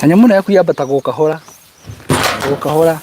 Na nyamũ ĩno yaku yambataga o kahora o kahora.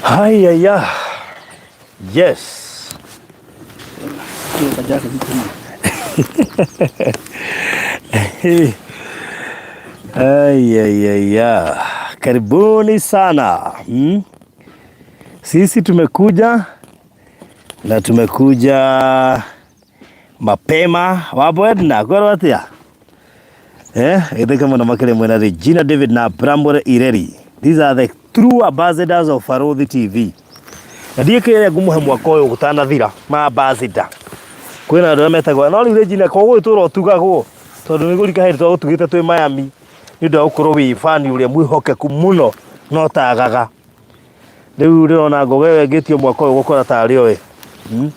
Haya, yes. Ayayaya, karibuni sana hmm? Sisi tumekuja na tumekuja mapema wapo Edna kwerwo atia eh githika muno makĩrĩ mwena Regina David na Bramwell Ireri. These are the true ambassadors of Farodhi TV. Na ndiä kä rä ngũmũhe mwaka ũyũ gũtanathira ma ambassador. Kwĩna andũ arĩa metagwo no rĩu Regina ko gũgĩtũra ũtugagwo tondũ nĩ gũrika hĩndĩ twagũtugĩte twĩ Miami nĩ ũndũ wa gũkorwo wĩ fan ũrĩa mwĩhokeku mũno no tagaga. Rĩu ndĩrona ngoga ĩyo ĩngĩtio mwaka ũyũ gũkora tarĩ oĩ. Hmm?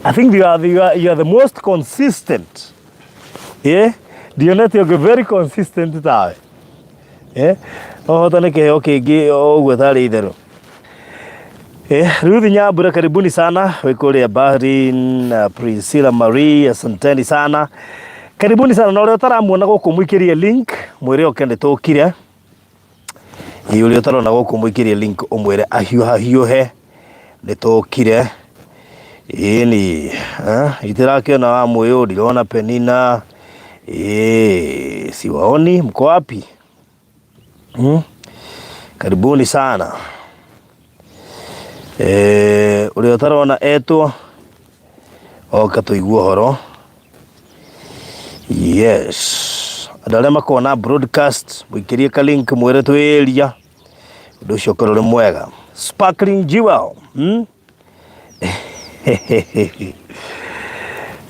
I think you are the most consistent. Yeah? Ndionete ũngĩ very consistent tawe. Eh? No hotane kĩheo kĩngĩ ũguo tarĩ itherũ. Eh, Ruth Nyambura karibuni sana wĩ kũrĩa Bahrain, Priscilla Marie asanteni sana. Karibuni sana na ũrĩa ũtaramuona gũkũ mũikĩrie link mwĩre oke nĩ tũkire. Ĩ ũrĩa ũtarona gũkũ mũikĩrie link ũmwĩre ahiũha hiũhe nĩ tũkire. Ĩni itirakĩona wa mwĩyũ ndirona Penina. Ĩ siwaoni mko wapi? Hmm? Karibuni sana. Eh, ũrĩa ũtarona etwo oka tũigue ũhoro. Yes. Andũ arĩa makoragwo na broadcast mũikĩrie ka link mwĩre twĩ area ũndũ ũcio ũkorwo ũrĩ mwega. Sparkling Jewel. Hmm?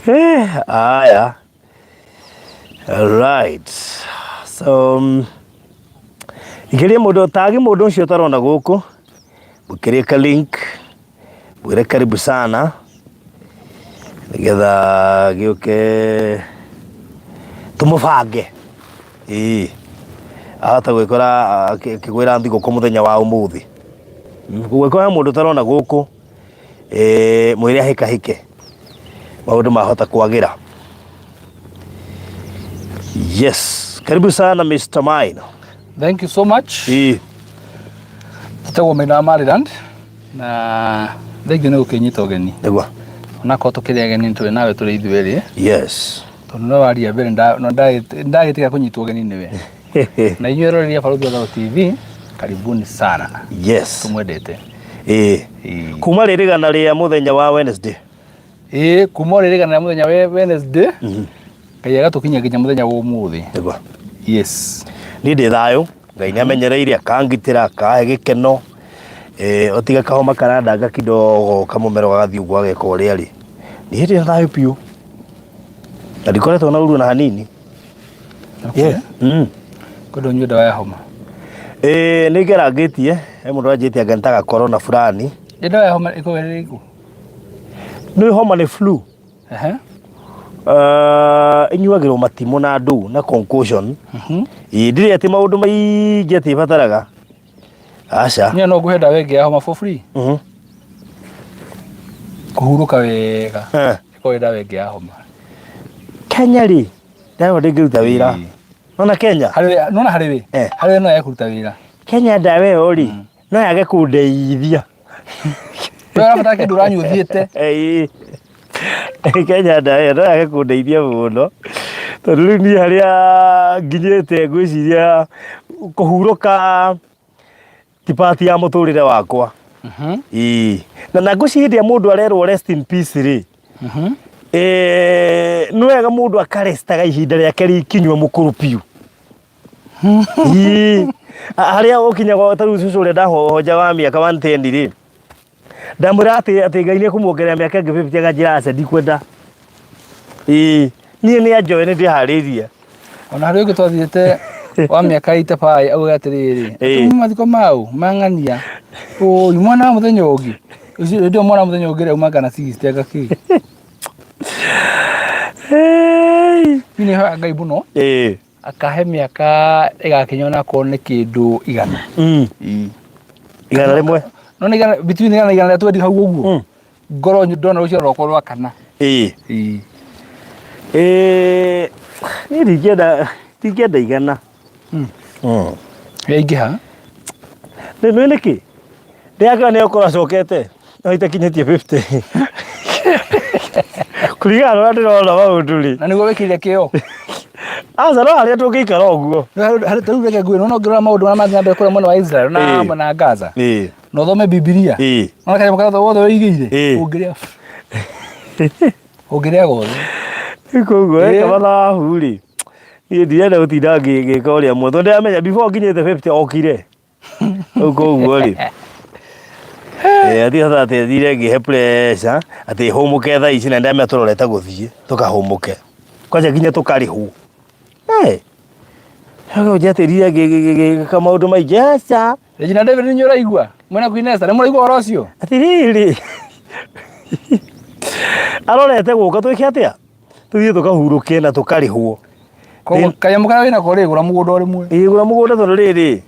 Eh, aya. Right. So ikĩria mũndũ tagi mũndũ ũcio ũtarona gũkũ mũkĩrie ka link mwĩre karibu sana nĩgetha gĩũke tũmũbange ĩĩ ahota gwĩkora akĩgwĩra thigũkũ mũthenya wa ũmũthĩ gũgĩkora mũndũ ũtarona gũkũ eh, mwĩre ahĩkahĩke maũndũ mahota kwagĩra. Yes, karibu sana Mr. Maina. Thank you so much. Ĩĩ. Njĩtagwo Maina wa Maryland na thengiũ nĩ gũkĩnyita ũgeni. Nĩguo. Onakorwo tũkĩrĩ ageni tũrĩ nawe tũrĩ ithuĩ erĩ. Yes. Tondũ no waria mbere no ndagĩtiga kũnyitwo ũgeni nĩwe. Na inyuĩ eroreri a Barũthi wa Thayũ TV, karibuni sana. Yes. Tũmwendete. Ĩĩ. Ĩĩ. Kuma rĩrĩgana rĩa mũthenya wa Wednesday. Ĩĩ, kuma rĩrĩgana rĩa mũthenya wa Wednesday, Ngai agatũkinyia nginya mũthenya wa ũmũthĩ. Nĩguo. Yes. Niĩ ndĩ thayũ, Ngai nĩ amenyereire akangitĩra akahe gĩkeno. Eh, otiga kahoma karandanga kidogo kamũmero gagathiĩ ũguo ageka ũrĩa rĩ. Niĩ ndĩ na thayũ biũ. Na ndikoretwo na ũru na hanini. Okay. Yeah. Kwenda ũnyue ndawa ya homa. Ĩĩ nĩ ngerangĩtie, he mũndũ anjĩte anga nĩtaga corona fulani. Ĩ ndawa ya homa ĩkoragwo ĩrĩ ĩrĩkũ? Nĩ homa nĩ flu. Ehe. Ĩnyuagĩrwo matimũ na ndũ na concussion. Ĩĩ ndirĩ atĩ maũndũ maingĩ atĩ ĩbataraga. Aca. Niĩ no ngũhe ndawa ĩngĩ ya homa for free. Kũhurũka wega. Eh. Ĩkoragwo ĩ ndawa ĩngĩ ya homa. Kenya rĩ, ndawa ndĩngĩruta wĩra. Ĩĩ. Nona Kenya? Harĩ nona harĩ we. Eh. Harĩ we no yage kũruta wĩra. Kenya ndawa ĩyo rĩ, no yage kũndeithia. We ũrabatara kĩndũ ũranyua ũthiĩte. Ĩĩ. Kenya ndaä no yage kũndeithia mũno tondũ rĩu niĩ harĩa nginyĩte ngwĩciria kũhurũka ti part ya mũtũrĩre wakwa. Ĩĩ. Na ngwĩciria hĩndĩ ĩrĩa mũndũ arerwo rest in peace rĩ, nĩ wega mũndũ akarestaga ihinda rĩake rĩkinyue mũkũrũ biũ. Ĩĩ. Harĩa ũkinyaga ta rĩu cũcũ ũrĩa ndahoja wa mĩaka 110 rĩ, ndamwĩra atĩ atĩ Ngai nĩ ekũmuongerera mĩaka ĩngĩ 50 akanjĩra aca ndikwenda. Ĩĩ. Niĩ nĩ anjoe nĩ ndĩharĩirie. Ona harĩ ũngĩ twathiĩte wa mĩaka 85 auga atĩrĩrĩ, Ĩĩ. atĩ mathiko mau mang'ania ũi mwana wa mũthenya ũngĩ ũcio hĩndĩ ĩyo mwana wa mũthenya ũngĩ rĩ auma ngana 60 anga kĩ. Hey. Niĩ nĩ hoyaga Ngai mũno Ĩĩ. akahe mĩaka ĩgakinya ona akorwo nĩ kĩndũ 100. 101. No nĩ 100 between 100 na 120 hau ũguo. Ngorwo ndona rũciaro rwakwa rwa kana. Ĩĩ. Ĩĩ. Ĩĩ, niĩ ndingĩenda ndingĩenda 100. Yaingĩha. Nĩ nĩ nĩkĩ? Ndĩrakĩona nĩ ũkorwo acokete no itakinyĩtie 50. Kũringana na ũrĩa ndĩrona maũndũ rĩ. Na nĩguo wĩkĩrire kĩo. Aca no harĩa tũngĩikara ũguo. Harĩ tarĩu reke ngwĩre, nĩwona ũngĩrora maũndũ marĩa marathiĩ na mbere kũrĩa mwena wa Israel na Ĩĩ. mwena wa Gaza. Ĩĩ. Na ũthome Bibilia. Ĩĩ. Ona kanyamũ karĩa wothe wĩigĩire. Ĩĩ. Ũngĩrĩa. Ũngĩrĩa gothe. Koguo Ĩĩ. eka mathabu rĩ. Niĩ ndirenda gũtinda ngĩka ũrĩa muothe. Tondũ ndĩramenya before nginyĩte 50 okire. Rĩu koguo rĩ. Atĩ sasa atĩ thire ngĩhe pressure atĩ hũmũke thaa ici na ndamenya tũrorete gũthiĩ tũkahũmũke. Kwanja nginya tũkarĩhwo. Eh. Njatĩrire ngĩka maũndũ maingĩ aca. Regina David nĩ ũraigua? Mwena Queen Esther nĩ mũraigua ũhoro ũcio? Atĩrĩrĩ. Arorete gũka twĩke atĩa? Tũthiĩ tũkahurũke na tũkarĩhwo. Koguo kanyamũ karĩa wĩnako rĩ gũra mũgũnda o rĩmwe. Ĩĩ gũra mũgũnda tondũ rĩrĩ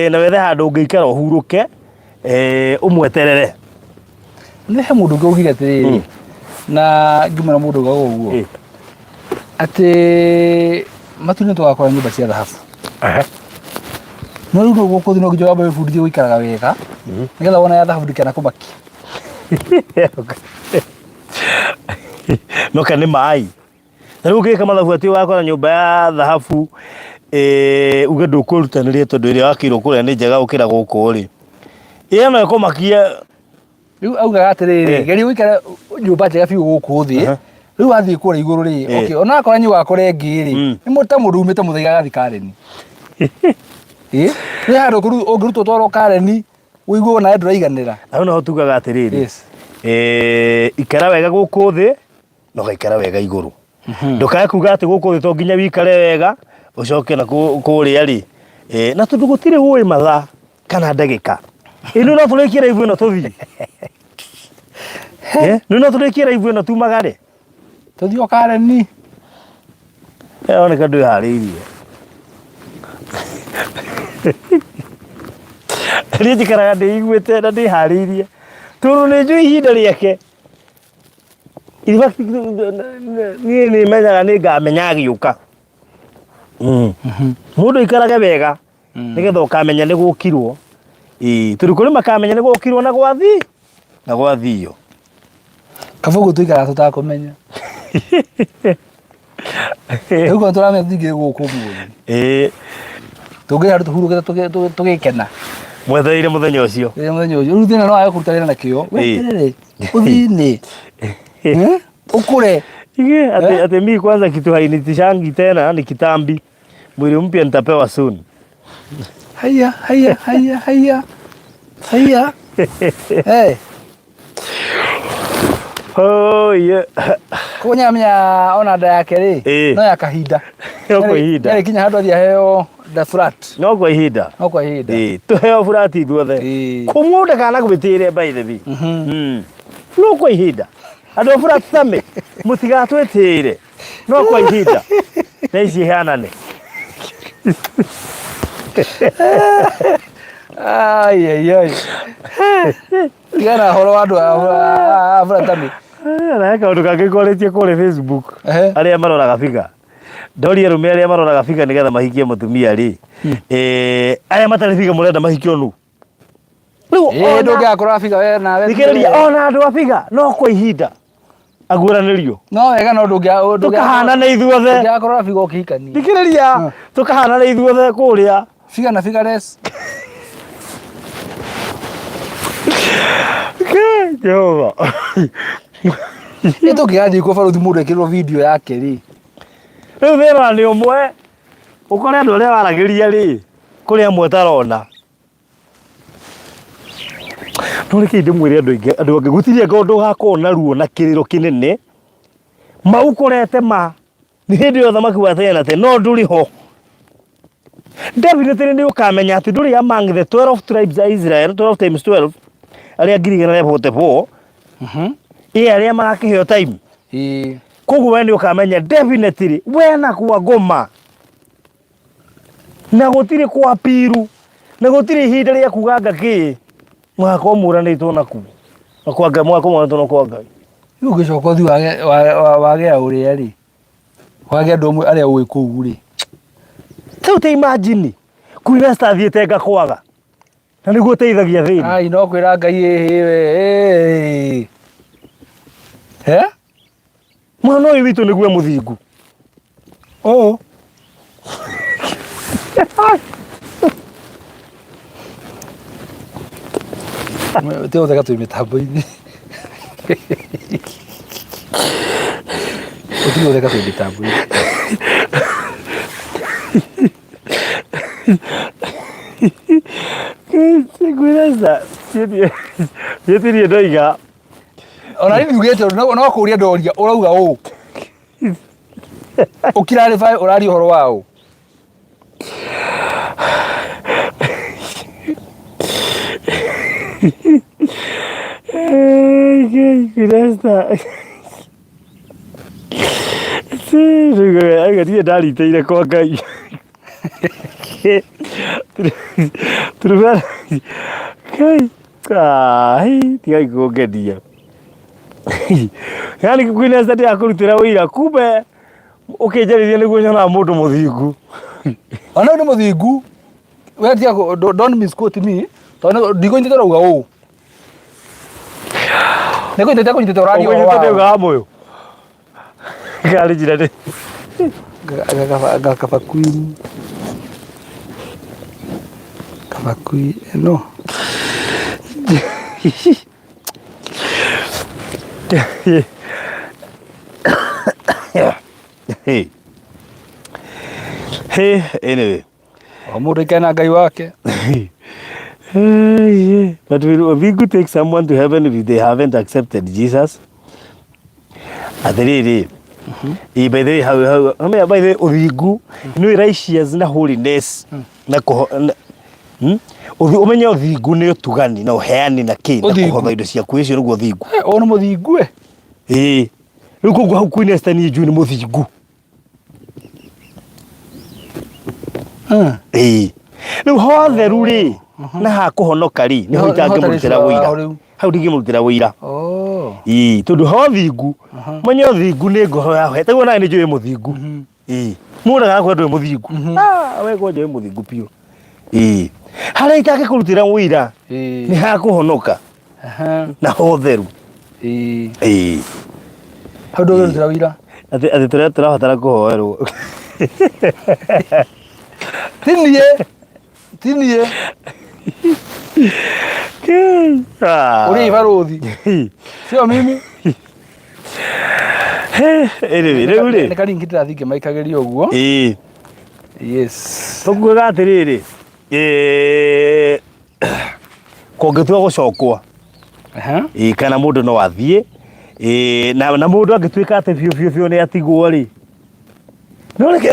na wethe handũ ũngĩikara ũhurũke ũmweterere. Nĩ he mũndũ ũngĩ augire atĩrĩrĩ na ngĩmwĩra mũndũ ũgauga ũguo atĩ matu-inĩ tũgakora nyũmba cia thahabu. No rĩu no gũkũ thĩ no nginya wambe wĩbundithie gũikaraga wega nĩgetha wona ya thahabu ndĩkanakũmakie. No kana nĩ maĩ. Na rĩu ũngĩka mathabu atĩ ũgakora nyũmba ya thahabu uge ndũkwĩrutanĩria tondũ ĩrĩa wakĩirwo kũrĩa nĩ njega gũkĩra gũkũ rĩ. Ĩyo no ĩkũmakie. Rĩu augaga atĩrĩrĩ, geria ũikare nyũmba njega biũ gũkũ thĩ. Rĩu wathiĩ kũrĩa igũrũ rĩ, okay, ona akorwo nĩ ũgakora ĩngĩ rĩ, nĩ ta mũndũ umĩte Mũthaiga agathiĩ Karen. Ĩ, nĩ handũ ũngĩrutwo ũtwarwo Karen, ũigue onawe ndũraiganĩra. Hau noho tugaga atĩrĩrĩ, Yes. Ikara wega gũkũ thĩ na ũgaikara wega igũrũ. Ndũkae kuga atĩ gũkũ thĩ to nginya wikare wega ũcoke na kũrĩa rĩ. Na tondũ gũtirĩ ũĩ mathaa kana ndagĩka. Ĩ no tũrĩkie live ĩno tũthiĩ. No tũrĩkie live ĩno tumagare. Tũthiĩ o Karen. Ĩroneka ndwĩharĩirie. Niĩ njikaraga ndĩiguĩte na ndĩharĩirie tondũ nĩ njũĩ ihinda rĩake. In fact, niĩ nĩ menyaga nĩ ngamenya agĩũka. Mũndũ aikarage wega nĩgetha ũkamenya nĩ gũkirwo. Ĩĩ, tondũ kũrĩ makamenya nĩ gũkirwo na gwathi na gwathio. Kaba ũguo tũikaraga tũtakũmenya. Rĩu korwo tũramenya tũtingĩrĩ gũkũ ũmũthĩ. Ĩĩ. Tũngĩrĩ handũ tũhurũkĩte tũgĩkena. Mwetereire mũthenya ũcio. Rĩrĩa mũthenya ũcio. Rĩu thĩna no wage kũruta wĩra na kĩo. Weterere. Ũthiĩ-inĩ. Ũkũre. Ige, ati mi kwanza kitu hainitishangi tena ni kitambi. Mwili mpya nitapewa soon. Haya, haya, haya, haya. Haya. Hey. Oh, yeah. Koguo nĩaramenya ona nda yake rĩ, no ya kahinda. No kwa ihinda. Nĩarĩ kinya handũ athiĩ aheo nda flat. No kwa ihinda. No kwa ihinda. Tũheo flat ithuothe. Kũmũ ndakanagwĩtĩre by the way. No kwa ihinda. Andũ a flat tame mũtigatwĩtĩre. No kwa ihinda. Na ici ihanane. Ai ai ai. Tigana horo wa andũ a flat Na he kaũndũ kangĩ ngorĩtie kũrĩa Facebook. Arĩa maroraga figure. Ndoria arũme arĩa maroraga figure nĩgetha mahikie mũtumia rĩ. Arĩa matarĩ figure mũrenda mahikio nũ? Rĩu ona ndũngĩakũra figure we nawe. Thikĩrĩria, ona andũ a figure no kwa ihinda. Aguũranĩrio. No wega no ndũngĩa Tũkahanana ithuothe. Ndũngĩakorwo na bigo ũkĩhikania. Thikĩrĩria, tũkahanana ithuothe kũrĩa. Figure na figures. Ke, Jehova. Nĩ tũngĩgathiĩ kwa baruthi mũndũ ekĩrwo video yake rĩ. Rĩu thĩna nĩ ũmwe, ũkore andũ arĩa waragĩria rĩ, kũrĩ amwe ũtarona. No reke ndĩmwĩre andũ aingĩ, andũ angĩ gũtirĩ anga ũndũ ũgakorwo na ruo na kĩrĩro kĩnene, maũkorete ma nĩ hĩndĩ ĩyo ũthamaki wa tene na tene no ndũrĩ ho. Definitely nĩ ũkamenya atĩ ndũrĩ among the 12 tribes a Israel, 12 times 12, arĩa 144,000, ĩ arĩa magakĩheo time. Ĩĩ. Koguo we nĩ ũkamenya definitely we na kwa ngoma na gũtirĩ kwa piru na gũtirĩ ihinda rĩa kuga anga kĩ mũgakorwo mũranĩtwo nakuo na kwa Ngai mũgakorwo mũranĩtwo na kwa Ngai. Rĩu ũngĩcoka ũthiĩ wage wage ũrĩa rĩ, wage andũ amwe arĩa ũĩ kũu rĩ. Rĩu ta imagine Queen Esther athiĩte ngakwaga na nĩguo ũteithagia thĩna. Ai no kwĩra Ngai ĩhĩ we ĩĩ. Eh? Mwana ũyũ witũ nĩguo mũthingu. Oh. Tiga gũtheka twĩ mĩtambo-inĩ. Ũtige gũtheka twĩ mĩtambo-inĩ. Ngwĩra niĩ ndoiga Ona niĩ ndiugĩte ũndũ, no kũũria ndoria ũrauga ũũ. Ũkirarĩba ũraria ũhoro wa ũ? Rĩu ndaritĩire kwa Ngai. Turubera Ngai ai tigai kũngenia. Yaani Queen Esther ndĩrakũrutĩra ũira kumbe ũkĩnjarĩria nĩguo nyonaga mũndũ mũthingu. Ona nĩ mũthingu. We tiga don't misquote me. Tondũ ndikũnyitĩte ũrauga ũũ. Nĩ kũnyitĩte kũnyitĩte ũraria ũhoro Ũkũnyitĩte wa ũ. ndĩugaga mũyũ. Ngarĩ njĩra nĩ. Nga kaba queen. Kaba queen no. Hey. Hey, anyway. O mũndũ aikare na Ngai wake. Hey, But will Obigu take someone to heaven if they haven't accepted Jesus? Atĩrĩrĩ, ĩ by the way, hau hau, I by the way, ũthingu nĩ righteous na holiness na kũho na- Ũmenye ũthingu nĩ ũtugani na ũheani na kĩ na Ũthingu. kũhotha indo ciaku ũcio nĩguo ũthingu. Eh, Ũyũ nĩ mũthingu ĩ. Ĩĩ. Rĩu koguo hau Queen Esther niĩ njũĩ nĩ mũthingu. Ĩĩ. Rĩu hotheru rĩ na ha kũhonoka rĩ nĩho Nĩho- nĩho itangĩmũrutĩra tarĩcio ũira. hau rĩu. Hau ndingĩmũrutĩra ũira. Oh. Ĩĩ, tondũ ho thingu mwenye ũthingu nĩ ngoro yawe taguo nawe nĩ njũĩ mũthingu. Ĩĩ. Mũraga akwa ndũĩ mũthingu. Ah, we kwanja wĩ mũthingu biũ. Ĩĩ. Harĩa itangĩkũrutĩra ũira Ĩĩ. nĩ ha kũhonoka Aha. na hotheru. Ĩĩ. Ĩĩ. Hau ndũngĩrutĩra ũira. Atĩ atĩ tũrĩa tũrabatara kũhoerwo. Ti niĩ. Ti niĩ. Ah. Ũrĩa ibarũthi. Sio mimi. Anyway, rĩu rĩ. Nĩ karingi ndĩrathiĩ ngĩmaikagĩria ũguo. Ĩĩ. Yes. Tũkuaga atĩrĩrĩ, eh, kũngĩtua gũcokwo Aha. ĩĩ, kana mũndũ no athiĩ ĩĩ, na mũndũ angĩtuĩka atĩ biũ biũ biũ nĩ atigwo rĩ no reke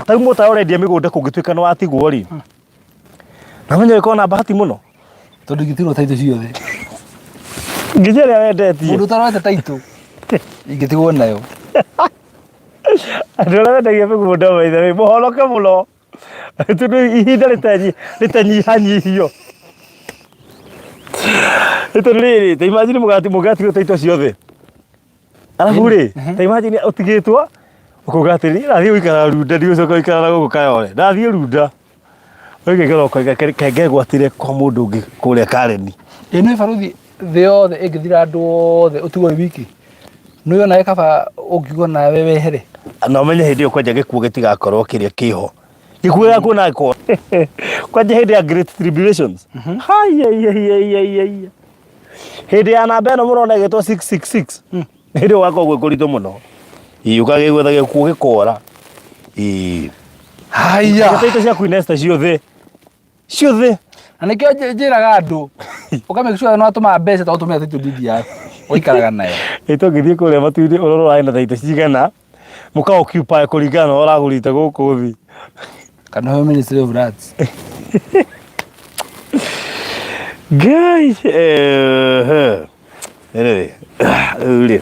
ta rĩu mũta ũrendia mĩgũnda kũngĩtuĩka nĩ watigwo rĩ na menya ũgĩkorwo na bahati mũno Tondũ ingĩtigwo taitũ ciothe. nginya ĩrĩa wendetie Mũndũ ũtarorete taitũ ingĩtigwo nayo. Andũ arĩa mendagia mĩgũnda by the way mũhonoke mũno tondũ ihinda rĩtanyihanyihio nĩ tondũ rĩrĩ ta imagine mũgati mũgatigwo taitũ ciothe arabu rĩ ta imagine ũtigĩtwo ũkauga atĩrĩ ndathiĩ gũikara runda ndigũcoka gũikara na gũkũ Kayole ndathiĩ runda ũgĩkĩra ũkoiga kenge gwatire kwa mũndũ ũngĩ kũrĩa Karen. Ĩ nĩ baruthi thĩ yothe ĩngĩthira andũ othe ũtigwo wĩ wiki. Nĩ onawe kaba ũngiuga nawe wehere. Na ũmenye hĩndĩ ĩyo kwanja gĩkuũ gĩtigakorwo kĩrĩa kĩho. Gĩkuũ gĩakuo na gĩkorwo kwanja hĩndĩ ya great tribulations. Haiyaiyaiyaiyaiya. Hĩndĩ ya namba ĩno mũrona ĩgĩtwo 666. Hĩndĩ ĩyo gũgakorwo gwĩ kũritũ mũno. Ĩĩ ũkagĩgwetha gĩkuũ gĩkora. Ĩĩ. Haiya. Title cia Queen Esther ciothe. Ciothe. Na nĩkĩo njĩraga andũ ũka make sure nĩ watũma mbeca to ũtũmĩra title deed yaku ũikaraga nayo. Ĩ tũngĩthiĩ kũrĩa matu-inĩ ũrorwo ũrarĩ na title cigana mũka occupy kũringana na ũrĩa ũragũrĩte gũkũ thĩ. Kana ũheo Ministry of Lands. Ngai eh, Anyway, rĩu rĩ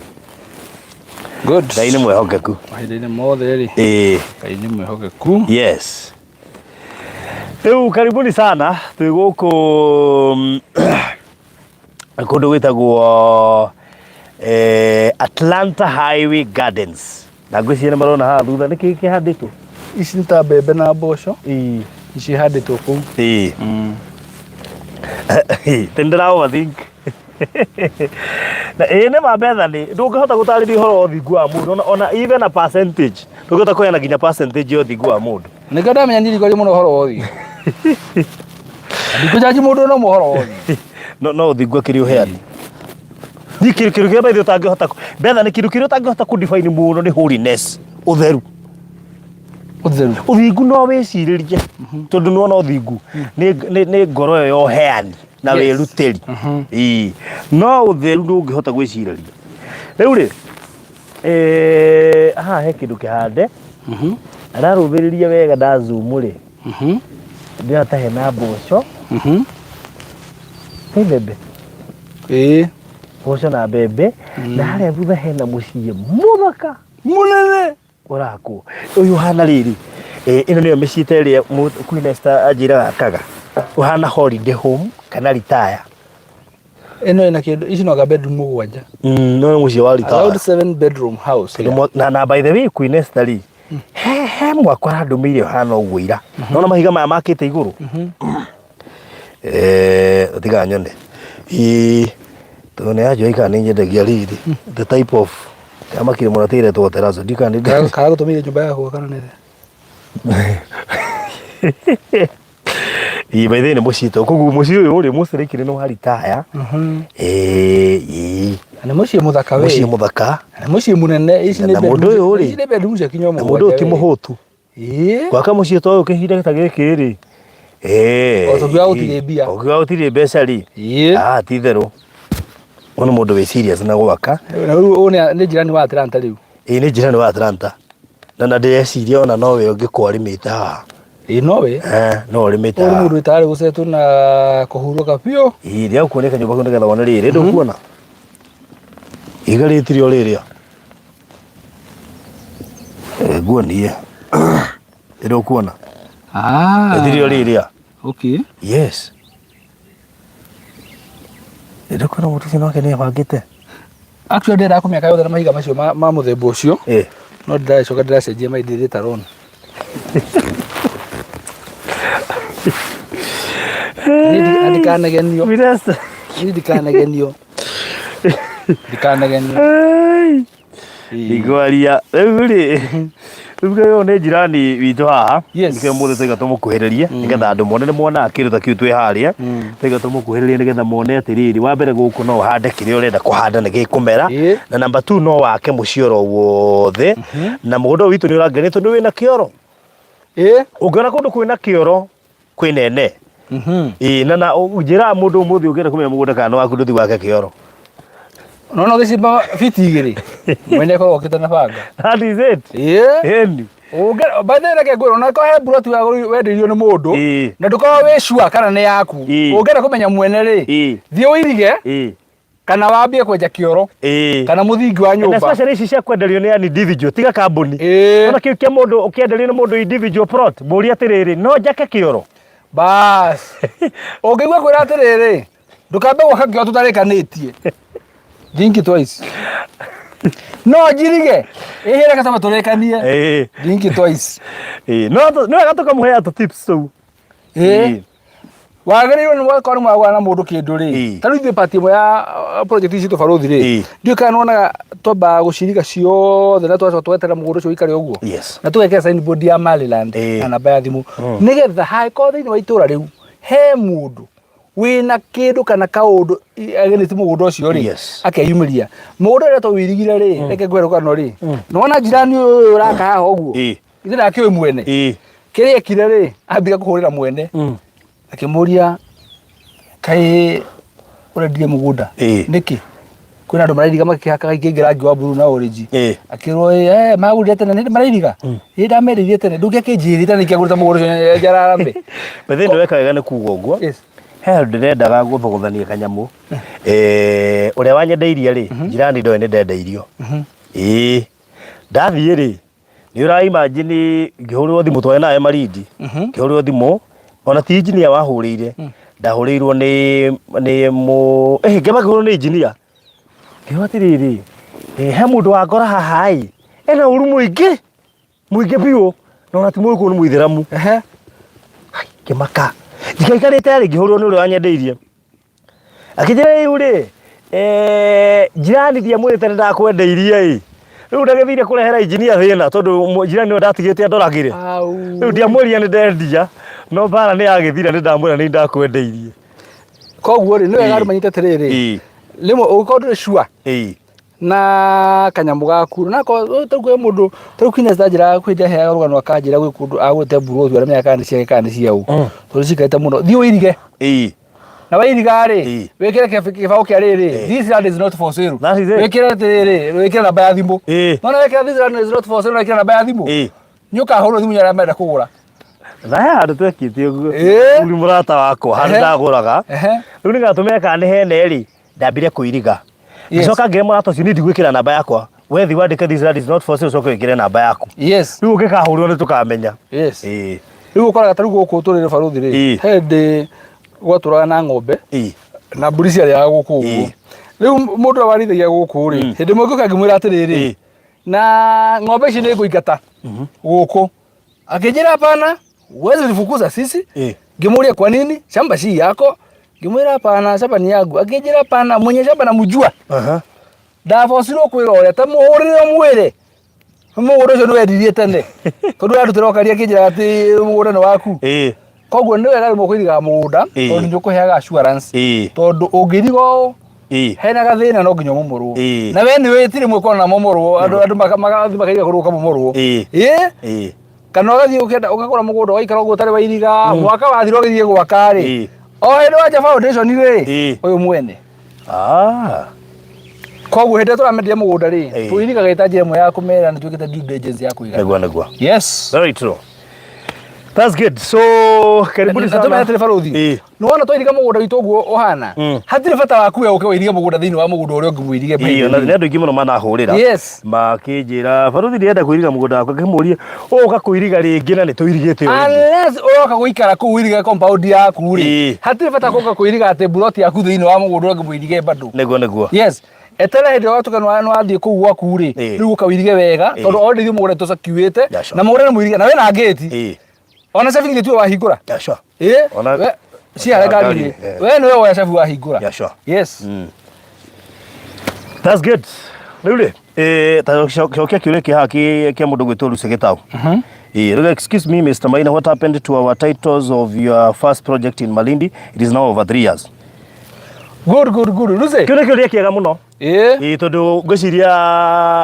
Good. Ngai nĩ mwĩhokeku. Mahinda-inĩ mothe rĩ Ĩĩ. Ngai nĩ mwĩhokeku. Yes. Rĩu karibuni sana twĩ gũkũ kũndũ gwĩtagwo eh, Atlanta Highway Gardens na ngwĩciria nĩ marona haha thutha nĩ kĩĩ kĩhandĩtwo Ici nĩ ta mbembe na mboco Ĩĩ. ici ihandĩtwo kũu. Ĩĩ. Tĩ ndĩra overthink na ĩĩ nĩ ma Bethany ndũngĩhota gũtarĩria ũhoro wa ũthingu wa mũndũ ona, ona even a percentage ndũngĩhota kũheana nginya percentage ya ũthingu wa mũndũ Nĩkĩo ndamenya niĩ ndikwaria mũno ũhoro wa ũthingu. Ndikũjanji mũndũ no ũhoro wa ũthingu. no no ũthingu akĩrĩ ũheani ni kĩndũ kĩndũ kĩrĩa by the way ũtangĩhota Bethany kĩndũ kĩrĩa ũtangĩhota kũ define mũno nĩ holiness ũtheru Ũtheru. ũthingu no wĩcirĩrie tondũ nĩwona ũthingu nĩ nĩ ngoro ĩyo ya ũheani na Yes. wĩrutĩri Ĩĩ. no ũtheru ndũngĩhota gwĩcirĩria rĩu rĩ eh, haha he kĩndũ kĩhande ararũthĩrĩria wega ndazumu rĩ ndĩrona ta hena mboco nĩ mbembe Ĩĩ. mboco na mbembe na harĩa thutha hena mũciĩ mũthaka Mũnene. ũrakwo ũyũ ũhana rĩrĩ eh, ĩno nĩyo mĩciĩ ta ĩrĩa Queen Esther anjĩraga akaga ũhana holiday home kana retire Ĩno ĩna kĩndũ ici no anga bedroom mũgwanja. Mm, no nĩ mũciĩ wa retire Around 7 bedroom house. Tondũ na by the way Queen Esther rĩ he mwako arandũmĩire ũhana ũguo ira nona mahiga maya makĩte igũrũ eh tiga nyone ĩ tondũ nĩ anjũĩ kana nĩ nyendagia rĩrĩ the type of amakire mũno tĩretwo terrazzo ndikana nĩ Kana gũtũmĩire nyũmba yakwa kana nĩ Ĩ by the way nĩ mũciĩ to koguo mũciĩ ũyũ rĩ mũcirĩkire nĩ wa retire ĩ ĩ Na nĩ mũciĩ mũthaka we. mũciĩ mũthaka Na nĩ mũciĩ mũnene ici nĩ Na mũndũ ũyũ rĩ, ici nĩ bedroom cia kinya na mũndũ ũyũ ti mũhũtu Ĩĩ. gwaka mũciĩ ta ũyũ kĩhinda ta gĩkĩ rĩ ĩ O tũkiuga gũtirĩ mbia. ũkiuga gũtirĩ mbeca rĩ Ĩĩ. ah ti itherũ ũyũ nĩ mũndũ wĩ serious na gwaka Na rĩu ũyũ nĩ jirani wa Atlanta rĩu. ĩ nĩ njirani wa Atlanta na na ndĩreciria ona nowe ũngĩkorwo arĩmĩte haha Ĩĩ nowe. Eh, no ũrĩmĩte Ũyũ nĩ haha mũndũ wĩtarĩ gũcetwo na kũhurũka biũ. Ĩ rĩa kuoneka nyũmba kau nĩgetha wone rĩrĩ ndũkuona ihiga rĩtiri o rĩrĩa Eh, nguonie ndũkuona Ah. rĩtiri o rĩrĩa Okay. yes ndũkuona mũndũ ũcio nake nĩ ebangĩte Actually ndĩrenda kũmĩaka yothe na mahiga macio ma mũthemba ũcio. Eh. No ndĩracoka ndĩracenjia ma later on. Niĩ ndikanagenio. Niĩ ndikanagenio. Ndikanagenio. Igwaria rĩu rĩ rĩu ũyũ nĩ jirani witũ haha Yes. nĩkĩo mũthĩ twaiga tũmũkuhĩrĩrie nĩgetha andũ mone nĩ monaga kĩndũ ta kĩu twĩ harĩa twaiga tũmũkuhĩrĩrie nĩgetha mone atĩrĩrĩ wa mbere gũkũ no ũhande kĩrĩa ũrenda kũhanda nĩ gĩkũmera Ĩĩ. na namba 2 no wake mũciĩ oro wothe na mũgũnda ũyũ witũ nĩ ũrangenia tondũ wĩna kĩoro Ĩĩ. ũngĩona kũndũ kwĩna kĩoro kwĩ nene Ĩĩ, na na njĩraga mũndũ ũmũthĩ ũngĩenda kũmenya mũgũnda kana nĩ waku ndũthiĩ wake kĩoro Nona ũgĩcimba biti igĩrĩ. Mwene akorwo okĩte na banga. that is it Ĩĩ. Ĩni. Ũngĩ by the way reke ngwĩre ona korwo he mburoti wendeirio nĩ mũndũ Ĩĩ. na ndũkorwo wĩ sure kana nĩ yaku. Ĩĩ. Ũngĩenda kũmenya mwene rĩ, Ĩĩ. thiĩ ũirige Ĩĩ. kana wambie kwenja kĩoro Ĩĩ. kana mũthingi wa And nyũmba. especially ici cia kwenderio nĩ an individual tiga kambuni Ĩĩ. ona kĩu kĩa mũndũ ũkĩenderio nĩ mũndũ individual plot mũrie atĩrĩrĩ no njake kĩoro Bas. Ũngĩigua kwĩra atĩrĩrĩ, ndũkambe gwaka kĩoro tũtarĩkanĩtie. Think twice. No njirige. Ĩhĩ reke twambe tũrĩkanie. Ĩĩ. Think twice. Ĩĩ. No nĩ wega tũkamũheaga tũ tips tũu Ĩĩ. Wagĩrĩirwo nĩ wakorwo nĩ mwagũra na mũndũ kĩndũ rĩ, ta rĩu ithuĩ part ĩmwe ya project ici citũ barũthi rĩ, ndiũĩ kana nĩwonaga twambaga gũciriga ciothe na tũgacoka tũgeterera mũgũnda ũcio ũikare ũguo. Na tũgekĩra signboard ya Maryland na namba ya thimũ, nĩgetha hangĩkorwo thĩinĩ wa itũra rĩu he mũndũ wĩna kĩndũ kana kaũndũ against mũgũnda ũcio rĩ, akeyumĩria. Mũgũnda ũrĩa tũwĩirigire rĩ, reke ngwĩre rũgano rĩ, nĩwona jirani ũyũ ũraka haha ũguo, ithe ndakĩũĩ mwene. Kĩrĩa ekire rĩ, ambire kũhũrĩra mwene, akĩmũria, kaĩ ũrendirie mũgũnda nĩkĩ? Kwĩna andũ marairiga makĩhakaga ikĩngĩ rangi wa blue na orange. Akĩrwo, "Eh, magũrire tene, nĩ marairiga ĩ ndameririe tene, ndũngĩakĩnjĩrĩte nĩkĩ agũrĩte mũgũnda ũcio njararame." Bethe nĩ weka wega nĩ kuga ũguo. He handũ ndĩrendaga gũthogothania kanyamũ. Ũrĩa wanyendeirie rĩ, jirani ndoĩ nĩ ndendeirio. Ĩĩ ndathiĩ rĩ, nĩ ũra imagine ngĩhũrĩrwo thimũ twarĩ nawe Malindi, ngĩhũrĩrwo thimũ ona ti engineer wahũrĩire, ndahũrĩirwo nĩ mũ ngĩamba ngĩhũrĩrwo nĩ engineer, ngĩrwo atĩrĩrĩ, he mũndũ wangora haha ĩ, ena ũru mũingĩ mũingĩ biũ, na ona ti mũgĩkũyũ nĩ mũithĩramu. Ngĩmaka njikaikarĩte rĩ, ngĩhũrĩrwo nĩ ũrĩa wanyendeirie, akĩnjĩra rĩu rĩ, jirani ndiamwĩrĩte nĩ ndakwendeirie ĩ, rĩu ndagĩthire kũrehera engineer thĩna tondũ jirani nĩwe ndatigĩte andoragĩre. Rĩu ndiamwĩrire nĩ ndendia, no mbara nĩ yagĩthira, nĩ ndamwĩra nĩ ndakwendeirie. Koguo rĩ, nĩ wega andũ manyite atĩrĩrĩ, rĩmwe ũngĩkorwo ndũrĩ sure na kanyamũ gaku, na akorwo tarĩu kwĩ mũndũ, tarĩu kinya ndanjĩraga, kwĩ hĩndĩ aheaga rũgano akanjĩra gwĩ kũndũ agũrĩte mburoti aramenya kana nĩ ciake kana nĩ ciaũ, tondũ cikarĩte mũno, thiĩ ũirige. Na wairiga rĩ, wĩkĩre kĩbaũ kĩa rĩrĩ, "This land is not for sale." That is it. Wĩkĩre atĩrĩrĩ, wĩkĩre namba ya thimũ. Nona wekĩra "This land is not for sale" na wĩkĩre namba ya thimũ, nĩ ũkahũrwo thimũ nĩ arĩa marenda kũgũra. Na he handũ twekĩte ũguo. Uri mũrata wakwa handũ ndagũraga. Rĩu nĩgetha tũmenye kana nĩ hene rĩ, ndambire kũiriga. Ngĩcoka ngĩra mũrata ũcio, niĩ ndigwĩkĩra namba yakwa, we thiĩ wandĩke "This land is not for sale", ũcoke wĩkĩre namba yaku. Rĩu ũngĩkahũrwo nĩ tũkamenya. Rĩu ũkoraga ta rĩu gũkũ tũrĩ barũthi rĩ, he hĩndĩ gwatũraga na ng'ombe na mbũri ciarĩaga gũkũ ũguo. Rĩu mũndũ ũrĩa warĩithagia gũkũ rĩ, hĩndĩ ĩmwe ngĩũka ngĩmwĩra atĩrĩrĩ, na ng'ombe ici nĩ ngũingata gũkũ. Akĩnjĩra, "Hapana, huwezi tufukuza sisi." Ngĩmũria, "Kwa nini? Shamba si yako?" Ngĩmwĩra, "Hapana, shamba ni yangu." Akĩnjĩra, "Hapana, mwenye shamba namjua." Ndabocirwo kwĩra ũrĩa ta mũhũrĩre ũmwĩre mũgũnda ũcio nĩ wendirie tene, tondũ ũrarutĩra ũkaria akĩnjĩra atĩ mũgũnda nĩ waku. Koguo nĩ wega rĩmwe kũirigaga mũgũnda, tondũ nĩ ũkũheaga assurance, tondũ ũngĩiriga ũũ hena gathĩna, no nginya ũmomorwo. Na we nĩ wĩ ti rĩmwe ũkona momorwo, andũ magathiĩ makaiga kũndũ gũkamomorwo. Kana ũgathiĩ ũkenda ũkagũra mũgũnda, ũgaikara ũguo ũtarĩ wairiga, mwaka wathira ũgĩthiĩ gwaka rĩ, o hĩndĩ wanja foundation rĩ, ũyũ mwene. Koguo hĩndĩ ĩrĩa tũramendia mũgũnda rĩ, tũirigaga ĩta njĩra ĩmwe ya kũmera nĩ twĩkĩte due diligence ya kũigana. Nĩguo, nĩguo. Very true. That's good. So, karibuni Na sana. tũmenye atĩrĩ barũthi, nĩ wona twairiga mũgũnda witũ ũguo ũhana, hatirĩ bata waku we ũke wĩirige mũgũnda thĩinĩ wa mũgũnda ũrĩa ũngĩ mũirige. Ĩĩ, ona nĩ andũ aingĩ mũno manahũrĩra. Makĩnjĩra, "Barũthi, ndĩrenda kwĩriga mũgũnda wakwa." Ngĩmũria, "Ũka kwĩriga rĩngĩ na nĩ tũirigĩte already?" Unless ũroka gũikara kũu ũirige compound yaku rĩ, hatirĩ bata gũka kwĩriga atĩ mburoti yaku thĩinĩ wa mũgũnda ũrĩa ũngĩ mũirige bado. Nĩguo, nĩguo. Yes, etera hĩndĩ ĩrĩa watuĩka nĩ wathiĩ kũu gwaku rĩ, rĩu ũka ũirige wega, tondũ already ithuĩ mũgũnda tũcakiuĩte na mũgũnda nĩ mũirige na wĩna ngĩti, ona cabi githĩ tiwe wahingũra? Yeah, sure. Ciarĩ ngari-inĩ. Ngari. We nĩwe woya cabi wahingũra. That's good. Rĩu rĩ, ta cokia kĩũria kĩ haha kĩa mũndũ gwĩtwo Lucy Gĩtaũ. Rĩu, "Excuse me, Mr. Maina, what happened to our titles of your first project in Malindi? It is now over 3 years." Good, good, good, Lucy. Kĩu nĩ kĩũria kĩega mũno. Ĩĩ, Tondũ ngwĩciria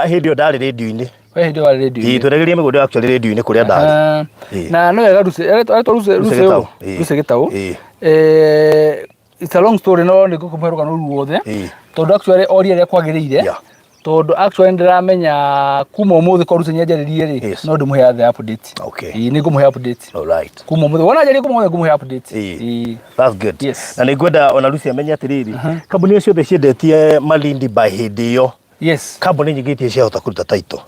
hĩndĩ ĩyo ndarĩ rĩndio-inĩ. We hĩndĩ wa radio. Tweregeria mĩgũnda actually rĩndio-inĩ kũrĩa ndarĩ. Na nĩ wega Lucy, aretwo Lucy, Lucy Lucy Gĩtaũ. ũũ? Lucy Gĩtaũ. It's a long story, no nĩ ngũkũmũhe rũgano rũu ruothe, tondũ actually oria ũrĩa kwagĩrĩire, tondũ actually ndĩramenya kuma ũmũthĩ korwo Lucy nĩanjarĩrie rĩ, no ndĩmũhe the update. Ĩĩ, nĩ ngũmũhe update kuma ũmũthĩ, wona njarĩrie kuma ũmũthĩ ngũmũhe update. That's good. Na nĩ ngwenda ona Lucy amenye atĩrĩrĩ, kambuni icio ciothe ciendetie Malindi by hĩndĩ ĩyo, kambuni nyingĩ itirĩ ciahota kũruta title.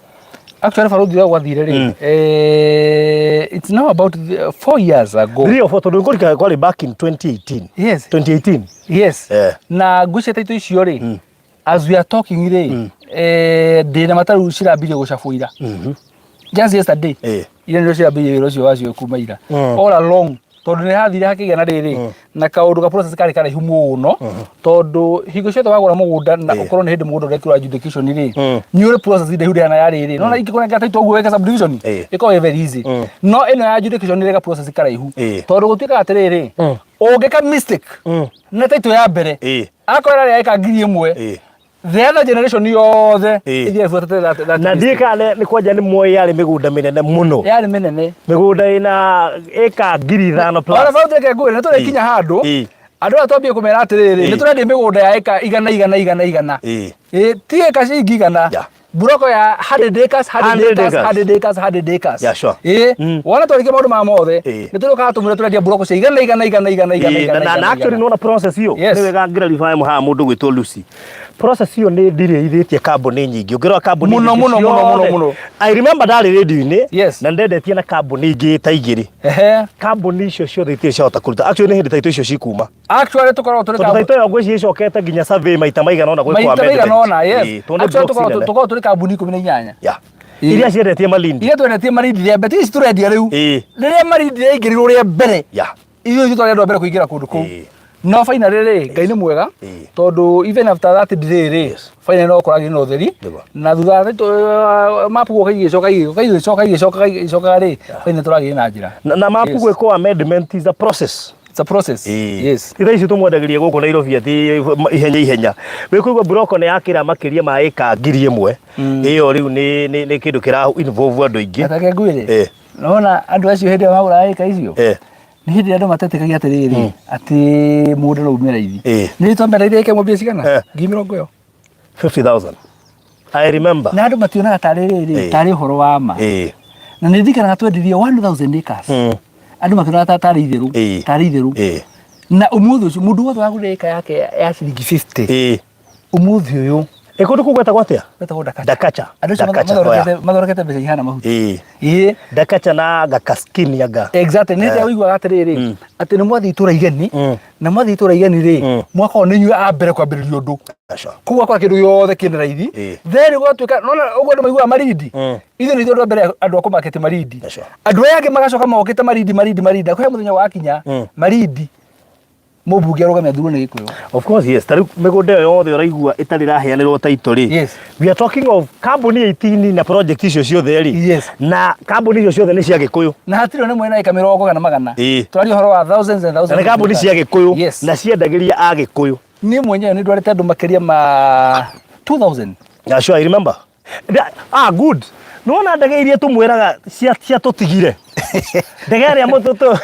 Actually barũthi ũrĩa gwathire rĩ, it's now about 4 years ago. 3 or 4, tondũ ngũrika kwarĩ back in 2018. 2018. Yes. Na ngwĩciria title icio rĩ, as we are talking rĩ, ndĩna mataru cirambirie gũcabwo ira, just yesterday. Iria nĩcio cirambirie wĩra ũcio wacio kuma ira. All along Tondũ nĩ hathire hakĩgĩa na rĩrĩ na kaũndũ ga process karĩ karaihu mũno, tondũ hingo ciothe wagũra mũgũnda na ũkorwo nĩ hĩndĩ mũgũnda ũrekĩrwo adjudication rĩ, nĩ ũrĩ process ndaihu ndĩhana ya rĩrĩ nona ingĩkũnengera title ũguo wĩke subdivision, ĩkorwo ĩ very easy, no ĩno ya adjudication nĩ ĩrĩ ga process karaihu, tondũ gũtuĩkaga atĩrĩrĩ, ũngĩka mistake na title ya mbere, akorwo ĩrarĩ ĩka 1000, the other generation yothe ĩthiĩ ĩbuatĩte that Na mistake. ndiĩ kana nĩ kwanja nĩ moĩ yarĩ mĩgũnda mĩnene mũno. Yarĩ mĩnene. Mĩgũnda ĩna ĩka 5000 plus. Ona bau reke ngwĩre, nĩ tũrĩkinya handũ andũ aya twambie kũmera atĩrĩrĩ, nĩ tũrendia mĩgũnda ya ĩka igana igana igana igana. Ti ĩka ciringi 100. Mburoko ya 100 acres, 100 100 acres, acres. 100 acres, 100 acres. Wona twarĩkia maũndũ maya mothe, nĩ tũrĩũkaga tũmwĩre tũrendia mburoko cia igana igana igana igana igana igana Na igana actually igana. nona process iyo nĩ wega ngĩrarify haha mũndũ gwĩtwo Lucy, process iyo nĩ ndirĩithĩtie kambuni nyingĩ ũngĩrora kambuni Mũno, nyingĩ mũno, mũno, mũno, ciothe. mũno. I remember ndarĩ radio-inĩ na ndendetie na kambuni ingĩ ta igĩrĩ. Kambuni icio ciothe itirĩ ciahota kũruta, actually nĩ hĩndĩ taitũ icio cikuma. Actually tũkoragwo tũrĩ Tondũ taitũ ĩyo ngwĩciria ĩcokete nginya survey maita maigana ũna gwĩkwo maita amendment. maigana ũna, yes. Tondũ nĩ Actually blocks nene. tũkoragwo tũrĩ kambuni 18. Iria ciendetie Malindi. Iria twendetie Malindi rĩa mbere, ti ici tũrendia rĩu. Rĩrĩa Malindi yaingĩrirwo rĩa mbere, ithuĩ ithuĩ twarĩ andũ a mbere kũingĩra kũndũ kũu. No finally rĩ, Ngai nĩ mwega, tondũ even after that delay rĩ, finally no kũragĩire na ũtheri. Na thutha wa mapu gũka igĩcoka igĩcoka igĩcoka igĩcoka igĩcoka rĩ, finally tũragĩire na njĩra. Na mapu gwĩkwo amendment is a process. It's a process. Yes. Ti thaa ici tũmwendagĩria gũkũ Nairobi atĩ ihenya ihenya. Wĩkũigua mburoko nĩ yakĩra makĩria ma ĩka 1000. Ĩyo rĩu nĩ kĩndũ kĩra involve andũ aingĩ. Reke ngwĩre. Nona andũ acio hĩndĩ ĩyo magũraga ĩka icio, nĩ hĩndĩ ĩrĩa andũ matetĩkagia atĩrĩrĩ, atĩ mũgũnda no ume raithi. Nĩ twamendeire ĩka ĩmwe mbia cigana? 40,000 ĩyo. 50,000. I remember. Na andũ mationaga tarĩ rĩrĩ, tarĩ ũhoro wa ma. Na nĩ ndirikanaga twendirie 1000 acres. Andũ makĩonaga tarĩ itherũ, tarĩ itherũ. Na ũmũthĩ ũcio mũndũ wothe wagũrire ĩka yake ya ciringi 50, ũmũthĩ ũyũ. Ĩ kũndũ kũu gwetagwo atĩa? Gwetagwo Dakacha. Dakacha. Andũ acio Dakacha, mathondekete mbeca ihana mahuti. Dakacha na Gakaskini anga. Exactly. Nĩ hĩndĩ ũiguaga atĩrĩrĩ, atĩ nĩ mwathiĩ itũra igeni, na mwathiĩ itũra igeni rĩ, mwakorwo nĩ inyuĩ a mbere kwambĩrĩria ũndũ. Koguo akora kĩndũ gĩothe kĩna raithi. Then gũgatuĩka, nona ũguo andũ maiguaga Malindi. Ithuĩ nĩ ithuĩ andũ a mbere andũ a kũmarket Malindi. Andũ aya angĩ magacoka mokĩte Malindi, Malindi, Malindi. Na kwĩ mũthenya wakinya, Malindi, mũmbunge arũgame athurwo nĩ Gĩkũyũ. Of course, yes. Ta rĩu mĩgũnda ĩyo yothe ũraigua ĩtarĩ ĩraheanĩrwo title rĩ. We are talking of kambuni 18 na project icio ciothe rĩ. Na kambuni icio ciothe nĩ cia Gĩkũyũ. Na hatirĩ ona ĩmwe ĩna ĩka mĩrongo kana magana. Tũraria ũhoro wa thousands and thousands Na nĩ of kambuni acres. cia Gĩkũyũ na ciendagĩria Agĩkũyũ. Niĩ mwenyewe nĩ ndwarĩte andũ makĩria ma 2000. Yeah, sure, I remember. Good. Nĩwona ndege iria tũmwĩraga ciatũtigire. Ndege ĩrĩa mũtũtũ.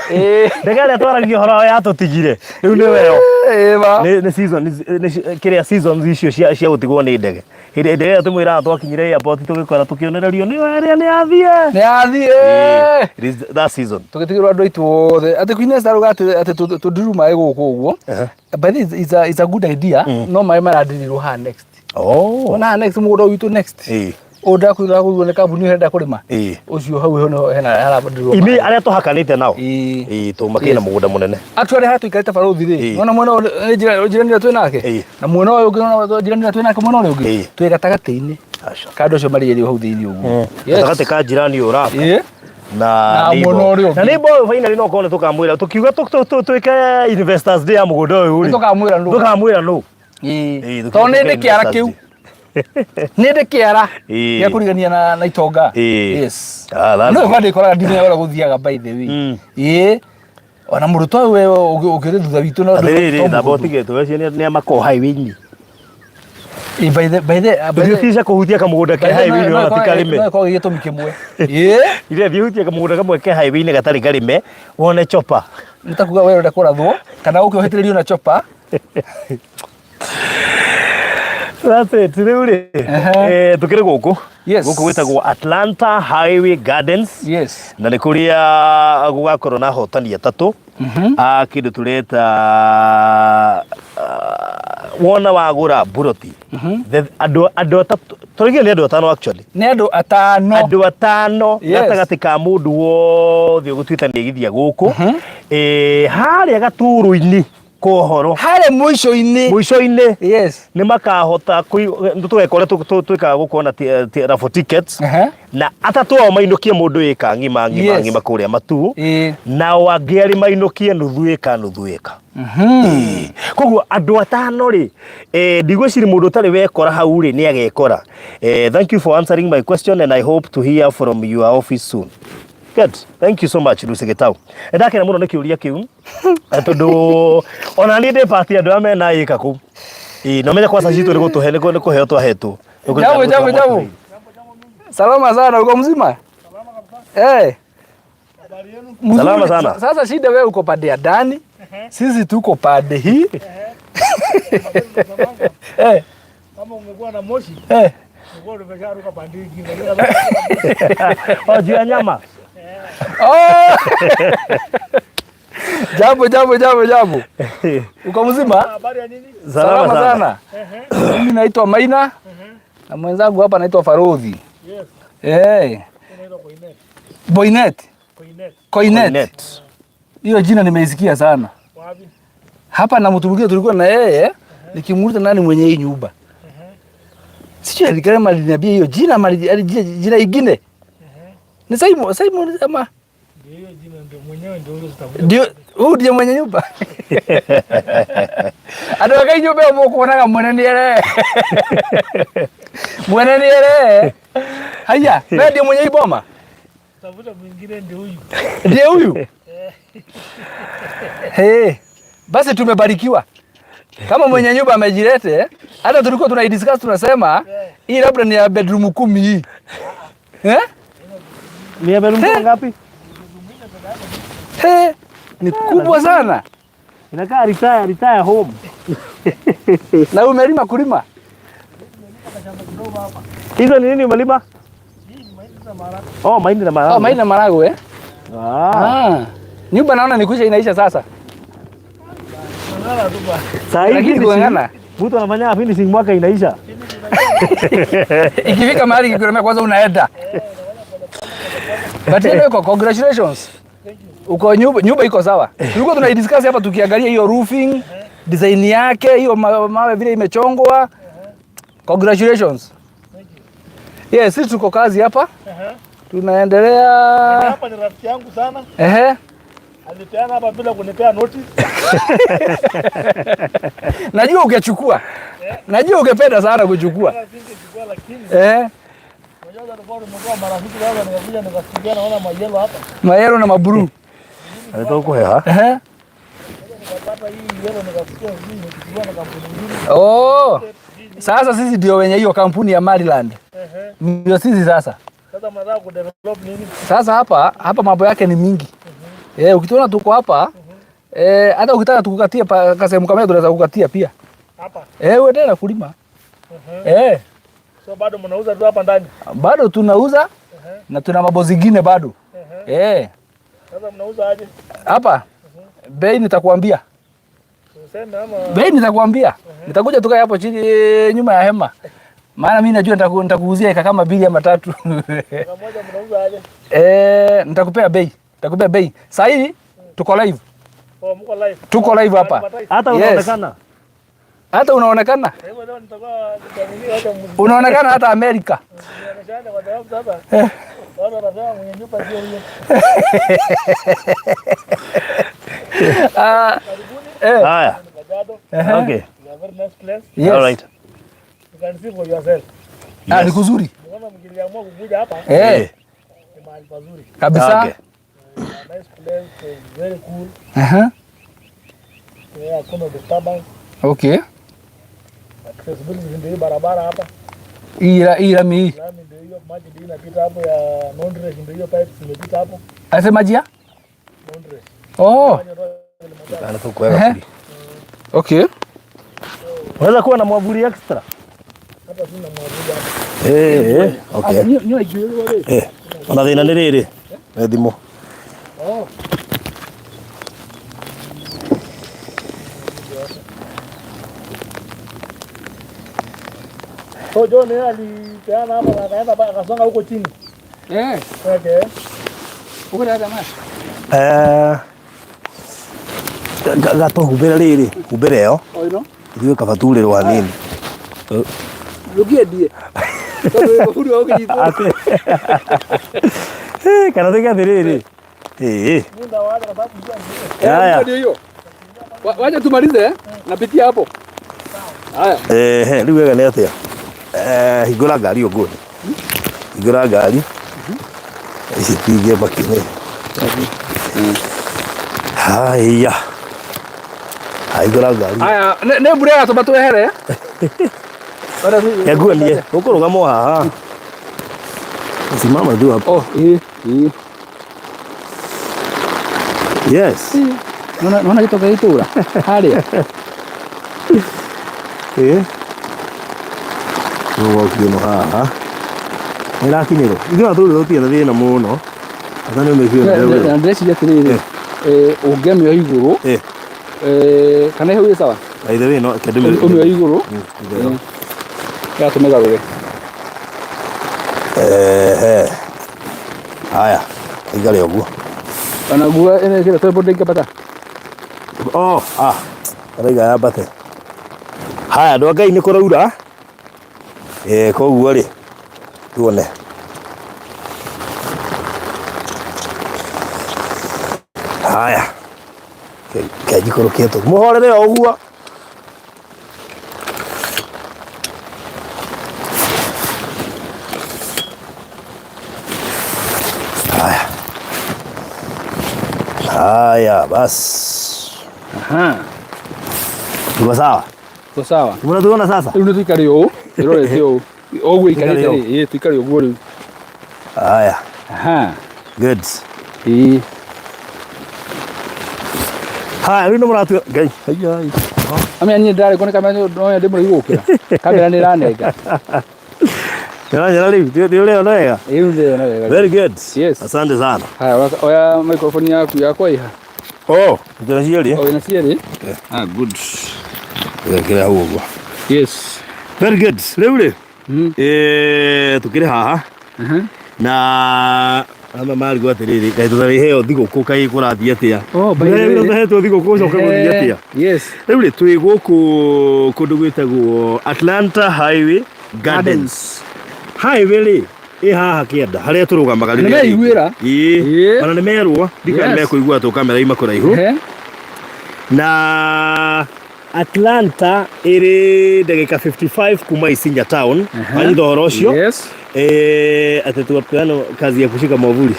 Ndege ĩrĩa twaragia ũhoro wayo yatũtigire. Rĩu nĩwe yo. Ma. Nĩ season, nĩ kĩrĩa seasons icio cia gũtigwo nĩ ndege. Hĩndĩ ndege ĩyo tũmwĩraga twakinyire airport tũgĩkora tũkĩonererio nĩyo ĩrĩa nĩ yathiĩ. Nĩ yathiĩ. It is that season. Tũgĩtigĩrwo andũ aitũ othe. Atĩ Queen Esther arauga atĩ tũndiru maĩ gũkũ ũguo. By the way, it's a good idea. No maĩ marandirirwo haha next. Ona haha next mũgũnda witũ next. Ũyũ ndakwĩra agũrirwo nĩ kambuni ĩyo ĩrenda kũrĩma. Ũcio hau nĩho hena harandirirwo Imi maĩ. arĩa tũhakanĩte nao. Tũmakĩrĩ na mũgũnda mũnene. Actually haha tũikarĩte barũthi rĩ, nĩwona mwena ũyũ nĩ njĩra ĩrĩa twĩ nake? Na mwena ũyũ ũngĩ nĩwona njĩra ĩrĩa twĩ nake mwena ũrĩa ũngĩ? Twĩ gatagatĩ-inĩ. Ka andũ acio marĩ erĩ hau thĩinĩ ũguo. Gatagatĩ ka jirani ũyũ ũraka. Na Na neighbor. mwena ũrĩa ũngĩ. Na neighbor ũyũ finally no korwo nĩ tũkamwĩra tũkiuga twĩke investors day ya mũgũnda ũyũ rĩ. Nĩtũkamwĩra nũ. Tũkamwĩra nũ. Tũkiuga Tondũ nĩ twĩke ndĩ kĩara investors kĩu. day. Nĩ ndĩ kĩara gĩa kũrigania na itonga. Yes. That's No good. kwa ndĩkoraga ndimenya ũrĩa gũthiaga by the way. Ona mũrutwo ũyũ we ũkĩrĩ thutha witũ no Atĩrĩrĩ, to thamba mũhũthũ. ũtige tũwe cio nĩ amakorwo highway-inĩ. By the, by the, by the, Thiĩ cia kũhutia kamũgũnda ke by the, highway-inĩ no ona ti ĩkorwo karĩme. no ĩkorwo gĩ gĩtũmi kĩmwe. Ithe thiĩ hutie kamũgũnda kamwe ke highway-inĩ gatarĩ karĩme wone chopa. Nĩ ta kuga we ũrenda kũrathwo kana ũke ũhĩtĩrĩrio na chopa. That's it. Rĩu rĩ, tũkĩrĩ gũkũ. Yes. Gũkũ gwĩtagwo Atlanta Highway Gardens. Yes. Na nĩ kũrĩa gũgakorwo na ahotani atatũ a kĩndũ tũreta wona wagũra mburoti. Andũ atatũ, tũraigire nĩ andũ atano actually. Nĩ andũ atano. Andũ atano Yes. gatagatĩ ka mũndũ wothe ũgũtuĩte nĩ aigithia gũkũ. Harĩa Gatũrũ-inĩ. Kwa ũhoro Harĩa mũico-inĩ. Mũico-inĩ. Yes. Nĩ makahota tũgeka ũrĩa twĩkaga gũkorwo na raffle tickets. Na atatũ ao mainũkie mũndũ ĩka ng'ima ng'ima ng'ima kũrĩa Matuu, nao angĩ erĩ mainũkie nuthu ĩka nuthu ĩka. Koguo andũ atano rĩ, ndigwĩciria mũndũ ũtarĩ wekora hau rĩ nĩ agekora. Thank you for answering my question and I hope to hear from your office soon. Good. Thank you so much, Lucy Gitau. Ndakena mũno nĩ kĩũria kĩu. Tondũ ona niĩ ndĩ part andũ arĩa mena ĩka kũu. Ĩĩ, na ũmenye kwaca citũ nĩ gũtũhe nĩ kũheo twahetwo. Jambo, jambo, jambo. Salama sana, uko mzima? Eh. Mzuri. Salama sana. Sasa shida wewe uko pande ya ndani, sisi tuko pande hii. Eh. Kama ungekuwa na moshi, ungekuwa umesharuka pande nyingine. Oh, juu ya nyama. Oh! Jambo, jambo, jambo, jambo. Uko mzima? Habari ya nini? Salama sana. Sana. Mimi naitwa Maina na mwenzangu hapa anaitwa Farodhi. Yes. Unaitwa Koinet. Boinet. Koinet. Koinet. Koinet. Hiyo jina nimeisikia sana. Wapi? Hapa na mtu mwingine tulikuwa na yeye, nikimuuliza nani mwenye hii nyumba. Sijui alikama aliniambia hiyo jina ama jina ingine. Ni Simon, Simon ama Ndio hiyo jina ndio mwenyewe ndio huyo sitakuja. Ndio huyu ndiye mwenye nyumba. Andũ a nyumba ĩyo mũkuonaga mwene nĩ ere. Mwene nĩ ere. Haya, wewe ndiye mwenye hii boma? Tafuta mwingine ndio huyu. Ndiye huyu? Hey, basi tumebarikiwa. Kama mwenye nyumba amejilete, hata tulikuwa tunaidiscuss tunasema hii labda ni ya bedroom 10 hii. Eh? Ni ya bedroom ngapi? Hey, ni kubwa sana. Inakaa retire home. Na umelima kulima? Hizo ni nini umelima? Oh, mahindi na maharagwe. Oh, mahindi na maharagwe, eh? Nyumba naona ni kuisha inaisha sasa. Saa hii Lakini finishing, kung'ang'ana. mtu anafanya finishing mwaka inaisha. Ikifika mahali ikikulemea kwanza unaenda. But anyway, congratulations. Uko nyumba iko sawa. Tulikuwa tunaidiscuss hapa tukiangalia hiyo roofing, design yake, hiyo mawe vile imechongwa. Congratulations. Yes, sisi tuko kazi hapa. Tunaendelea. Hapa ni rafiki yangu sana. Alipeana hapa bila kunipea notice. Najua ungechukua. Najua ungependa sana kuchukua. Singechukua lakini. Unajua tulikuwa tumekuwa marafiki sasa, nikakuja nikasikia naona mayelo hapa. Mayelo na maburu. Alitoka kuheha. Nikapata hii yellow nikasikia hii nikichukua na kampuni nyingine. Oh. Sasa sisi ndio wenye hiyo kampuni ya Maryland. Ndio sisi sasa. Sasa mnataka kudevelop nini? Sasa hapa mambo yake ni mingi. Ukituona tuko hapa, hata ukitaka tukukatie kasehemu kama tunaweza kukatia pia. Hapa. Wewe tena kulima. So bado mnauza tu hapa ndani? Bado tunauza na tuna mambo zingine bado. Sasa mnauza aje? Hapa bei nitakwambia. Useme ama Bei nitakwambia. Nitakuja tukae hapo chini nyuma ya hema. Maana mimi najua nitakuuzia eka kama 2 ama 3. Eka moja mnauza aje? Nitakupea bei. Nitakupea bei. Sasa hii tuko live. Oh, mko live. Tuko live hapa. Hata Yes. unaonekana. Hata unaonekana. Kwa hivyo leo nitakuwa nitamini hata Unaonekana hata Amerika. Msioneshane kwa sababu sasa watu wanasema mwenye nyumba sio huyo. Haya. Kajiado. Okay. It's a very nice place. Yes. All right. You can see for yourself. Ni kuzuri. Unaona mkiliamua kukuja hapa ni mahali pazuri. Kabisa. Okay. A nice place, it's very cool. Yeah, hakuna disturbance. Okay. Accessibility ndio hii barabara hapa. Hii lami hii. Lami ndio hiyo, maji ndio inapita hapo ya Nondres, ndio hiyo pipes zimepita hapo. Ase maji ya? Nondres. Oh. Anataka kuweka kuli. Okay. Unaweza kuwa na mwavuli extra. Hata sina mwavuli hapa. Okay. Ona thina ni riri. Nĩ thimũ. Oh. So John yeye alipeana hapa na akaenda akasonga huko chini. Okay. Uko na jamaa? Gato humbĩra rĩrĩ, humbĩra ĩyo. O ĩno. Ithuĩ kaba turĩrwo hanini. Ndũngĩendie. Tondũ wĩ mũburi wa ũkĩnyitwo. Atĩ. Eh, Kana tuge atĩrĩrĩ. Eh. Haya. Ndio hiyo. Wacha tumalize napitia hapo. Haya. Ehe, rĩu wega nĩ atĩa? Eh, hingũra ngari ũguo. Hingũra ngari. Ici tingĩamba kĩne. Haya. Hingũra ngari. Haya, nĩ mbura ĩratũma twehere. Nguonie, ũkũrũgama o haha. Simama tu hapo. Oh, ĩ, ĩ. Yes. Nona nona gĩtoka gĩtũra harĩa. Ĩ. Rũgoki ĩno haha. Nĩrakinyĩrwo. Ithuĩ ona tũrĩ tũtirĩ na thĩna mũno. Ata nĩ ũmĩkire Na ndĩreciria atĩrĩrĩ, ũngĩamĩoya igũrũ, kana hau ĩ sawa? By the way, no kĩndũ Ũmĩoya igũrũ. Ya tũmĩgarũre. Ehe. Haya, ikare ũguo. Ona nguo ĩno ĩkĩra tondũ ndĩngĩambata. Oh, ah. Araiga yambate. Haya, andũ a Ngai nĩ kũraura. Eh, koguo rĩ, tuone. Haya. Kenjikũrũkie tũ. Mũhorere o ũguo. Haya. Haya, bas. Aha. Tuko sawa? Tuko sawa. Mnatuona sasa? Rĩu nĩ tũikare ũũ, ĩrorete ũũ. Ũguo ĩikarĩte Tũikare rĩ, ĩĩ tũikare ũguo rĩu. Haya. Aha. Good. Ĩĩ. Haya, rĩu nĩ mũratua Ngai. Haya. Amenya niĩ ndĩrarĩ kuoneka kamera no ndĩ mũraihu gũkĩra. Kamera nĩ ĩranenga. Nĩũranyona rĩu? Nĩ ũreyona wega? Ĩĩ rĩu ndĩreyona wega. Very good. Yes. Asante sana. Haya, oya microphone yaku yakwa ĩha. Oh, ndĩna cierĩ. O wĩna cierĩ? Ah, good. Ngekĩra hau ũguo. Yes. Very good. Rĩu rĩ, eh, tũkĩrĩ haha na ama marigwo atĩrĩrĩ kaĩ tũtarĩheo thigũkũ kaĩ kũrathiĩ atĩa? Oh, by the way. Tũhetwo thigũkũ ũcoke gũthiĩ atĩa? Yes. Rĩu rĩ twĩ gũkũ kũndũ gwĩtagwo Atlanta Highway Gardens. Highway rĩ ĩ haha kĩanda harĩa tũrũgamaga rĩrĩa Nĩ meiguĩra? Ĩĩ. Ĩĩ. Ona nĩ merwo ndikana Yes. mekũigua tũ kamera ima kũraihu. Ehe. Na Atlanta ĩrĩ ndagĩka 55 kuma Isinya town. Aha. Wanyita ũhoro ũcio? Yes. Eh, atĩ tuwapeana kazi ya kushika mwavuli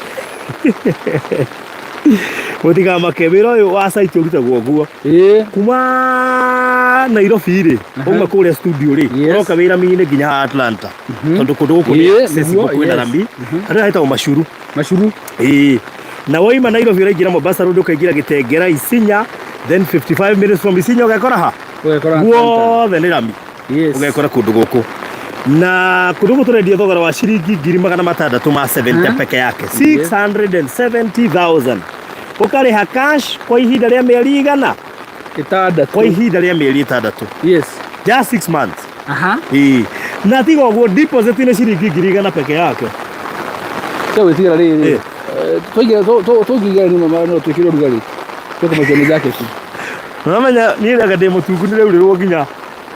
mũtikamake wĩra ũyũ wa site ũrutagwo ũguo Ĩĩ. kuma Nairobi rĩ Aha. uma kũrĩa studio rĩ Yes. ũroka wĩ rami-inĩ nginya haha Atlanta tondũ kũndũ gũkũ nĩ Ĩĩ, accessible nĩguo, kwĩna yes. rami harĩa hetagwo Macuru Macuru. ĩĩ na waima Nairobi ũraingĩra Mombasa Road ũkaingĩra Gĩtengera Isinya then 55 minutes from Isinya ũgekora ha Ũgekora Atlanta. guothe nĩ rami Yes. ũgekora kũndũ gũkũ na kũndũ gũkũ tũrendia thogora wa ciringi 670,000 ma 70 Mhm. peke yake 670,000 ũkarĩha cash kwa ihinda rĩa mĩeri igana Ĩtandatũ. kwa ihinda rĩa mĩeri ĩtandatũ Yes. just 6 months Aha. Ĩĩ. Na tiga ũguo deposit nĩ ciringi 100,000 peke yake Tiga gwĩtigĩra rĩrĩ. Ĩĩ. Tũingĩra tũngĩingĩra nyũmba no twĩkĩre ũrugarĩ. Tũkũmakia nĩ jaketi. Ũramenya niĩ rĩanga ndĩ mũtungu nĩraurĩrwo nginya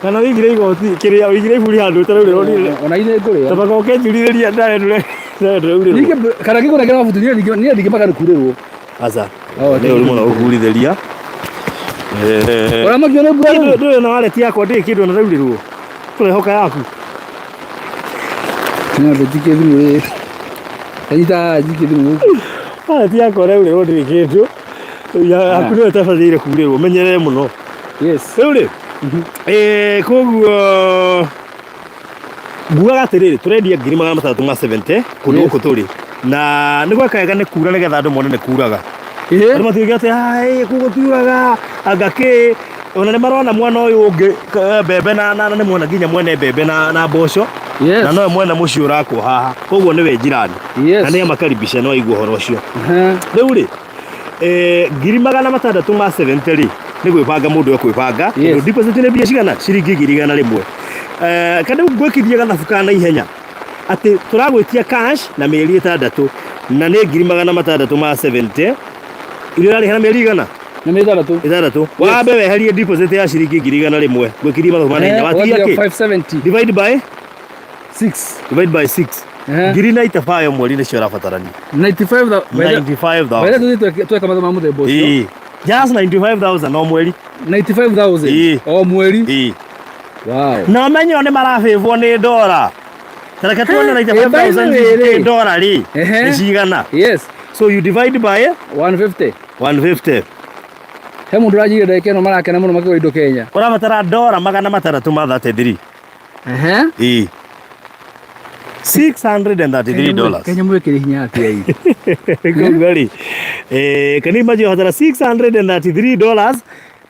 kana wĩigire igoti kĩrĩa wĩigire iburi handũ ũtaraurĩrwo niĩ Ona ine ngũrĩa. tabaka ũkĩnjurithĩria ndawe ndũraurĩrwo Ningĩ kana ngĩkũnengera mabuti niĩ ndingĩmaka nĩ kurĩrwo. aca Oh, nĩ ũru mũno gũkurithĩria Ũramakio nĩ mbura rĩu? ndũrĩ na wallet yakwa ndĩrĩ kĩndũ ona ndaurĩrwo tũrehoka yaku Nyambe njikie thimũ ĩĩ. Kanyita haha njikie thimũ gũkũ. wallet yakwa ndaurĩrwo ndĩrĩ kĩndũ yaku nĩyo ĩtabataire kurĩrwo menyerere mũno Yes. rĩu rĩ eh, koguo ngugaga atĩrĩrĩ tũrendia 670,000 kũndũ Yes. gũkũ tũrĩ na nĩ gweka wega nĩ kura nĩgetha andũ mone nĩ kuraga Ĩĩ. andũ matiuge atĩ "Ai, kũu gũtiuraga anga kĩ ona nĩ marona mwena ũyũ ũngĩ mbembe na na nĩ mwena nginya mwene mbembe na na mboco Yes. na nowe mwene mũciĩ ũrakwo haha koguo nĩwe njirani Yes. na nĩ amakaribisha no aigua ũhoro ũcio Aha. rĩu rĩ 670,000 rĩ nĩ gwĩbanga mũndũ ekwĩbanga Yes. tondũ deposit nĩ mbia cigana ciringi 100,000. Kana rĩu ngwĩkithie gathabu ka naihenya atĩ tũragwĩtia cash na mĩeri ĩtandatũ na nĩ 670,000 iria ũrarĩha na mĩeri igana Na 6. 6. Wambe weherie deposit ya ciringi 100,000 gwĩkirie mathabu ma naihenya. Watigia Ũgatiga kĩ? 570. Divide by 6. Divide by 6. 95 mweri nĩcio ũrabatarania. 95. 95,000. Tũthiĩ tweka mathabu ma mũthemba ũcio. Ĩĩ. Just 95,000 o mweri. 95,000 o mweri. Ĩĩ. Wow. Na ũmenye o nĩ marabĩbwo nĩ ndora. Ta reke tuone Eh, by the way, 95,000 rĩ. nĩ ndora rĩ. Ehe. Nĩ cigana? Yes. So you divide by 150. 150. He mũndũ ũranjĩire ndagĩka ĩno marakena mũno makĩgũra indo Kenya. Ũrabatara ndora 633. Ehe. Ĩĩ. $633. Kenya mwĩkĩre hinya atĩa ĩ? Koguo rĩ, can you imagine ũrabatara $633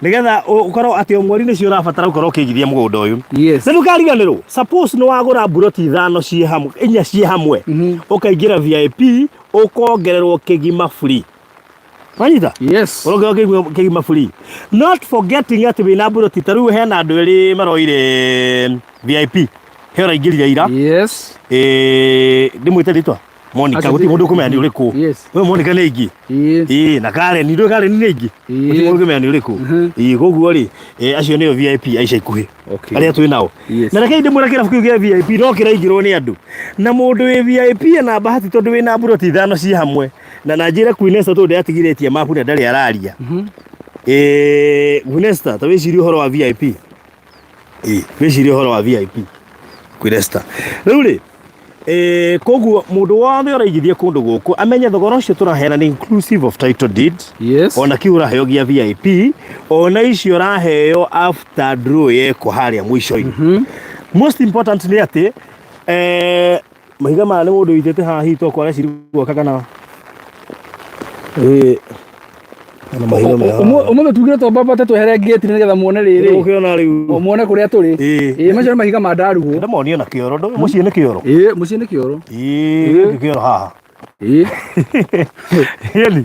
nĩgetha ũkorwo atĩ o mweri nĩcio ũrabatara gũkorwo ũkĩigithia mũgũnda ũyũ. Yes. Na ndũkariganĩrwo, suppose nĩ wagũra mburoti ithano ciĩ hamwe, inya ciĩ hamwe, ũkaingĩra VIP, ũkongererwo kĩgima free. Wanyita? Yes. Ũrongererwo kĩgima free. Not forgetting atĩ wĩna mburoti ta rĩu hena andũ erĩ maroire VIP. He ũraingĩrire ira. Yes. Ndĩmwĩte rĩtwa Monica, Acio gũtirĩ mũndũ ũkũmenya nĩ ũrĩkũ. Yes. We Monica nĩ aingĩ. Ĩĩ. Ĩĩ, na Karen, ndũĩ Karen nĩ aingĩ. Ĩĩ. Gũtirĩ mũndũ ũkũmenya nĩ ũrĩkũ. Ĩĩ, koguo rĩ, acio nĩo VIP a ica ikuhĩ. Okay. Arĩa twĩ nao. Yes. Na rekei ndĩmwĩre kĩrabu kĩu gĩa VIP no kĩraingĩrwo nĩ andũ. Na mũndũ wĩ VIP ena bahati tondũ wĩna mburoti ithano ciĩ hamwe. Na njĩre Queen Esther tondũ ndĩratigithĩtie mapu na ndarĩ araria. Queen Esther, ta wĩcirie ũhoro wa VIP. Ĩĩ, wĩcirie ũhoro wa VIP. Queen Esther. Rĩu rĩ, koguo mũndũ wothe ũraigithia kũndũ gũkũ amenye thogora ũcio tũraheana nĩ inclusive of title deed. Yes. Ona kĩu ũraheo gĩa VIP, ona icio ũraheo after draw yekwo harĩa mũico-inĩ. Most important nĩ atĩ mahiga maya nĩ mũndũ ũitĩte haha hihi tokorwo areciri gwaka kana kana mahiga maya haha. Ũmũthĩ tugire twambambate twehere ngĩti nĩgetha muone rĩrĩ. Ũkĩona rĩu. Muone kũrĩa tũrĩ. Ĩĩ. Ĩĩ, macio nĩ mahiga ma ndarugwo. Ndĩmonie na kĩoro, ndũ mũciĩ nĩ kĩoro. Ĩĩ, mũciĩ nĩ kĩoro. Ĩĩ, gĩkĩ kĩoro haha. Ĩĩ. Ĩni,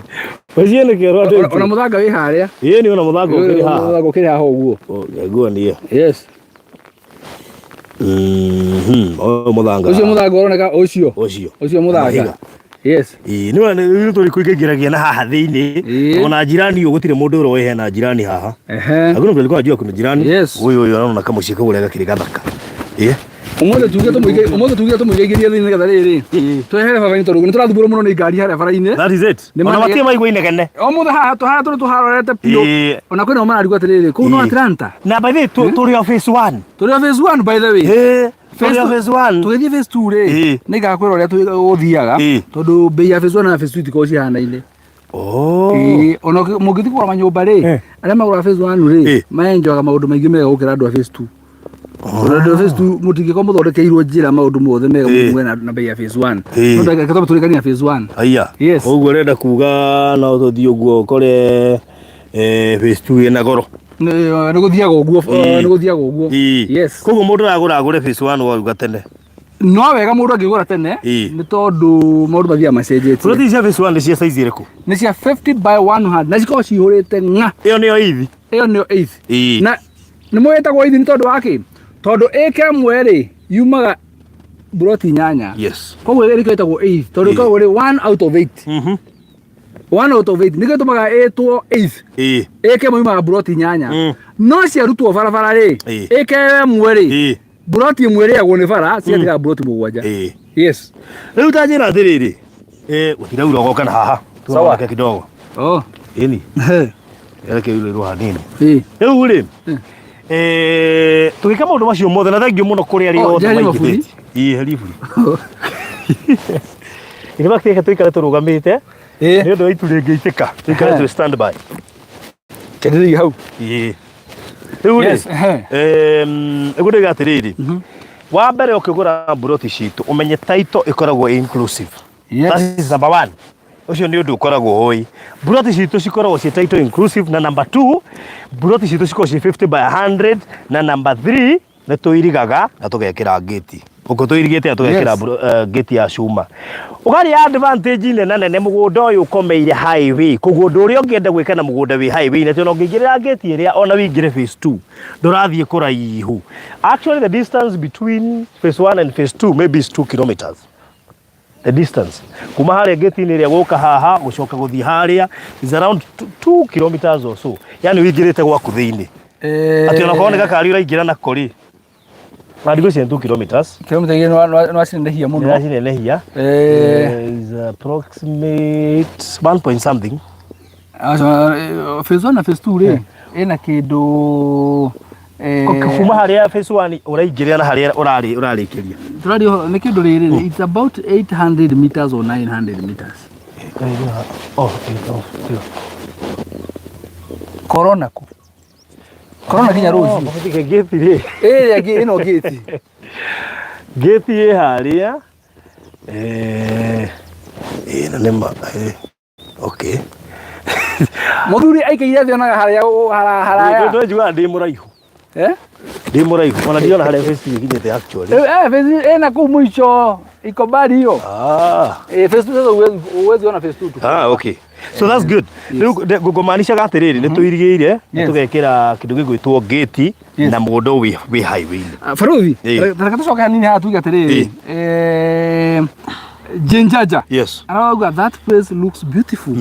mũciĩ nĩ kĩoro andũ Ona aitũ. mũthanga wĩ harĩa. Ĩni, ona mũthanga ũkĩrĩ haha. Mũthanga ũkĩrĩ haha ũguo. Nguonie. Yes. Ũyũ mũthanga. Ũcio mũthanga ũroneka ũcio. Ũcio. Ũcio mũthanga. Mahiga. Yes. Ĩĩ, nĩ wona rĩu tũrĩ kũingĩragia na haha thĩinĩ. Ĩĩ. Ona jirani ũyũ gũtirĩ mũndũ ũroĩ hena jirani haha. Ehe. Hakuna mtu alikuwa anajua kuna jirani. Yes. Huyu huyu anaona kama mũciĩ kau ũrĩa gakĩrĩ gathaka. Ĩĩ. Ũmũthĩ tuge tũmũige ũmũthĩ tuge tũmũigaigĩrie thĩinĩ nĩgetha rĩrĩ. Twehere barabara-inĩ tondũ nĩ tũrathumbũrwo mũno nĩ ngari harĩa bara-inĩ. That is it. Nĩ Ona manege- matirĩ maigua inegene. Ũmũthĩ haha haha tũrĩ tũharorete biũ. Ĩĩ. Ona kwĩna mararigwo atĩrĩrĩ, kũu no Ĩĩ. Atlanta. Na by the way, tũrĩ o phase 1. Tũrĩ o phase 1 by the way. Ĩĩ. Tũrĩ o phase 1. Tũgĩthiĩ phase 2 rĩ, Ĩĩ. nĩ ngakwĩra ũrĩa gũthiaga Ĩĩ. tondũ bei ya phase 1 na phase 2 itikoragwo cihanaine. Oh. Ĩĩ, ona mũngĩthiĩ kũgũra manyũmba rĩ, Eh. arĩa magũraga phase 1 rĩ, Ĩĩ. maenjoyaga maũndũ maingĩ mega gũkĩra andũ a phase 2. Tondũ andũ a phase 2 mũtingĩkorwo mũthondekeirwo njĩra maũndũ mothe mega Ĩĩ. mũgũe na bei ya phase 1. Ĩĩ. No ndagĩka twambe tũrĩkanie na phase 1. Aya. Yes. Ũguo ũrenda kuga no tũthiĩ ũguo ũkore phase 2 ĩna goro. Nĩ gũthiaga ũguo, Ĩĩ. nĩ gũthiaga ũguo. Ĩĩ. Yes. Koguo mũndũ aragũra agũre phase 1 wauga tene. No wega mũndũ angĩgũra tene Ĩĩ. nĩ tondũ maũndũ mathiaga macenjetie. Ploti cia phase 1 nĩ cia size ĩrĩkũ? Nĩ cia 50 by 100 na cikoragwo cihũrĩte ng'a. Ĩyo nĩyo ithi. Ĩyo nĩyo eighth. Ĩĩ. Na nĩ mũĩtagwo ithi nĩ tondũ wa kĩ? Tondũ ĩka ĩmwe rĩ yumaga mburoti 8. Yes. Koguo ĩrĩa ĩtagwo eighth tondũ Ĩĩ. ĩkoragwo ĩrĩ 1 out of 8. 1 out of 8 nĩkĩo ĩtũmaga ĩtwo eighth. Ĩĩ. Ĩka ĩmwe yumaga mburoti 8. No ciarutwo barabara rĩ, Ĩĩ. ĩka ĩmwe rĩ, Ĩĩ. mburoti ĩmwe ĩrĩagwo nĩ bara cigatiga mburoti 7. Ĩĩ. Yes. Rĩu ta njĩra atĩrĩrĩ. Gũtiraura ũgoka na haha. Sawa. Tuoneke kidogo. Oh. Ĩni. Reke yurĩrwo hanini. Ĩĩ. Rĩu rĩ, tũgĩka maũndũ macio mothe na thengiũ mũno kũrĩ arĩa Oh, othe njeherie maingĩhĩte. maburi? Ĩĩ, heria iburi. In fact, reke tũikare tũrũgamĩte Ĩĩ. nĩ ũndũ wa itu rĩngĩitĩka tũikare Ehe. twĩ stand by. Kendereire hau. Ĩĩ. Rĩu rĩ, Yes, ehe. nĩguo ndĩga atĩrĩrĩ, wa mbere ũkĩgũra mburoti citũ ũmenye title ĩkoragwo ĩ inclusive. Yes. That is number one. Ũcio nĩ ũndũ ũkoragwo ũĩ. Mburoti citũ cikoragwo ciĩ title inclusive na number 2, mburoti citũ cikoragwo ciĩ 50 by 100 na number 3 nĩ tũirigaga na tũgekĩra ngĩti. Gũkũ tũirigĩte na tũgekĩra Yes. ngĩti ya cuma. Ũkarĩa advantage nene nene mũgũnda ũyũ ũkomeire highway. Koguo ũndũ ũrĩa ũngĩenda gwĩka na mũgũnda wĩ highway na ona ũngĩingĩrĩra ngĩti ĩrĩa ona wĩingĩre phase 2 ndũrathiĩ kũraihu. Actually the distance between phase 1 and phase 2 maybe is 2 kilometers. The distance kuma harĩa gate-inĩ ĩrĩa gũka haha gũcoka gũthiĩ harĩa is around 2 kilometers or so, yani wĩingĩrĩte gwaku thĩinĩ, atĩ ona korwo nĩ gakari ũraingĩra nako rĩ, na ndigwĩciria nĩ 2 kilometers. Kilomita igĩrĩ nĩwacinenehia mũno. Nĩracinenehia. Is approximate 1 point something. Aca, phase 1 na phase 2 rĩ, ĩna kĩndũ Kuma harĩa phase 1 ũraingĩrĩra na harĩa ũrarĩ ũrarĩkĩria. Tũraria ũhoro nĩ kĩndũ rĩrĩ, it's about 800 meters or 900 meters. Oh, oh, Corona ku corona nginya rũciũ. Gate rĩ. Ĩrĩa ĩno gate. Gate ĩ harĩa, ĩno nĩ ma okay. Mũthuri aikaire thĩ onaga harĩa haraya. Ndonjugaga ndĩ mũraihu. Eh? Ndĩ mũraihu ona ndiona harĩa phase 2 ĩkinyĩte actually. Phase ĩna kũu mũico iko mbali hiyo. Ah. Phase 2 sasa huwezi ona phase 2 tu. Ah, okay. So that's good. Rĩu ngũmaanishaga atĩrĩrĩ, nĩ tũirigĩire na tũgekĩra kĩndũ gĩgwĩtwo gate na mũgũnda ũyũ wĩ highway-inĩ. Ah, Baruthi, Ĩĩ. reke tũcoke hanini haha tuge atĩrĩrĩ, Jinjaja arauga that place looks beautiful.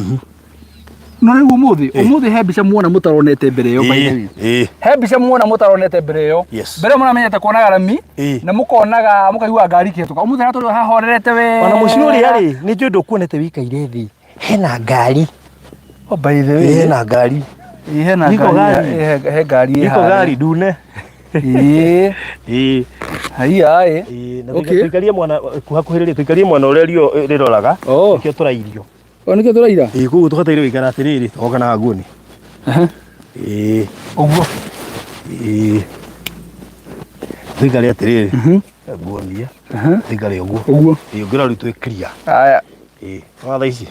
No rĩu ũmũthĩ ũmũthĩ he mbica muona mũtaronete mbere ĩyo, by the way. He mbica muona mũtaronete mbere ĩyo. Mbere ĩyo mũramenyete kuonaga rami na mũkonaga mũkaigua ngari ikĩhetũka. Ũmũthĩ harĩa tũrĩ hahorerete wega. Ona mũciĩ ũrĩa rĩ, nĩ njũĩ ndũkuonete wĩikaire thĩ hena ngari. Oh, by the way. Hena ngari. Ĩĩ, hena Niko ngari. gari. He ngari ĩ Iko harĩa. gari ndune. Ĩĩ. Haiya ĩ. Ĩĩ, na tũikarie mwena hakuhĩrĩria, tũikarie mwena ũrĩa riũa rĩroraga. Nĩkĩo tũrairio. O nĩkĩo tũraira. Ĩĩ, koguo tũbataire gũikara atĩrĩrĩ, tũgoka na nguoni. Ĩĩ. Ũguo. Ĩĩ. Tũikare atĩrĩrĩ. Nguonia. Tũikare ũguo. Ũguo. Ĩĩ, ũngĩrora rĩu twĩ clear. Haya. Ĩĩ, wona thaa ici.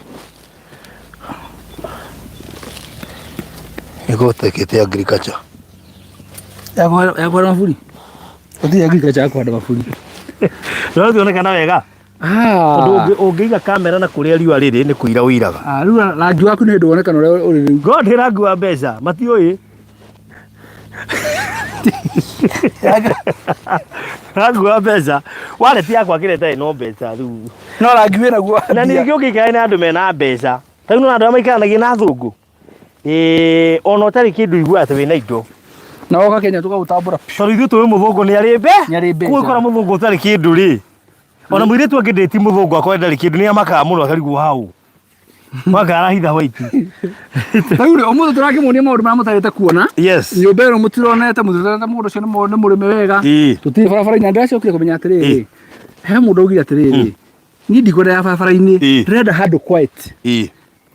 Nĩkũhotekete agriculture. Ya kũhanda maburi. Gũtirĩ agriculture ya kũhanda maburi. No tionekana wega. Tondũ ũngĩiga kamera na kũrĩa riũa rĩrĩ nĩ kũira ũiraga. Ah, rĩu rangi waku nĩ hĩndĩ wonekana ũrĩa ũrĩ rĩu. God, rangi wa mbeca matiũĩ. Rangi wa mbeca wallet yakwa kĩrĩa ĩtarĩ no mbeca rĩu. No rangi wĩ naguo. Na ningĩ ũngĩikara na andũ mena mbeca, ta rĩu nĩwona andũ arĩa maikaranagia na athũngũ, ona ũtarĩ kĩndũ ũiguaga atĩ wĩna indo. Na woka Kenya tũgagũtambũra. Tondũ ithuĩ tũĩ mũthũngũ nĩ arĩ mbe. Nĩ arĩ mbeca. Koguo ũkora mũthũngũ ũtarĩ kĩndũ rĩ, ona mũirĩtu angĩndĩti mũthũngũ akorwo ndarĩ kĩndũ nĩ amakaga mũno akarigwo hau. Mwaka arahitha white. Rĩu rĩ, ũmũthĩ tũrakĩmuonia maũndũ marĩa mũtarĩte kuona. Yes. Nyũmba ĩno mũtironete, mũtironete mũgũnda ũcio nĩ mũrĩme wega. Tũtirĩ barabara-inĩ na ndĩracokire kũmenya atĩrĩrĩ, he mũndũ augire atĩrĩrĩ, niĩ ndikwenda ya barabara-inĩ, ndĩrenda handũ quiet.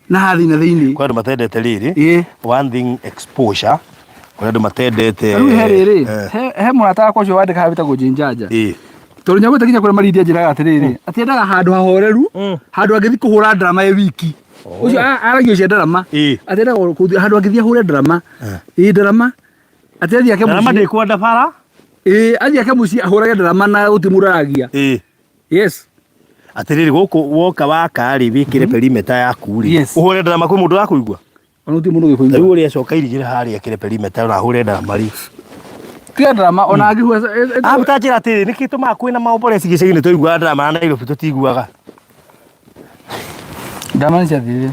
Na hathi na thĩinĩ. Kwĩ andũ matendete rĩrĩ. One thing, exposure. Kwĩ andũ matendete. Rĩu he rĩrĩ, he mũrata wakwa ũcio wandĩka haha wĩtagwo Jinjanja. Tondũ nyagwĩte nginya kũrĩa Malindi anjĩraga atĩrĩrĩ, atĩ endaga handũ hahoreru, handũ angĩthiĩ kũhũra ndarama ĩ wiki. Ũcio aragia ũcio ndarama. Atĩ endaga gũthiĩ handũ angĩthiĩ ahũre ndarama. Ĩ ndarama. Atĩ athiĩ ake Ndarama mũciĩ. ndĩkwenda bara. Ĩ athiĩ ake mũciĩ ahũrage ndarama na gũtirĩ mũndũ aragia. Yes. Atĩrĩrĩ, gũkũ woka waka rĩ, wĩkĩre perimeter yaku rĩ. Ũhũre ndarama kwĩ mũndũ ũrakũigua? Ona gũtirĩ mũndũ ũgĩkũigua. Rĩu ũrĩa acoka irigĩre harĩa akĩre perimeter na ahũre ndarama rĩ. Tiga ndarama ona angĩhũra. Ah, ta njĩra atĩrĩ, nĩkĩ tũmaga kwĩna maomboreci gĩcagi-inĩ tũiguaga ndarama na Nairobi tũtiguaga? Ndarama nĩ ciathirire.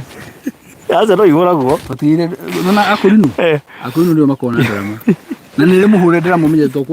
Aca no ihũragwo. Tũtigire nona akũrinũ. Akũrinũ nĩo makoragwo na ndarama. Na nĩ rĩ mũhũre ndarama ũmenye to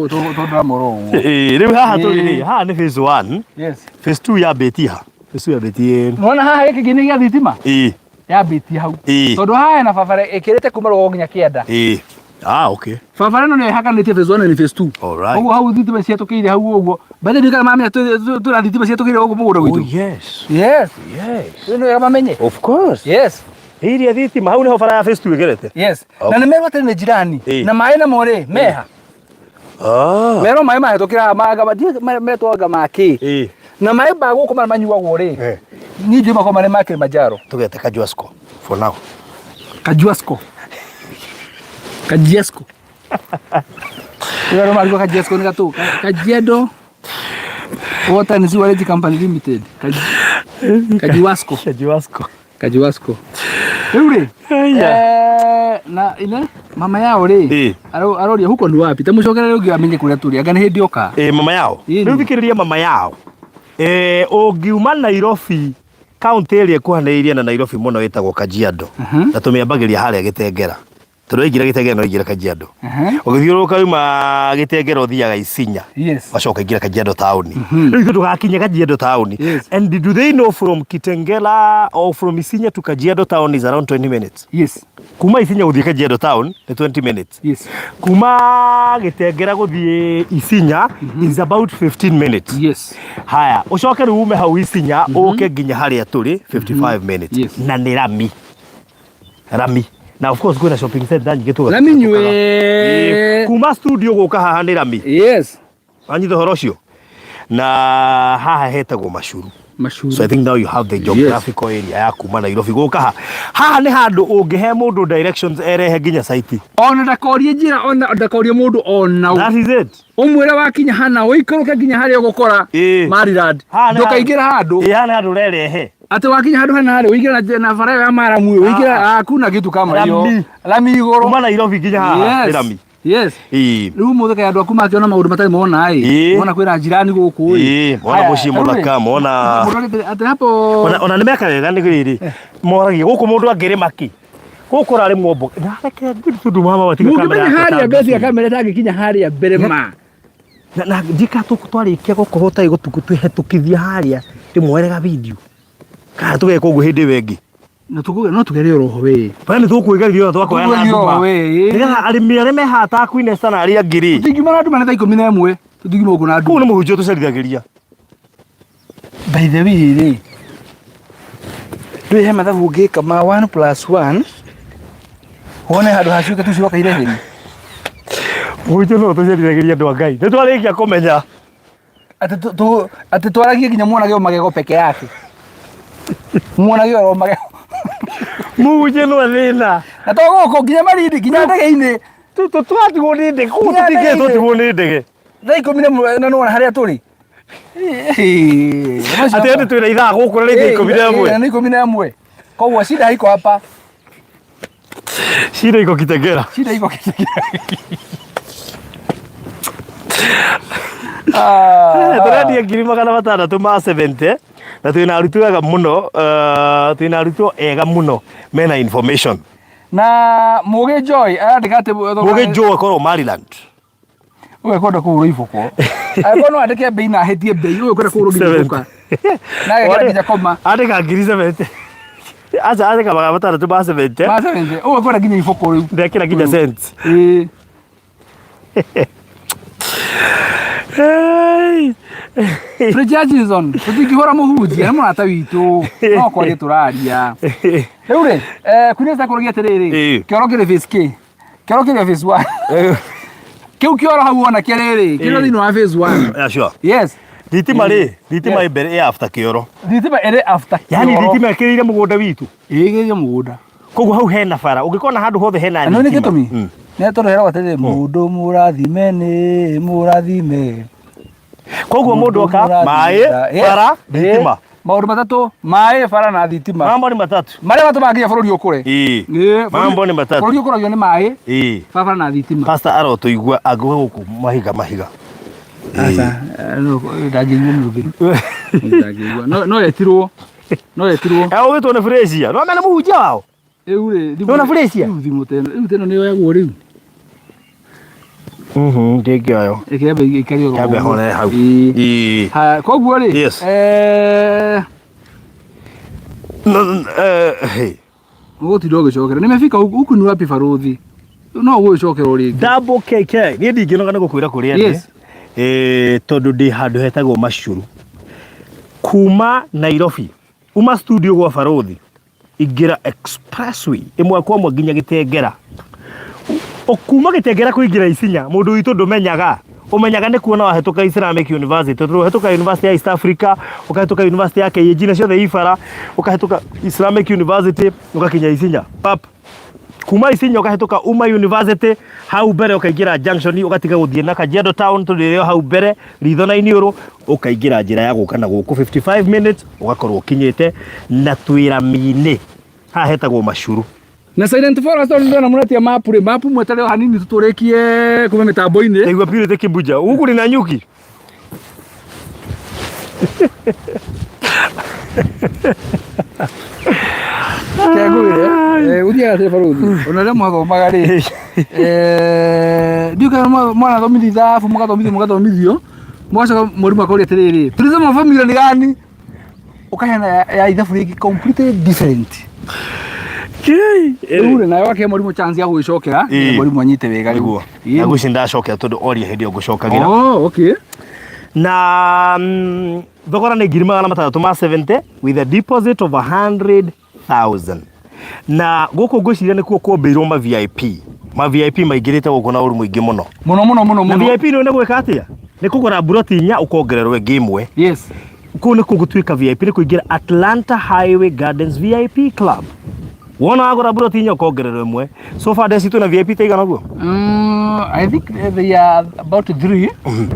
ndarama oro ũguo. Ĩĩ, rĩu haha tũrĩ rĩ, haha nĩ phase 1. Yes. Phase 2 yambĩtie ha? Phase 2 yambĩtie. Nĩwona haha gĩkĩ nĩ gĩa thitima? Ĩĩ. Yambĩtie hau. Ĩĩ. Tondũ haha hena barabara ĩkĩrĩte kuma rũgongo nginya kĩanda. Ĩĩ. Ah, okay. Barabara ĩno nĩyo ĩhakanĩtie phase 1 na phase 2. All right. Ũguo hau thitima cihetũkĩire hau ũguo. By the way kana mamenya twĩna thitima cihetũkĩire gũkũ mũgũnda gwitũ. Oh, yes. Yes. Yes. Rĩu nĩ wega mamenye. Of course. Yes. Iria thitima hau niho bara ya phase 2 ĩgerete. Yes. Okay. Na nĩ merwo atĩ nĩ jirani. Na maĩ namo rĩ meha. Ah. Merwo maĩ mahĩtũkĩra manga metwanga makĩ. Na maĩ ma gũkũ marĩa manyuagwo rĩ. Niĩ njũĩ makoragwo marĩ ma Kilimanjaro. Tũgete Kajuasco for now. Kajuasco. Kajiasco. Rĩu marigwo Kajiasco nĩ gatũ. Kajiado Water and Sewerage Company Limited. Kajiwasco. Kajiwasco. Kajiwasco. Rĩu rĩ, na ine mama yao rĩ, aroria huko ni wapi? Ta mũcokerere ũngĩ amenye kũrĩa tũrĩ, anga nĩ hĩndĩ oka. Ĩ mama yao. Rĩu thikĩrĩria mama yao. Eh, ũngiuma Nairobi kaunti ĩrĩa ĩkuhanĩrĩirie na Nairobi mũno ĩtagwo Kajiado na tũmĩambagĩria harĩa Gĩtengera tondũ waingĩra Gĩtengera no waingĩra Kajiado ũgĩthiũrũrũka wauma Gĩtengera ũthiaga Isinya Yes. wacoka ingĩra Kajiado taũni rĩu ithuĩ ndũgakinye Kajiado taũni Yes. and do they know from Kitengela or from Isinya to Kajiado town is around 20 minutes Yes. kuma Isinya gũthiĩ Kajiado town nĩ 20 minutes Yes. kuma Gĩtengera gũthiĩ Isinya is about 15 minutes Yes. haya ucoke rĩu ume hau Isinya ũke nginya harĩa tũrĩ 55 minutes Yes. na nĩ rami rami na of course kwĩna shopping center nyingĩ tũgathiĩ Rami tũkaga. nyue. Ĩĩ, kuma studio gũka haha nĩ rami Yes. wanyita ũhoro ũcio na haha hetagwo Macuru Macuru. So I think now you have the geographical area ya kuma Nairobi gũka haha haha nĩ handũ ũngĩhe mũndũ directions erehe nginya site Ona ndakorie njĩra ona ndakorie mũndũ ona ũ. that is it Ũmwĩre wakinya hana ũikũrũke nginya harĩa ũgũkora Ĩĩ. Maryland. Haha nĩ Ndũkaingĩra handũ. Ĩĩ, haha nĩ handũ ũrerehe Atĩ wakinya handũ hana harĩa ũingĩre na bara ĩyo ya maramu ũingĩre Ah. hakuna kitu kama hiyo. Rami. Rami igũrũ. kuma Nairobi nginya haha nĩ rami Yes. Ĩĩ. Rĩu ũmũthĩ kaĩ andũ aku makĩona maũndũ matarĩ mona ĩ. Ĩĩ. Mona kwĩna jirani gũkũ ĩ. Ĩĩ, mona Haya, mũciĩ tarĩu rĩ, mũthaka, mona- mũndũ atĩ hapo ona nĩ meka wega nĩ rĩrĩ moragia gũkũ mũndũ angĩrĩma kĩ gũkũ ũrarĩmwo mboga na reke ngwĩre tondũ mama watiga kamera mũngĩmenya yakwa harĩa mbere tiga ta kamera ĩtangĩkinya harĩa mbere ma. na njika twarĩkia gũkorwo ũtarĩ gũtukũ twĩhetũkithia harĩa ndĩmuoere ga video kana tũgeka ũguo hĩndĩ ĩyo ĩngĩ Na tũkũge no tũgerie oroho we. baya nĩ tũkwĩgeria ona twakoya na Tũkũgeria nduma oroho we, ĩĩ. nĩgetha arĩmi arĩa me haha ta Queen Esther na arĩa angĩ rĩ Tũtingiuma na nduma nĩ thaa 11. Tũtingiuma gũkũ na kũu nduma. nĩ mũhunjia tũcerithagĩria By the way rĩ. Ndũĩ he mathabu ũngĩka ma 1 plus 1 wone handũ ha ciũke tu cioka ireheri. mũhunjia no tũcerithagĩria andũ a Ngai nĩ twarĩkia kũmenya Atĩ atĩ twaragie nginya muonage o magego peke yake. Muonage oro magego. mũhunjia no thĩna Na to gũkũ nginya Malindi nginya ndege-inĩ. tũratigwo nĩ ndege kũu Nginya tũtingĩ ndege-inĩ. tũtigwo nĩ ndege Thaa 11 na nĩwona harĩa tũrĩ. atĩ hĩndĩ twĩna ithaa gũkũ na nĩ thaa 11 Nĩ 11. Koguo shida haiko hapa. shida iko Kitengela Shida iko Kitengela. tũrendia 670,000 ma 70 na twĩna arutwo ega mũno twĩna arutwo ega mũno mena information Na Mũgĩ Joy arandĩka atĩ Mũgĩ Joe akorwo Maryland Ũyũ ekwenda kũgũrwo ibũkũ. Angĩkorwo no andĩke mbei na ahĩtie mbei, ũyũ ũkwenda kũgũrwo nginya ibũka. Na agekĩra nginya koma. Andĩka 70,000 aca andĩka 600 ma 70 Ma 70. Ũyũ ũkwenda nginya ibũkũ rĩu. ndekĩra nginya cents Ĩĩ. Hey. Fridge Hutchinson, tũtingĩhũra mũhunjia nĩ mũrata witũ no kwaria tũraria. Rĩu rĩ, Queen Esther akũragia atĩrĩrĩ, Ĩĩ. kĩoro kĩrĩ phase K, kĩoro kĩrĩ phase 1. Kĩu kĩoro hau wona kĩrĩrĩ, kĩrĩ Ĩĩ. thĩinĩ wa phase 1. Yeah, sure. Yes, Thitima rĩ, thitima ĩ mbere ĩ after kĩoro. thitima ĩrĩ after Yaani kĩoro. thitima ĩkĩrĩire mũgũnda witũ. Ĩgĩrĩire mũgũnda. Koguo hau hena bara, ũngĩkona handũ hothe hena Na nĩ thitima. gĩtũmi? Nĩ tondũ heragwo atĩrĩrĩ, mũndũ mũrathime nĩ mũrathime. Koguo mũndũ oka Mũrathime. maĩ, Yes. bara, thitima. Ĩĩ. Maũndũ matatũ, maĩ, bara na thitima. Mambo ni matatu. Marĩa matũmaga nginya bũrũri ũkũre. Ĩĩ. Ĩĩ, Mambo ni matatu. Bũrũri ũkũragio nĩ maĩ, Ĩĩ. barabara na thitima. Pastor arotũigua angĩũka gũkũ mahiga mahiga. Aca, no ndangĩigua mũthĩ. Ndangĩigua. No etirwo. No etirwo. Eh, ũgĩtwo nĩ Frasier. No amenya nĩ mũhunjia wao. Rĩu rĩ, thimũ. Nĩwona Frasier? Rĩu thimũ teno, rĩu teno nĩ yoyagwo rĩu. Mhm, ndĩngĩoywo. Ĩkĩambe ĩikario oro. Yambe ũguo. hore hau. Ĩĩ. Ĩĩ. Haya, koguo rĩ, Yes. No, hey. ũgũtinda ũgĩcokera. Nimefika huku, huku ni wapi baruthi? No ũgũgĩcokera o rĩngĩ. Double KK. Niĩ ndingĩnoga nĩ gũkwĩra kũrĩa ndĩ. Yes. Tondũ ndĩ handũ hetagwo Macuru. Kuma Nairobi, uma studio gwa Baruthi, ingĩra expressway ĩmwe kwa ĩmwe nginya Gĩtengera. Kuma Gĩtengera kũingĩra Isinya, mũndũ witũ ndũmenyaga. Ũmenyaga nĩ kuona wahĩtũka Islamic University, tondũ ũhĩtũka University ya East Africa, ũkahĩtũka University ya KAG na ciothe i bara, ũkahĩtũka Islamic University, ũgakinya Isinya. Pap. Kuma Isinya ũkahĩtũka Uma University, hau mbere ũkaingĩra junction ũgatiga gũthiĩ na Kajiado town tondũ ĩrĩ o hau mbere ritho na iniũrũ, ũkaingĩra njĩra ya gũka na gũkũ 55 minutes ũgakorwo ũkinyĩte na twĩ rami-inĩ. Haha hetagwo Macuru. Na Silent Forest tondũ ndĩrona mũretia mapu rĩ, mapu mweterere o hanini tũtũrĩkie kuma mĩtambo-inĩ. Ndaigua Purity Kibuja, huku nina nyuki. Kengwire uthiaga atĩ baruthi ona rĩrĩa mwathomaga rĩ, ndiũĩ kana mwanathomithio ithabu, mũgathomithio mũgathomithio, mũgacoka mwarimũ akoria atĩrĩrĩ, tulisema formula ni gani? Ũkaheana ya ithabu rĩngĩ completely different. Rĩu rĩ, nawe wakĩhe mwarimũ chance ya gũgĩcokera, mwarimũ anyite wega rĩu. Nĩguo. Na ngwĩciria ndacokera tondũ oria hĩndĩ ĩyo ngũcokagĩra. Oh, okay. Na thogora nĩ 670,000 with a deposit of 100,000. Na gũkũ ngwĩciria nĩkuo kwombĩirwo ma VIP. Ma VIP maingĩrĩte gũkũ na ũru mũingĩ mũno. Mũno mũno mũno Na mũno. VIP nĩ gwĩka atĩa? Nĩ kũgũra mburoti inya ũkongererwo ĩngĩ ĩmwe. Yes. Kũu nĩkuo gũtuĩka VIP, nĩ kũingĩra Atlanta Highway Gardens VIP Club. Wona wagũra mburoti inya ũkongererwo ĩmwe. So far ndeci twĩna VIP ta igana ũguo? I think they are about three.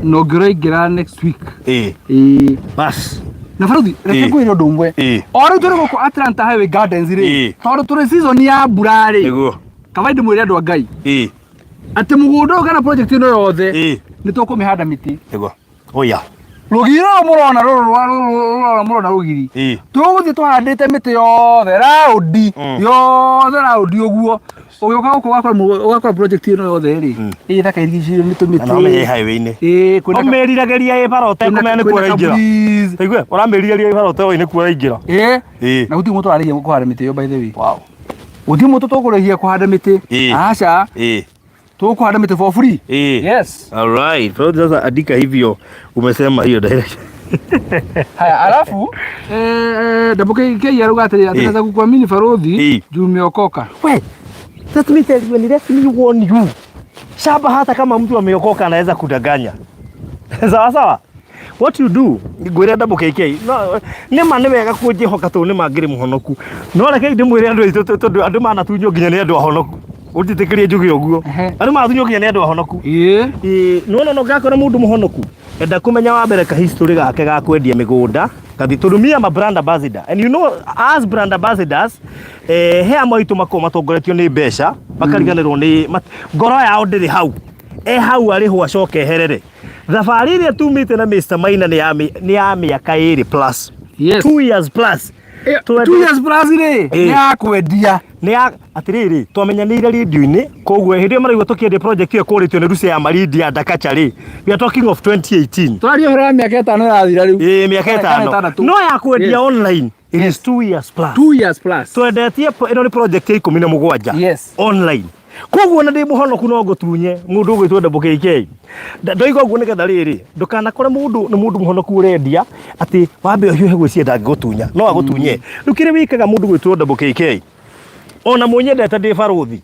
Na ũngĩraingĩra next week. Ĩĩ. Ĩĩ. Bas. Na baruthi, reke ngwĩre ũndũ ũmwe. O rĩu tũrĩ gũkũ Atlanta Highway Gardens rĩ, tondũ tũrĩ season ya mbura rĩ, Nĩguo. kaba ndĩmwĩre andũ a Ngai atĩ mũgũnda ũyũ kana project ĩno yothe nĩ tũkũmĩhanda mĩtĩ. Nĩguo. Oya. Rũgiri rũrũ mũrona rũrũ rũrũ mũrona rũgiri. Tũgũthiĩ tũhandĩte mĩtĩ yothe raundi yothe raundi ũguo. Ũgĩũka gũkũ ũgakora ũgakora project ĩno yothe rĩ, ĩ thaka ĩrigicĩirio nĩ tũmĩtĩ. Na no highway-inĩ. Ĩĩ, kwĩna Ũmĩriragĩria ĩ bara ũtekũmenya nĩ kuo ũraingĩra. breeze. Igue, ũramĩriragĩria ĩ bara ũtoĩ nĩ kuo ũraingĩra. Ĩĩ. Ĩĩ. Na gũtirĩ mũndũ tũrarĩhia kũhanda mĩtĩ ĩyo by the way. Wow. Gũtirĩ mũndũ tũkũrĩhia kũhanda mĩtĩ. Ĩĩ. Aca, Ĩĩ. tũkũhanda mĩtĩ for free. Ĩĩ. Yes. All right. So sasa andika hivyo umesema hiyo direction. Haya, alafu Double K arauga atĩrĩrĩ, atĩ naweza kukuamini Farodhi juu umeokoka. We, let me tell you and let me warn you. Shaba hata kama mtu ameokoka anaweza kudanganya. Sawa sawa. What you do, ngwĩre Double KK, no nĩ ma nĩ wega kũnjĩhoka tondũ nĩ ma ngĩrĩ mũhonoku. No rekei ndĩmwĩre andũ aitũ tondũ andũ manatunywo nginya nĩ andũ ahonoku. Ũnjĩtĩkĩrie njuge ũguo. Andũ manatunywo nginya nĩ andũ ahonoku. Ĩĩ. Ĩĩ, nĩwona no ngakora mũndũ mũhonoku. Enda kũmenya wa mbere ka history gake ga kwendia mĩgũnda kathi tondũ me am a brand ambassador and you know as brand ambassadors he amwe aitũ makoragwo matongoretio nĩ mbeca makariganĩrwo nĩ ngoro yao ndĩrĩ hau e hau arĩhwo acoke eherere. Thabarĩ ĩrĩa tumĩte na Mr Maina nĩ ya nĩ ya mĩaka ĩrĩ plus. Yes. 2 years plus. 2 years plus rĩ, nĩ ya kwendia. Nĩ ya atĩrĩrĩ, twamenyanĩire radio-inĩ, koguo hĩndĩ ĩyo maraigua tũkĩendia project ĩyo kũrĩtio nĩ Lucy ya Malindi ya Ndakacha rĩ, we are talking of 2018. Tũraria ũhoro wa mĩaka ĩtano ĩrathira rĩu. Ĩĩ, mĩaka Kana ĩtano. ĩtandatũ. No ya kwendia Yes. online, it is 2 years plus. 2 years plus. Twendetie ĩno nĩ project ya 17. Yes. Online. Koguo ona ndĩ mũhonoku no ngũtunye mũndũ ũgwĩtwo Double KK. Ndoiga ũguo nĩgetha rĩrĩ, ndũkanakore mũndũ nĩ mũndũ mũhonoku ũrendia atĩ wambe ũhiũhe gwĩciria ndangĩgũtunya, no agũtunye. Rĩu kĩrĩa wĩkaga mũndũ ũgwĩtwo Double KK, ona mũnyendete ndĩ barũthi,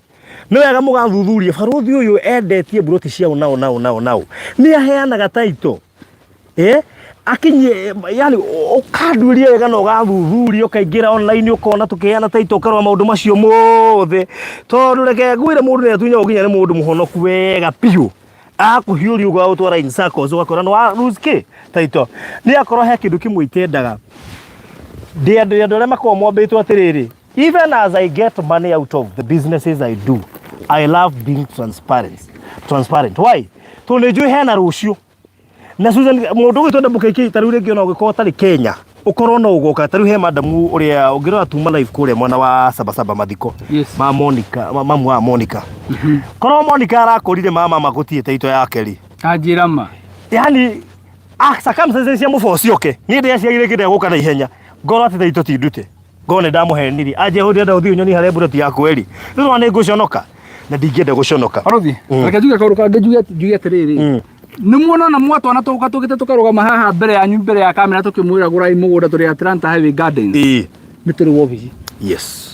nĩ wega mũgathuthuria barũthi ũyũ endetie mburoti cia ũ na ũ na ũ na ũ na ũ. Nĩ aheanaga title. Akinyie, yani ũkanduĩria wega na ũgathuthuria ũkaingĩra online ũkona tũkĩheana title ũkarora maũndũ macio mothe. Tondũ reke ngwĩre mũndũ nĩ atunyagwo nginya nĩ mũndũ mũhonoku wega biũ. Akũhiũria ũguo agũtwara in circles ũgakora nĩ wa lose kĩ title. Niĩ akorwo he kĩndũ kĩmwe itendaga, ndĩ andũ arĩa makoragwo mombĩtwo atĩrĩrĩ, even as I get money out of the businesses I do, I love being transparent. Transparent. Why? Tondũ nĩ njũĩ hena rũciũ. Na Susan, mũndũ ũgwĩtwo Double KK ta rĩu rĩngĩ ona ũngĩkorwo ũtarĩ Kenya, ũkorwo no ũgoka. Ta rĩu he madamu ũrĩa ũngĩrora tuma live kũrĩa mwena wa Sabasaba mathiko. Yes. Ma Monica, mamu wa Monica. Korwo Monica arakũrire mama magũtiĩte ito yake rĩ. Kanjĩra ma. Yani, circumstances cia mũboci oke. Niĩ ndĩraciarire kĩndũ gũka na ihenya. Ngorwo atĩ ito ti ndute. Ngorwo nĩ ndamũhenirie. Anjia ũndĩrenda ũthiĩ ũnyoni harĩa mburoti yaku ĩrĩ. Rĩu nĩ ngũconoka. Na ndingĩenda gũconoka. Barothi, reke njuge kaũndũ kangĩ njuge atĩrĩrĩ. Nĩ muona na mwatwana tũka tũkĩte tũkarũgama haha mbere yanyu mbere ya kamera tũkĩmwĩra gũrai mũgũnda tũrĩ Atlanta Highway Gardens. Ĩĩ. Nĩ tũrĩ wobici. Yes.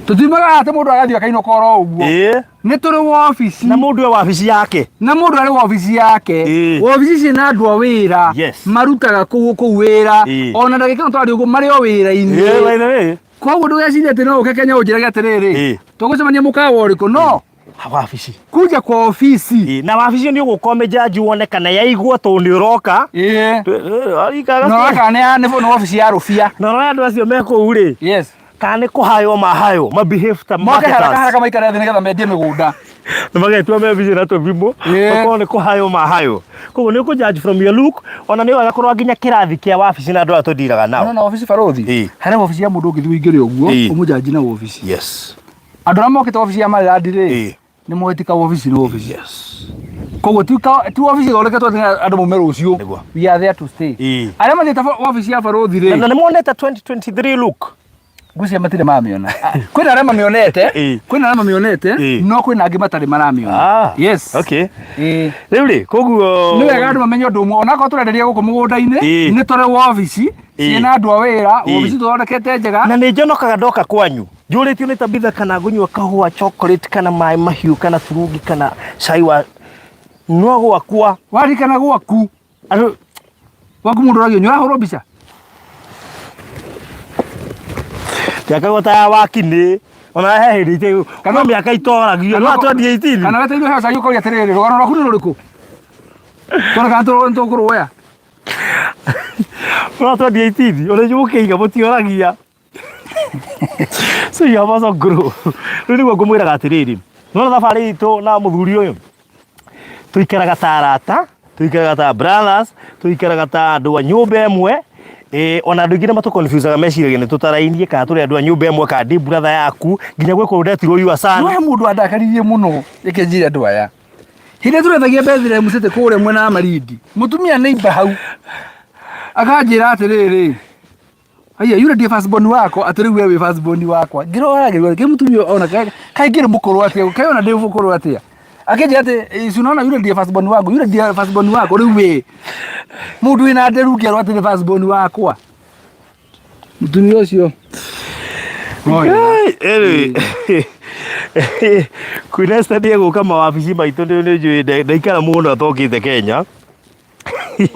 Tũtiumaga haha atĩ mũndũ agathiĩ akainũka oro ũguo. Ĩĩ. Nĩ tũrĩ wobici. Na mũndũ e wabici yake. Na mũndũ arĩ wobici yake. Ĩĩ. Wobici ciĩna andũ a wĩra. Yes. Marutaga kũu kũu wĩra. Ĩĩ. Ona ndagĩka ĩno twaria ũguo marĩ o wĩra-inĩ. Ĩĩ, by the way. Koguo ndũgecirie atĩ no ũke Kenya ũnjĩrage atĩrĩrĩ. Ĩĩ. Tũgũcemania mũkawa ũrĩkũ no. Wabici. Kuja kwa ofisi. Ĩĩ, na wabici nĩ ũgũka ũmĩnjanji wone kana yaigwo tondũ nĩ ũroka. Ĩĩ. Arikaga. No kana nĩ nĩ wabici ya Rũbia. Na ũrora andũ acio me kũu rĩ. Yes. Kana nĩ kũhaywo mahaywo ma behave ta Moke haraka marketers. haraka maikare thĩ nĩgetha mendie mĩgũnda. Nĩ magetua me busy na tũthimũ. Makorwo nĩ kũhaywo mahaywo. Koguo nĩ ũkũ judge from your look, ona nĩ ũgakorwo nginya kĩrathi kĩa wabici na andũ arĩa tũndiraga nao. Nona wabici barothi. Harĩ wabici ya mũndũ ũngĩthiĩ ũingĩre ũguo, ũmũjanji na wabici. Andũ arĩa mokĩte wabici ya Maryland rĩ, nĩ moĩ ti wabici nĩ wabici. Koguo ti wabici ĩthondeketwo atĩ andũ maume rũciũ. Nĩguo. We are there to stay. Arĩa mathiĩte wabici ya barothi rĩ, Na nĩ monete 2023 look. Ngwĩciria matirĩ mamĩona. Kwĩna arĩa mamĩonete, kwĩna arĩa mamĩonete, no kwĩna angĩ matarĩ maramĩona. Yes. Rĩu rĩ, koguo Nĩ wega andũ mamenye ũndũ ũmwe, onakorwo tũrenderia gũkũ mũgũnda-inĩ, nĩ tũrĩ wabici ciĩna andũ a wĩra, wabici tũthondekete njega. Na nĩ njonokaga ndoka kwanyu njũrĩtio nĩ Tabitha kana ngũnyua kahũa chocolate kana maĩ mahiũ kana turungi kana cai wa no gwakwa. Waririkana gwaku. Andũ Gwaku mũndũ ũragio nĩ ũrahũrwo mbica? Ndiakagwo ta ya wakinĩ ona he hĩndĩ ite kana mĩaka itoragio no 2018. Kana wetereire ũheo cai ũkoria atĩrĩrĩ, rũgano rwaku nĩ rũrĩkũ? Tuone kana nĩtũkũrwoya. No 2018 ona inyuĩ mũkĩiga mũtioragia. So you have also grow. Rĩu nĩguo ngũmwĩraga atĩrĩrĩ, nona thabarĩ itũ na mũthuri ũyũ tũikaraga ta arata, tũikaraga ta brothers, tũikaraga ta andũ a nyũmba ĩmwe. Ona andũ aingĩ nĩ matũ-confusaga meciragia nĩ tũtarainie kana tũrĩ andũ a nyũmba ĩmwe kana ndĩ brother yaku nginya gwĩ kũndũ ndetirwo your son. No he mũndũ wandakaririe mũno reke njĩre andũ aya. Hĩndĩ ĩrĩa tũrethagia Bethlehem City kũrĩa mwena wa Malindi, mũtumia neighbor hau akanjĩra atĩrĩrĩ, Aya yule ndiye firstborn wako atĩ rĩu we wĩ firstborn wakwa. Ngĩrora ngĩrora kĩ mũtumia ona kaĩ ngĩrĩ mũkũrũ atĩa kaĩ ona ndĩ mũkũrũ atĩa. Akĩnjĩra atĩ si unaona yule ndiye firstborn wangu yule ndiye firstborn wako rĩu we mũndũ wĩna nderu ngĩerwo atĩ nĩ firstborn wakwa. Mũtumia ũcio. Anyway, Queen Esther nĩ egũka mawabici maitũ nĩ njũĩ ndaikara mũno atokĩte Kenya.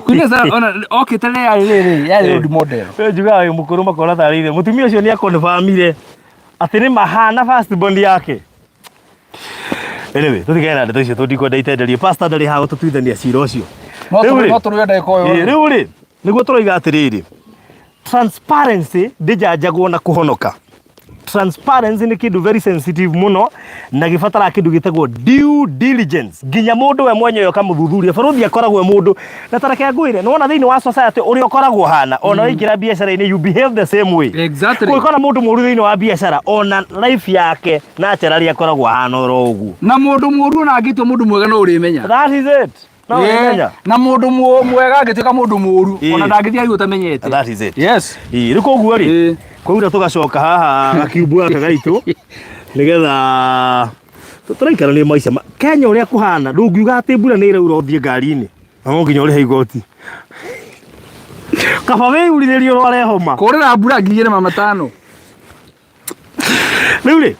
Queen Esther ona okĩte rĩ yarĩ rĩrĩ yarĩ road model. We njugaga wĩ mũkũrũ makona tarĩ ithe. Mũtumia ũcio nĩ akonfamire atĩ nĩ mahana first born yake. Anyway, tũtigane na ndeto icio tondũ ndikwenda itenderio. Pastor ndarĩ haha gũtũtuithania cira ũcio. No tũrũe ndagĩka o yothe. Rĩu rĩ, nĩguo tũroiga atĩrĩrĩ, transparency ndĩjanjagwo na kũhonoka. Transparency nĩ kĩndũ very sensitive mũno na gĩbataraga kĩndũ gĩtagwo due diligence nginya mũndũ we mwenyewe ũkamũthuthuria. Barũthi akoragwo e mũndũ na ta reke ngwĩre, nĩwona thĩinĩ wa society ũrĩa ũkoragwo hana ona waingĩra biacara-inĩ you behave the same way. Kũngĩkorwo na mũndũ mũru thĩinĩ wa biacara ona life yake naturally akoragwo ahana oro ũguo. Na mũndũ mũru ona angĩtua mũndũ mwega no ũrĩmenya. That is it. No ũrĩmenya. Na mũndũ mwega angĩtuĩka mũndũ mũru ona ndangĩthiĩ hau ũtamenyete. That is it. Yes. Rĩu koguo rĩ, kwaura tũgacoka haha gakiumbu gaka gaitũ nĩgetha tũraikarania maica Kenya ũrĩa kũhana ndũngiuga atĩ mbura nĩ ĩraura ũthiĩ ngari-inĩ na no nginya ũrĩhe igoti. Kaba wĩyurithĩrie ũrware homa. Kũrĩra mbura nginyĩre mama tano. Rĩu rĩ,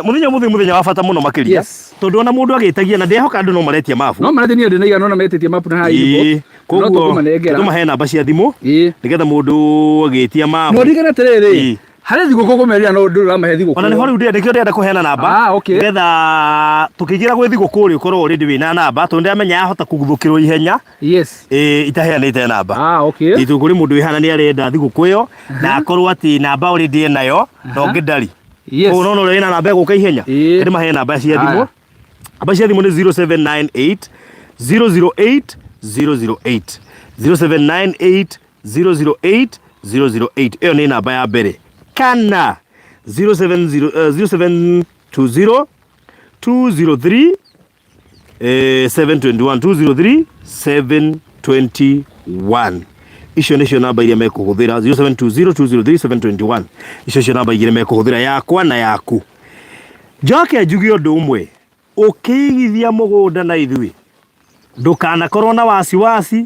mũthenya ũmũthĩ nĩ mũthenya wa bata mũno makĩria. Tondũ ona mũndũ agĩtagia na ndehoka andũ no maretia mabu. No maretia niĩ ndĩ na igana ona metĩtie mabu na haha inbox. No Koguo tũkũmanengera. tũmahe namba cia thimũ nĩgetha mũndũ agĩtia mabu. No ririkana atĩrĩrĩ, harĩ thigũkũ kũmerĩra no ndũrĩ ũramahe thigũkũ. Ona nĩho rĩu ndĩrenda nĩkĩo ndĩrenda kũheana namba. Nĩgetha tũkĩingĩra gwĩ thigũkũ rĩ ũkorwo already wĩna namba tondũ ndĩramenya yahota kũguthũkĩrwo ihenya. Itaheanĩte namba. Ĩĩ, tondũ kũrĩ mũndũ wĩ haha na nĩ arenda thigũkũ ĩyo na akorwo atĩ namba already enayo na ũngĩ ndarĩ. Koguo nona ũrĩa wĩna namba ĩgũka ihenya. Ndĩmahe namba cia thimũ. Namba cia thimũ nĩ 0798 008 008. 0798 008 008. Ĩyo nĩ namba ya mbere. Kana 070, 0720 203 721, 203 721. Icio nĩcio namba iria mekũhũthĩra, 0720 203 721. Icio nĩcio namba igĩrĩ mekũhũthĩra, yakwa na yaku. Njoke njuge ũndũ ũmwe, ũkĩigithia mũgũnda na ithuĩ ndũkanakorwo na wasiwasi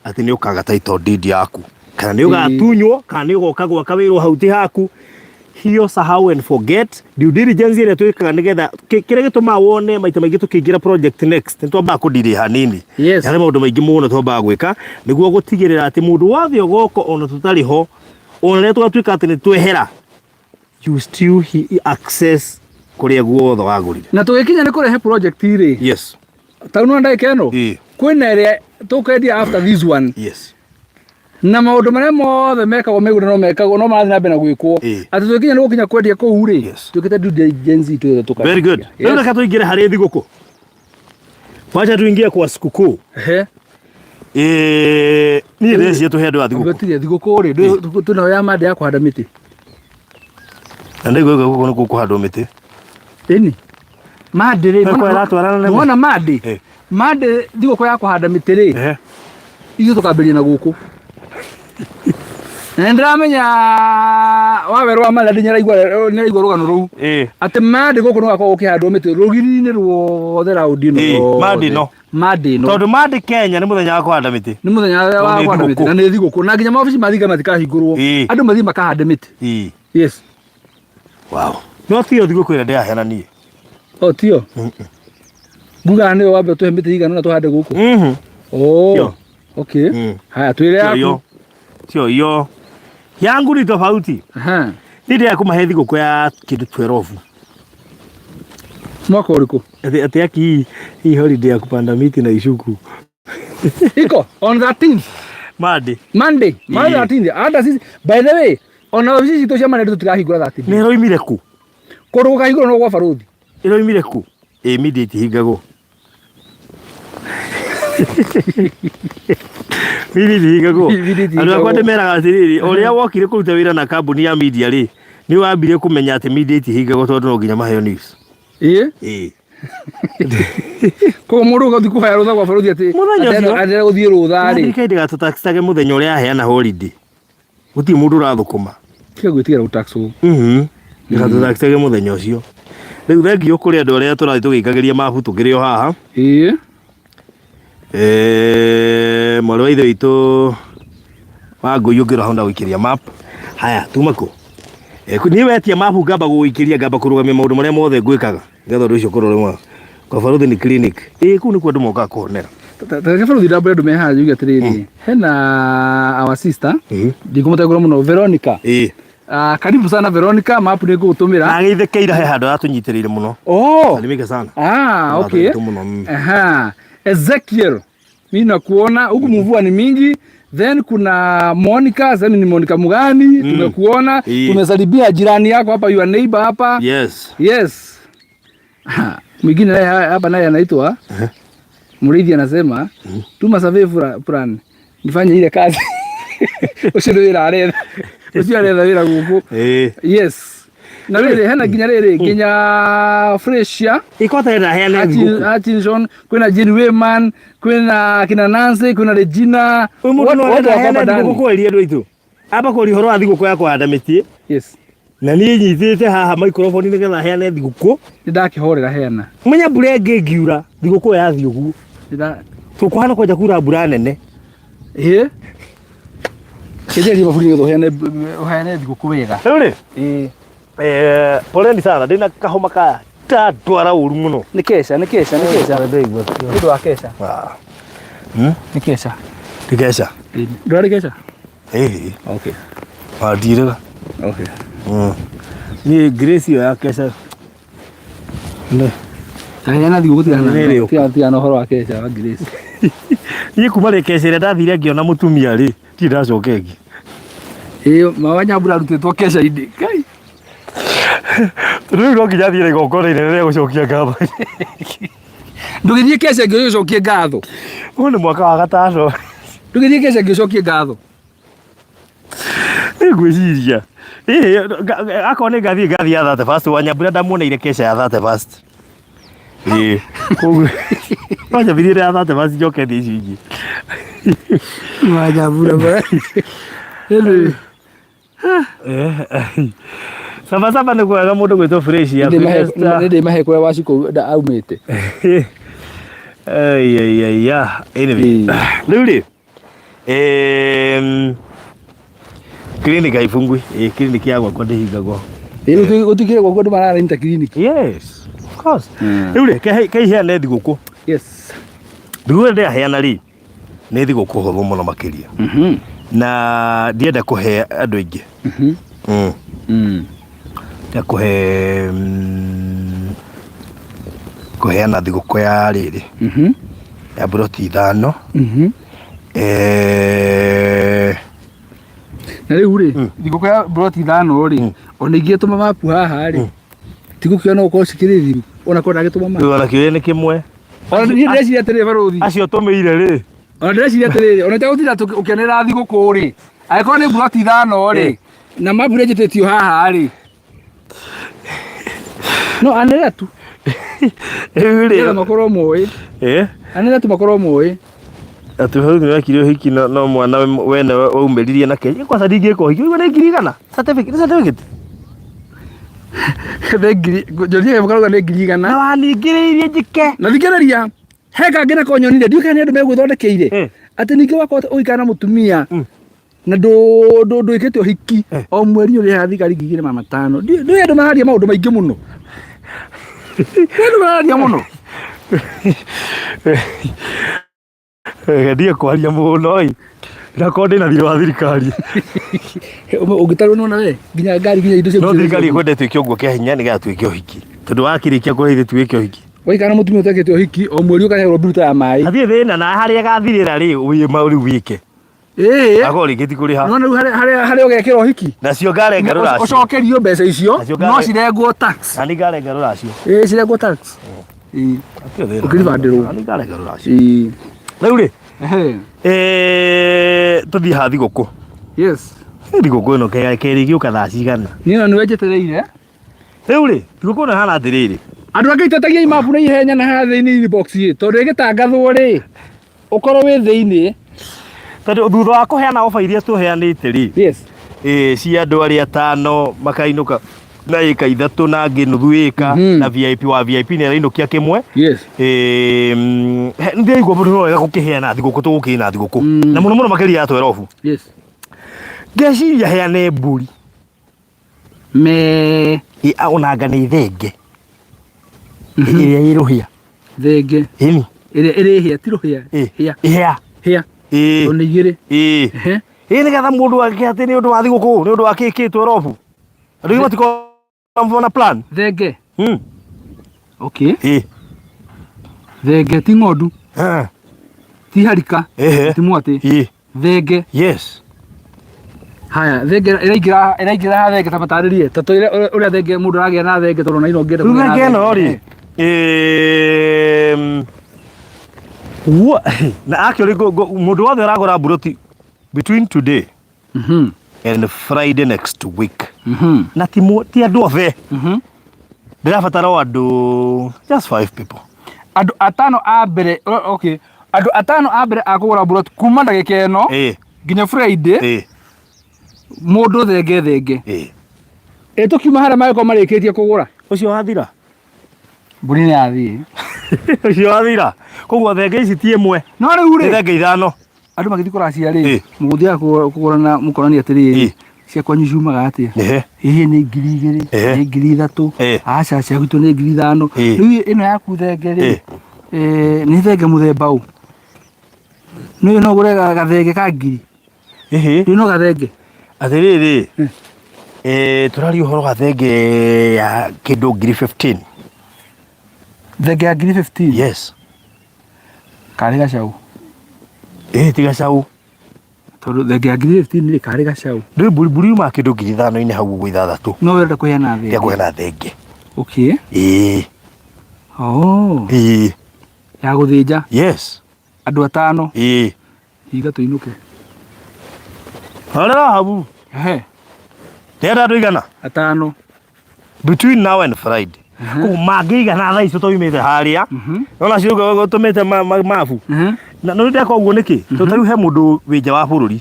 atĩ nĩ ũkaga title deed yaku kana nĩ ũgatunywo kana nĩ ũgoka gwaka wĩrwo hau ti haku. Hiyo sahau and forget. Due diligence ĩrĩa twĩkaga nĩgetha kĩrĩa gĩtũmaga wone maita maingĩ tũkĩingĩra project next nĩ twambaga kũndirĩ hanini. Harĩ maũndũ maingĩ mũno twambaga gwĩka nĩguo gũtigĩrĩra atĩ mũndũ wothe ũgoka ona tũtarĩ ho, ona rĩrĩa tũgatuĩka atĩ nĩ twehera, you still access kũrĩa guothe wagũrire. Na tũgĩkinya nĩ kũrehe project rĩ. Ta nona ndagĩka ĩno? Kwĩna ĩrĩa tũkwendia after this one. Na maũndũ marĩa mothe mekagwo mĩgũnda no mekagwo, no marathiĩ na mbere na gwĩkwo. Atĩ twĩkinya nĩ gũkinya kwendia kũu rĩ, twĩkĩte due diligence itũ yothe tũkarĩkia. Very good. Rĩu reke tũingĩre harĩ thigũkũ. Wacha tuingie kwa sikukuu. Ehe. Eh, niĩ ndĩreciria tũhe andũ a thigũkũ. Gũtirĩ thigũkũ rĩ, twĩnayo ya mande ya kũhanda mĩtĩ. Na ndaigua gũkũ nĩ kũhandwo mĩtĩ. Ĩni. Mande rĩ, Nĩ kwa ĩratwarana na nĩwona mande? Eh. Mande thigũkũ ya kũhanda mĩtĩ rĩ, Ehe. ithuĩ tũkambĩrĩria na gũkũ. Na nĩndĩramenya wawerũ wa Malandi nĩaraigua rũgano rũu. Eh. Atĩ mande gũkũ nĩgũgakorwo gũkĩhandwo mĩtĩ rũgiri-inĩ ruothe raundi ĩno Ĩĩ, yothe. mande ĩno. Mande ĩno. Tondũ mande Kenya nĩ mũthenya wa kũhanda mĩtĩ. Nĩ mũthenya wa Tondũ nĩ kũhanda mĩtĩ thigũkũ. na nĩ thigũkũ na nginya maobici ma thirikari matikahingũrwo. Ĩĩ. Andũ mathiĩ makahande mĩtĩ. Ĩĩ. Yes. Wow. No tiyo thigũkũ ĩrĩa ndĩraheana niĩ. O tio. Ngugaga nĩwe wambe ũtũhe mĩtĩ igana na tũhande gũkũ. Mhm. Oh. Tio. Okay. Haya twĩre Sio yaku. hiyo. Sio hiyo. Yangu ni tofauti. Aha. Niĩ ndĩrenda kũmahe thigũkũ ya kĩndũ 12. Mwaka ũrĩkũ? Ati ati aki hii hii holiday ya kupanda miti na ishuku. Iko on 13th. Monday. Monday. Monday Ĩĩ. 13th. Hata sisi by the way ona obici citũ cia Monday tũtikahingũra 13th. Nĩ ĩroimire kũ? Kũndũ gũkahingũrwo no gwa barũthi. Ĩroimire kũ? Ĩ media itihingagwo. Media itihingagwo. Media itihingagwo. Andũ akwa ndĩmeraga atĩrĩrĩ, ũrĩa wokire kũruta wĩra na kambuni ya media rĩ, nĩ wambire kũmenya atĩ media itihingagwo tondũ no nginya maheo news. Ĩĩ. Ĩĩ. Koguo mũndũ ũgathiĩ kũhoya rũtha gwa barũthi atĩ Mũthenya ũcio. atĩ gũthiĩ rũtha rĩ. Thirikari ndĩgatũtaxage mũthenya ũrĩa yaheana holiday. Gũtirĩ mũndũ ũrathũkũma. Tiga gwĩtigĩra gũtaxwo. Mhm. Ndĩgatũtaxage mũthenya ũcio. Rĩu thengiũ kũrĩ andũ arĩa tũrathiĩ tũgĩikagĩria mabu tũkĩrĩ o haha. Ĩĩ. Eh, mwarĩ wa ithe witũ Wangũi ũngĩrora hau ndagũikĩria map. Haya, tuma kũ? Eh, niĩ wetia mabu ngamba gũgũikĩria ngamba kũrũgamia maũndũ marĩa mothe ngwĩkaga nĩgetha ũndũ ũcio ũkorwo ũrĩ mwega. Kwa barũthi ni clinic. Ĩĩ kũu nĩkuo andũ mokaga kũhonera. Tareke barũthi ndambũre andũ me haha njuge atĩrĩrĩ, hena our sister ndikũmũtengũra mũno Veronica. Ĩĩ. Ah, karibu sana Veronica, map nĩ ngũgũtũmĩra. Agĩthekeira he handũ aratũnyitĩrĩire mũno. Oh. Salimika sana. Ah, okay. Aratũnyitũ mũno. Aha. Ezekiel, mimi nakuona huku mvua ni mingi. Then kuna Monica, sasa ni Monica Mugani, tumekuona, tumesalimia jirani yako hapa, your neighbor hapa. Yes. Yes. Ha, mwingine naye hapa naye anaitwa Murithi anasema tuma survey plan nifanye ile kazi. Ucio nĩ wĩra aretha. Ucio aretha wĩra gũkũ. Yes. Na rĩrĩ hena nginya rĩrĩ nginya Fresia Ikota ĩna heana thigũkũ. Hutchinson, kwĩna Jane Wayman, kwĩna kina Nancy, kwĩna Regina. Ũyũ mũndũ no Wote arenda wako heana hapa ndani. thigũkũ kweria andũ aitũ. Amba kũria ũhoro wa thigũkũ ya kũhanda mĩtĩ. Yes. Na niĩ nyitĩte haha microphone nĩgetha heane thigũkũ. Nĩndakĩhorera heana. Menya mbura ĩngĩ ĩngiura thigũkũ ĩyo yathiĩ ũguo. Tũkũhana kwanja kura mbura nene. Ĩĩ. Kĩnjerie maburi nĩgetha ũheane thigũkũ wega. Rĩu rĩ? Ĩĩ. Poleni sana ndĩna kahoma kaya ndandwara ũru mũno. Nĩ kesha, nĩ kesha, nĩ kesha. Nĩ ũndũ wa kesha. Nĩ kesha. Nĩ kesha? Ndũrarĩ kesha? Ĩĩ. Okay. Wandirĩga. Okay. Niĩ Grace ĩyo ya kesha. Nĩ. Heana thigũkũ tigana Nĩ rĩ tigana tigana ũhoro wa kesha wa Grace. Niĩ kuma rĩ kesha ĩrĩa ndathire ngĩona mũtumia rĩ, ndirĩ ndacoka ĩngĩ. Ĩĩ, mawa Nyambura arutĩtwo kesha-inĩ. Ngai. Tondũ rĩu no nginya thiĩ na igongona inene rĩa gũcokia ngatho. Ndũgĩthiĩ kesha ĩngĩ ũcokie ngatho. Ũyũ nĩ mwaka wa gatano. Ndũgĩthiĩ kesha ĩngĩ ũcokie ngatho. Nĩ ngwĩciria. Ĩĩ, akorwo nĩ ngathiĩ ngathiĩ ya 31st, wa Nyambura ndamuoneire kesha ya 31st. Ĩĩ, koguo no nyambirie ya 31st njoke thiĩ icio ingĩ. Wa Nyambura ba. Anyway. Saba saba nĩ kwega mũndũ gwĩtwo fresh ya Nĩ ndĩmahe kũrĩa Wacikũ aumĩte. Ai ai ai ya. Anyway, rĩu rĩ clinic haifungwi. Clinic ya gwakwa ndĩhingagwo. Ĩĩ, gũtikĩrĩ gwaku andũ mararenta clinic. Yes, of course. Rĩu rĩ, keiheane thigũkũ. Yes. Thigũkũ ĩrĩa ndĩraheana rĩ, nĩ thigũkũ hũthũ mũno makĩria. Na ndienda kũhe andũ aingĩ. Ndĩrenda kũhe kũheana thigũkũ ya rĩrĩ. Ya mburoti ithano. Na rĩu rĩ, thigũkũ ya mburoti ithano rĩ, ona ingĩtũma mapu haha rĩ, tigũkĩona gũkorwo cikĩrĩ thiru ona korwo ndagĩtũma mapu. Rĩu ona kĩũria nĩ kĩmwe. Ona niĩ ndĩreciria atĩrĩrĩ barũthi. Acio tũmĩire rĩ. Ona ndĩreciria atĩrĩrĩ, ona itegũtinda ũkĩanĩrĩra thigũkũ rĩ, angĩkorwo nĩ mburoti ithano rĩ, na mapu iria njĩtĩtio haha rĩ, no anĩrĩra tu Rĩu rĩ. nĩgetha makorwo moĩ. Anĩrĩra tu makorwo moĩ. Atĩ hau nĩ wekire ũhiki no no mwana wene waumĩririe na kenya. Kwanza ndingĩka ũhiki. Ũguo nĩ 100,000. Certificate, nĩ certificate. Nĩ ngiri, njoria mũkarauga nĩ 100,000. Na waningĩrĩirie njĩke. Na thikĩrĩria, he kangĩ nako nyonire, ndiũĩ kana nĩ andũ megwĩthondekeire. Atĩ ningĩ wakorwo ũgĩikara na mũtumia na ndwĩkĩte ũhiki, o mweri ũrĩhaga thigari 2500. Ndiũĩ andũ mararia maũndũ maingĩ mũno. Ndiũĩ andũ mararia mũno. Ndige kwaria mũno ĩ. Ndakorwo ndĩna thirĩ wa thirikari. Ũngĩtarwo nĩwona we, nginya ngari nginya indo ciaku No ciothe thirikari ĩkwenda ĩtuĩke ũguo kĩa hinya nĩgetha tuĩke ũhiki. Tondũ wakĩrĩkia kũrĩha ithuĩ tuĩke ũhiki. Waikara na mũtumia ũtekĩte ũhiki, o mweri ũkaheagwo mbiru ta ya maĩ. Hatirĩ thĩna na harĩa ĩgathirĩra rĩ, wĩ rĩu wĩke. Ĩĩ. Akorwo rĩngĩ ti kũrĩha. Nĩwona rĩu harĩa ũgekĩra ũhiki? Nacio ngarenga rũracio. Ũcokerio mbeca icio, Nacio no cirengwo tax. Na nĩ ngarenga rũracio. Ĩĩ, cirengwo tax. Ĩĩ. Hatirĩ thĩna. Ũkĩribandĩrwo. Na nĩ ngarenga rũracio. Ĩĩ. Rĩu rĩ, Ehe. tũthiĩ ha thigũkũ. Yes. Thigũkũ ĩno kerĩ ĩgĩũka thaa cigana? Niĩ no nĩwe njetereire. Rĩu rĩ, thigũkũ ĩno ĩhana atĩrĩrĩ. Andũ angĩ itetagia imabu na ihenya na haha thĩinĩ inbox ĩ, tondũ ĩgĩtangathwo rĩ, ũkorwo wĩ thĩinĩ. Tondũ thutha wa kũheana ofa iria tũheanĩte rĩ, Yes. Cia andũ arĩa atano makainũka na ĩka ithatũ na angĩ nuthu ĩka, na VIP wa VIP nĩ arainũkia kĩmwe. Yes. Nĩ ndĩraigua mũndũ no wega gũkĩheana thigũkũ, tũgũkĩna thigũkũ. Na mũno mũno makĩria ya twerobu. Yes. Ngeciria heane mbũri. Me. Ona anga nĩ thenge. Ĩrĩa ĩ rũhĩa. Thenge. Ĩni. Ĩrĩa ĩrĩ hĩa, ti rũhĩa. Hĩa. Hĩa. Hĩa. Tondũ nĩ igĩrĩ. Ehe. Nĩgetha mũndũ ake atĩ nĩ ũndũ wa thigũkũ, nĩ ũndũ wa kĩ twerobu. Andũ aingĩ matikoragwo na plan. Thenge. Okay. Thenge ti ng'ondu. Ti harika. Ti mwatĩ. Thenge. Yes. Haya, thenge ĩraingĩra ĩraingĩra haha thenge ta matarĩrie. Ta twĩre ũrĩa thenge mũndũ aragĩa na thenge tondũ na ino ũngĩenda Rĩu kũgĩa na thenge ĩno thenge. rĩ, na actually mũndũ wothe ũragũra mburoti between today and Friday next week. Na ti andũ othe. Ndĩrabatara o andũ just 5 people. Andũ atano a mbere, okay. Andũ atano a mbere a kũgũra mburoti kuma ndagĩka ĩno nginya Friday. Mũndũ thenge thenge. Ĩ tũkiuma harĩa magĩkorwo marĩkĩtie kũgũra. Ũcio wathira? Mbũri nĩ yathiĩ. Ũcio wathira. Koguo thenge ici ti ĩmwe. No rĩu rĩ. Nĩ thenge ithano. Andũ magĩthiĩ kũracia rĩ, mũgũthiaga kũgũrana mũkonania atĩrĩrĩ, cia kwanyu ciumaga atĩa? Ĩhĩ nĩ 2000, nĩ 3000, aca cia gwitũ nĩ 5000. Rĩu ĩno yaku thenge rĩ, nĩ thenge mũthemba ũ? Nĩ no ũgũre gathenge ka ngiri? Rĩu no gathenge? Atĩrĩrĩ, tũraria ũhoro wa thenge ya kĩndũ 15,000. Thenge ya 15,000? Yes. Karĩ gacaũ? Ti gacaũ. Tondũ thenge ya 15,000 rĩ, karĩ gacaũ. Rĩu mbũri yumaga kĩndũ 5,000-inĩ hau ũguo ithathatũ. No ũrenda kũheana thenge? Ndĩrenda kũheana thenge. Okay. Oh. Ya gũthĩnja? Yes. Andũ atano? Hinga tũinũke. Horera hau. Ehe. Ndĩrenda andũ aigana? Atano. Between now and Friday. Koguo mangĩigana thaa icio twaumĩte harĩa. Nona cio ũtũmĩte mabu. Na nĩ ndeka ũguo nĩkĩ? Tondũ ta rĩu he mũndũ wĩ nja wa bũrũri.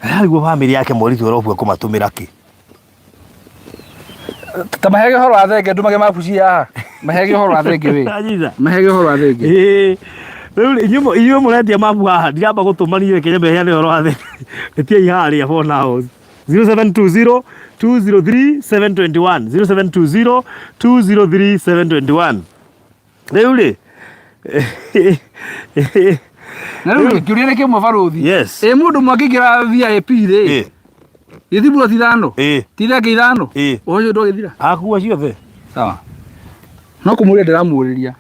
Ararigwo bamĩrĩ yake mweri twerobu ekũmatũmĩra kĩ? Ta mahege ũhoro wa thenge ndũmage mabu cia haha. Mahege ũhoro wa thenge we. Anyita. Mahege ũhoro wa thenge. Rĩu rĩ, inyuĩ mũretia mabu haha ndiramba gũtũma niĩ reke nyambe heane ũhoro wa thenge. Ĩtiai harĩa for now. 0720 203 721 0720 203 721. Rĩu rĩ, Na rĩu rĩ, kĩũria nĩ kĩmwe barũthi. Yes. Ĩ mũndũ ũmwe angĩingĩra VIP rĩ, gĩthi mburoti ithano? Ti thenge ithano? Ũhoro ũcio ndũgĩthira? Akua ciothe. Sawa. No kũmũria ndĩramũrĩria.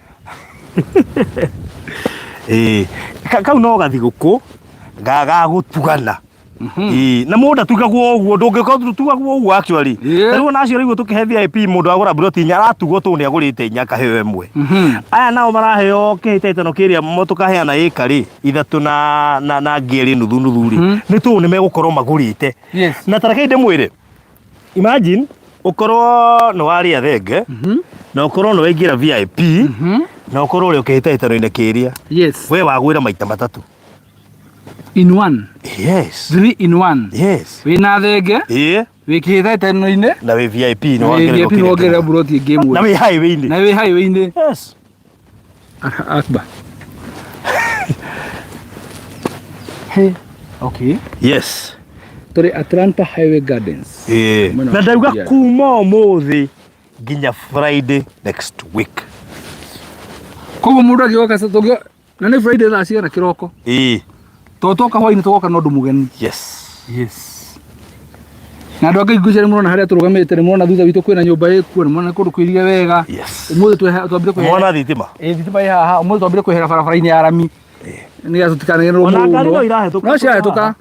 Kau no gathigũkũ ga gũtugana. Ĩĩ, na mũndũ atugagwo ũguo ndũngĩkorwo tugagwo ũguo actually. Rĩu ona acio rĩu tũkĩhe VIP mũndũ agũra mburoti inya aratugwo tondũ nĩ agũrĩte inya akaheo ĩmwe. Aya nao maraheo kĩhĩtahĩtano kĩrĩa tũkaheana ĩka rĩ ithatũ na na na ngĩrĩ nuthu nuthu rĩ nĩ tondũ nĩ megũkorwo magũrĩte. Na ta rekei ndĩmwĩre imagine ũkorwo nĩ warĩa thenge na ũkorwo nĩ waingĩra VIP na ũkorwo ũrĩ kĩhĩtahĩtano-inĩ kĩrĩa we wagwĩra maita matatũ. In one. Yes. Three in one. Yes. Wĩna thenge. Ĩĩ. Wĩ kĩhĩtahĩtano-inĩ. Na wĩ VIP nĩ Na wĩ VIP nĩ wongerera mburoti ĩngĩ ĩmwe. Na wĩ highway-inĩ. Na wĩ highway-inĩ. Yes. Akbar. Hey. Okay. Yes. Tũrĩ Atlanta Highway Gardens. Ĩĩ. Mwena Na wa ndauga Kajiado. kuma ũmũthĩ nginya Friday next week. Koguo mũndũ angĩgoka tũngĩ na nĩ Friday thaa cigana kĩroko? Ĩĩ. Tondũ twoka hwainĩ tũgoka na ũndũ mũgeni. Yes. Yes. Na andũ angĩ ngwĩciria nĩ mũrona harĩa tũrũgamĩte nĩ mũrona thutha witũ kwĩna nyũmba ĩkuo nĩ mũrona kũndũ kũirige wega. Yes. Ũmũthĩ twambire kwehera. Mwana thitima. Ĩ thitima ĩ haha ũmũthĩ twambire kwehera barabara-inĩ ya rami. Nĩgetha tũtikanagererwo Ona ngari mũno. no irahĩtũka. No cirahĩtũka.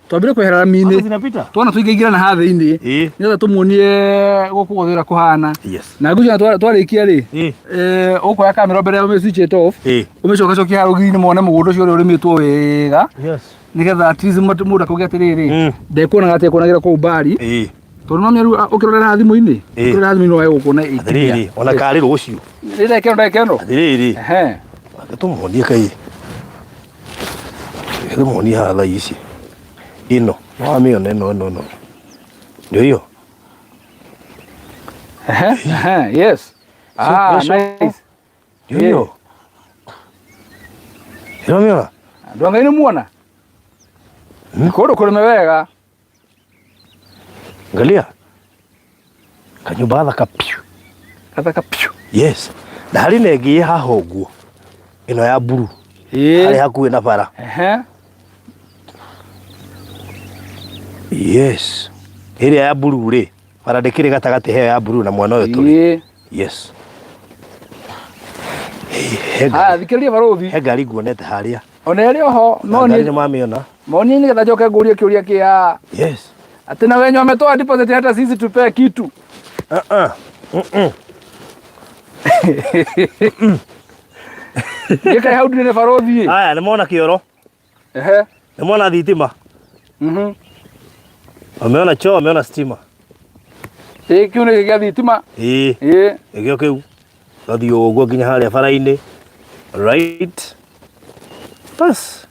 Twambire kwehera rami-inĩ. Andũ zinapita. Tuona tũingaingĩra na haha thĩinĩ. Ĩĩ. Nĩgetha tũmuonie gũkũ guothe ũrĩa kũhana. Yes. Na ngwĩciria twarĩkia rĩ, Ĩĩ. ũkuoya kamera mbere ya ũmĩ switch it off. Ĩĩ. Ũmĩcokacokie haha rũgiri-inĩ mone mũgũnda ũcio ũrĩa ũrĩmĩtwo wega. Yes. Nĩgetha at least mũndũ akauge atĩrĩrĩ, ndekuonaga atĩ ekuonagĩra kũu mbari. Ĩĩ. Tondũ no mĩaru ũkĩrorera haha thimũ-inĩ, Ĩĩ. ũkĩrorera thimũ-inĩ no wage gũkuona ĩ Atĩrĩrĩ, clear. ona karĩ rũciũ. Nĩ ndagĩka ĩno, ndagĩka ĩno. Atĩrĩrĩ. Ehe. Reke tũmuonie kai. Reke tũmuonie haha thaa ici. Ĩno, nĩwamĩona ĩno ĩno ĩno. Ndio hiyo. Ehe, ehe, yes. Ah, Sio- nice. Ndio hiyo. Nĩwamĩona? Andũ a Ngai nĩ muona? Kũndũ kũrĩme wega. Angalia. Kanyumba gathaka piu. Gathaka piu. Yes. Na harĩ na ĩngĩ ĩ haha ũguo. Ĩno ya mburu. Harĩ hakuhĩ na bara. Ehe. Yes. Ĩrĩa ya mburu rĩ, bara ndĩkĩrĩ gatagatĩ heyo ya mburu na mwena ũyũ tũrĩ. Ĩĩ. Yes. He Haya, ngari, thikĩrĩria barũthi. he ngari nguonete harĩa. Ona ĩrĩ oho, Na ngari no nĩ mamĩona. Maoni nĩgetha njoke ngũrie kĩũria kĩa Yes. atĩ na wenye wametoa deposit hata sisi tupee kitu. Uh-uh. Mm-mm. Gĩkaĩ hau ndirĩ nĩ barũthi. Haya, nĩ mona kĩoro. Ehe. Nĩ mona thitima. Wameona choo, wameona stima. Ĩ kĩu nĩ gĩa thitima. Ĩĩ. Ĩ. Nĩkĩo kĩu. Gathiĩ ũguo nginya harĩa bara-inĩ. Right. Bas.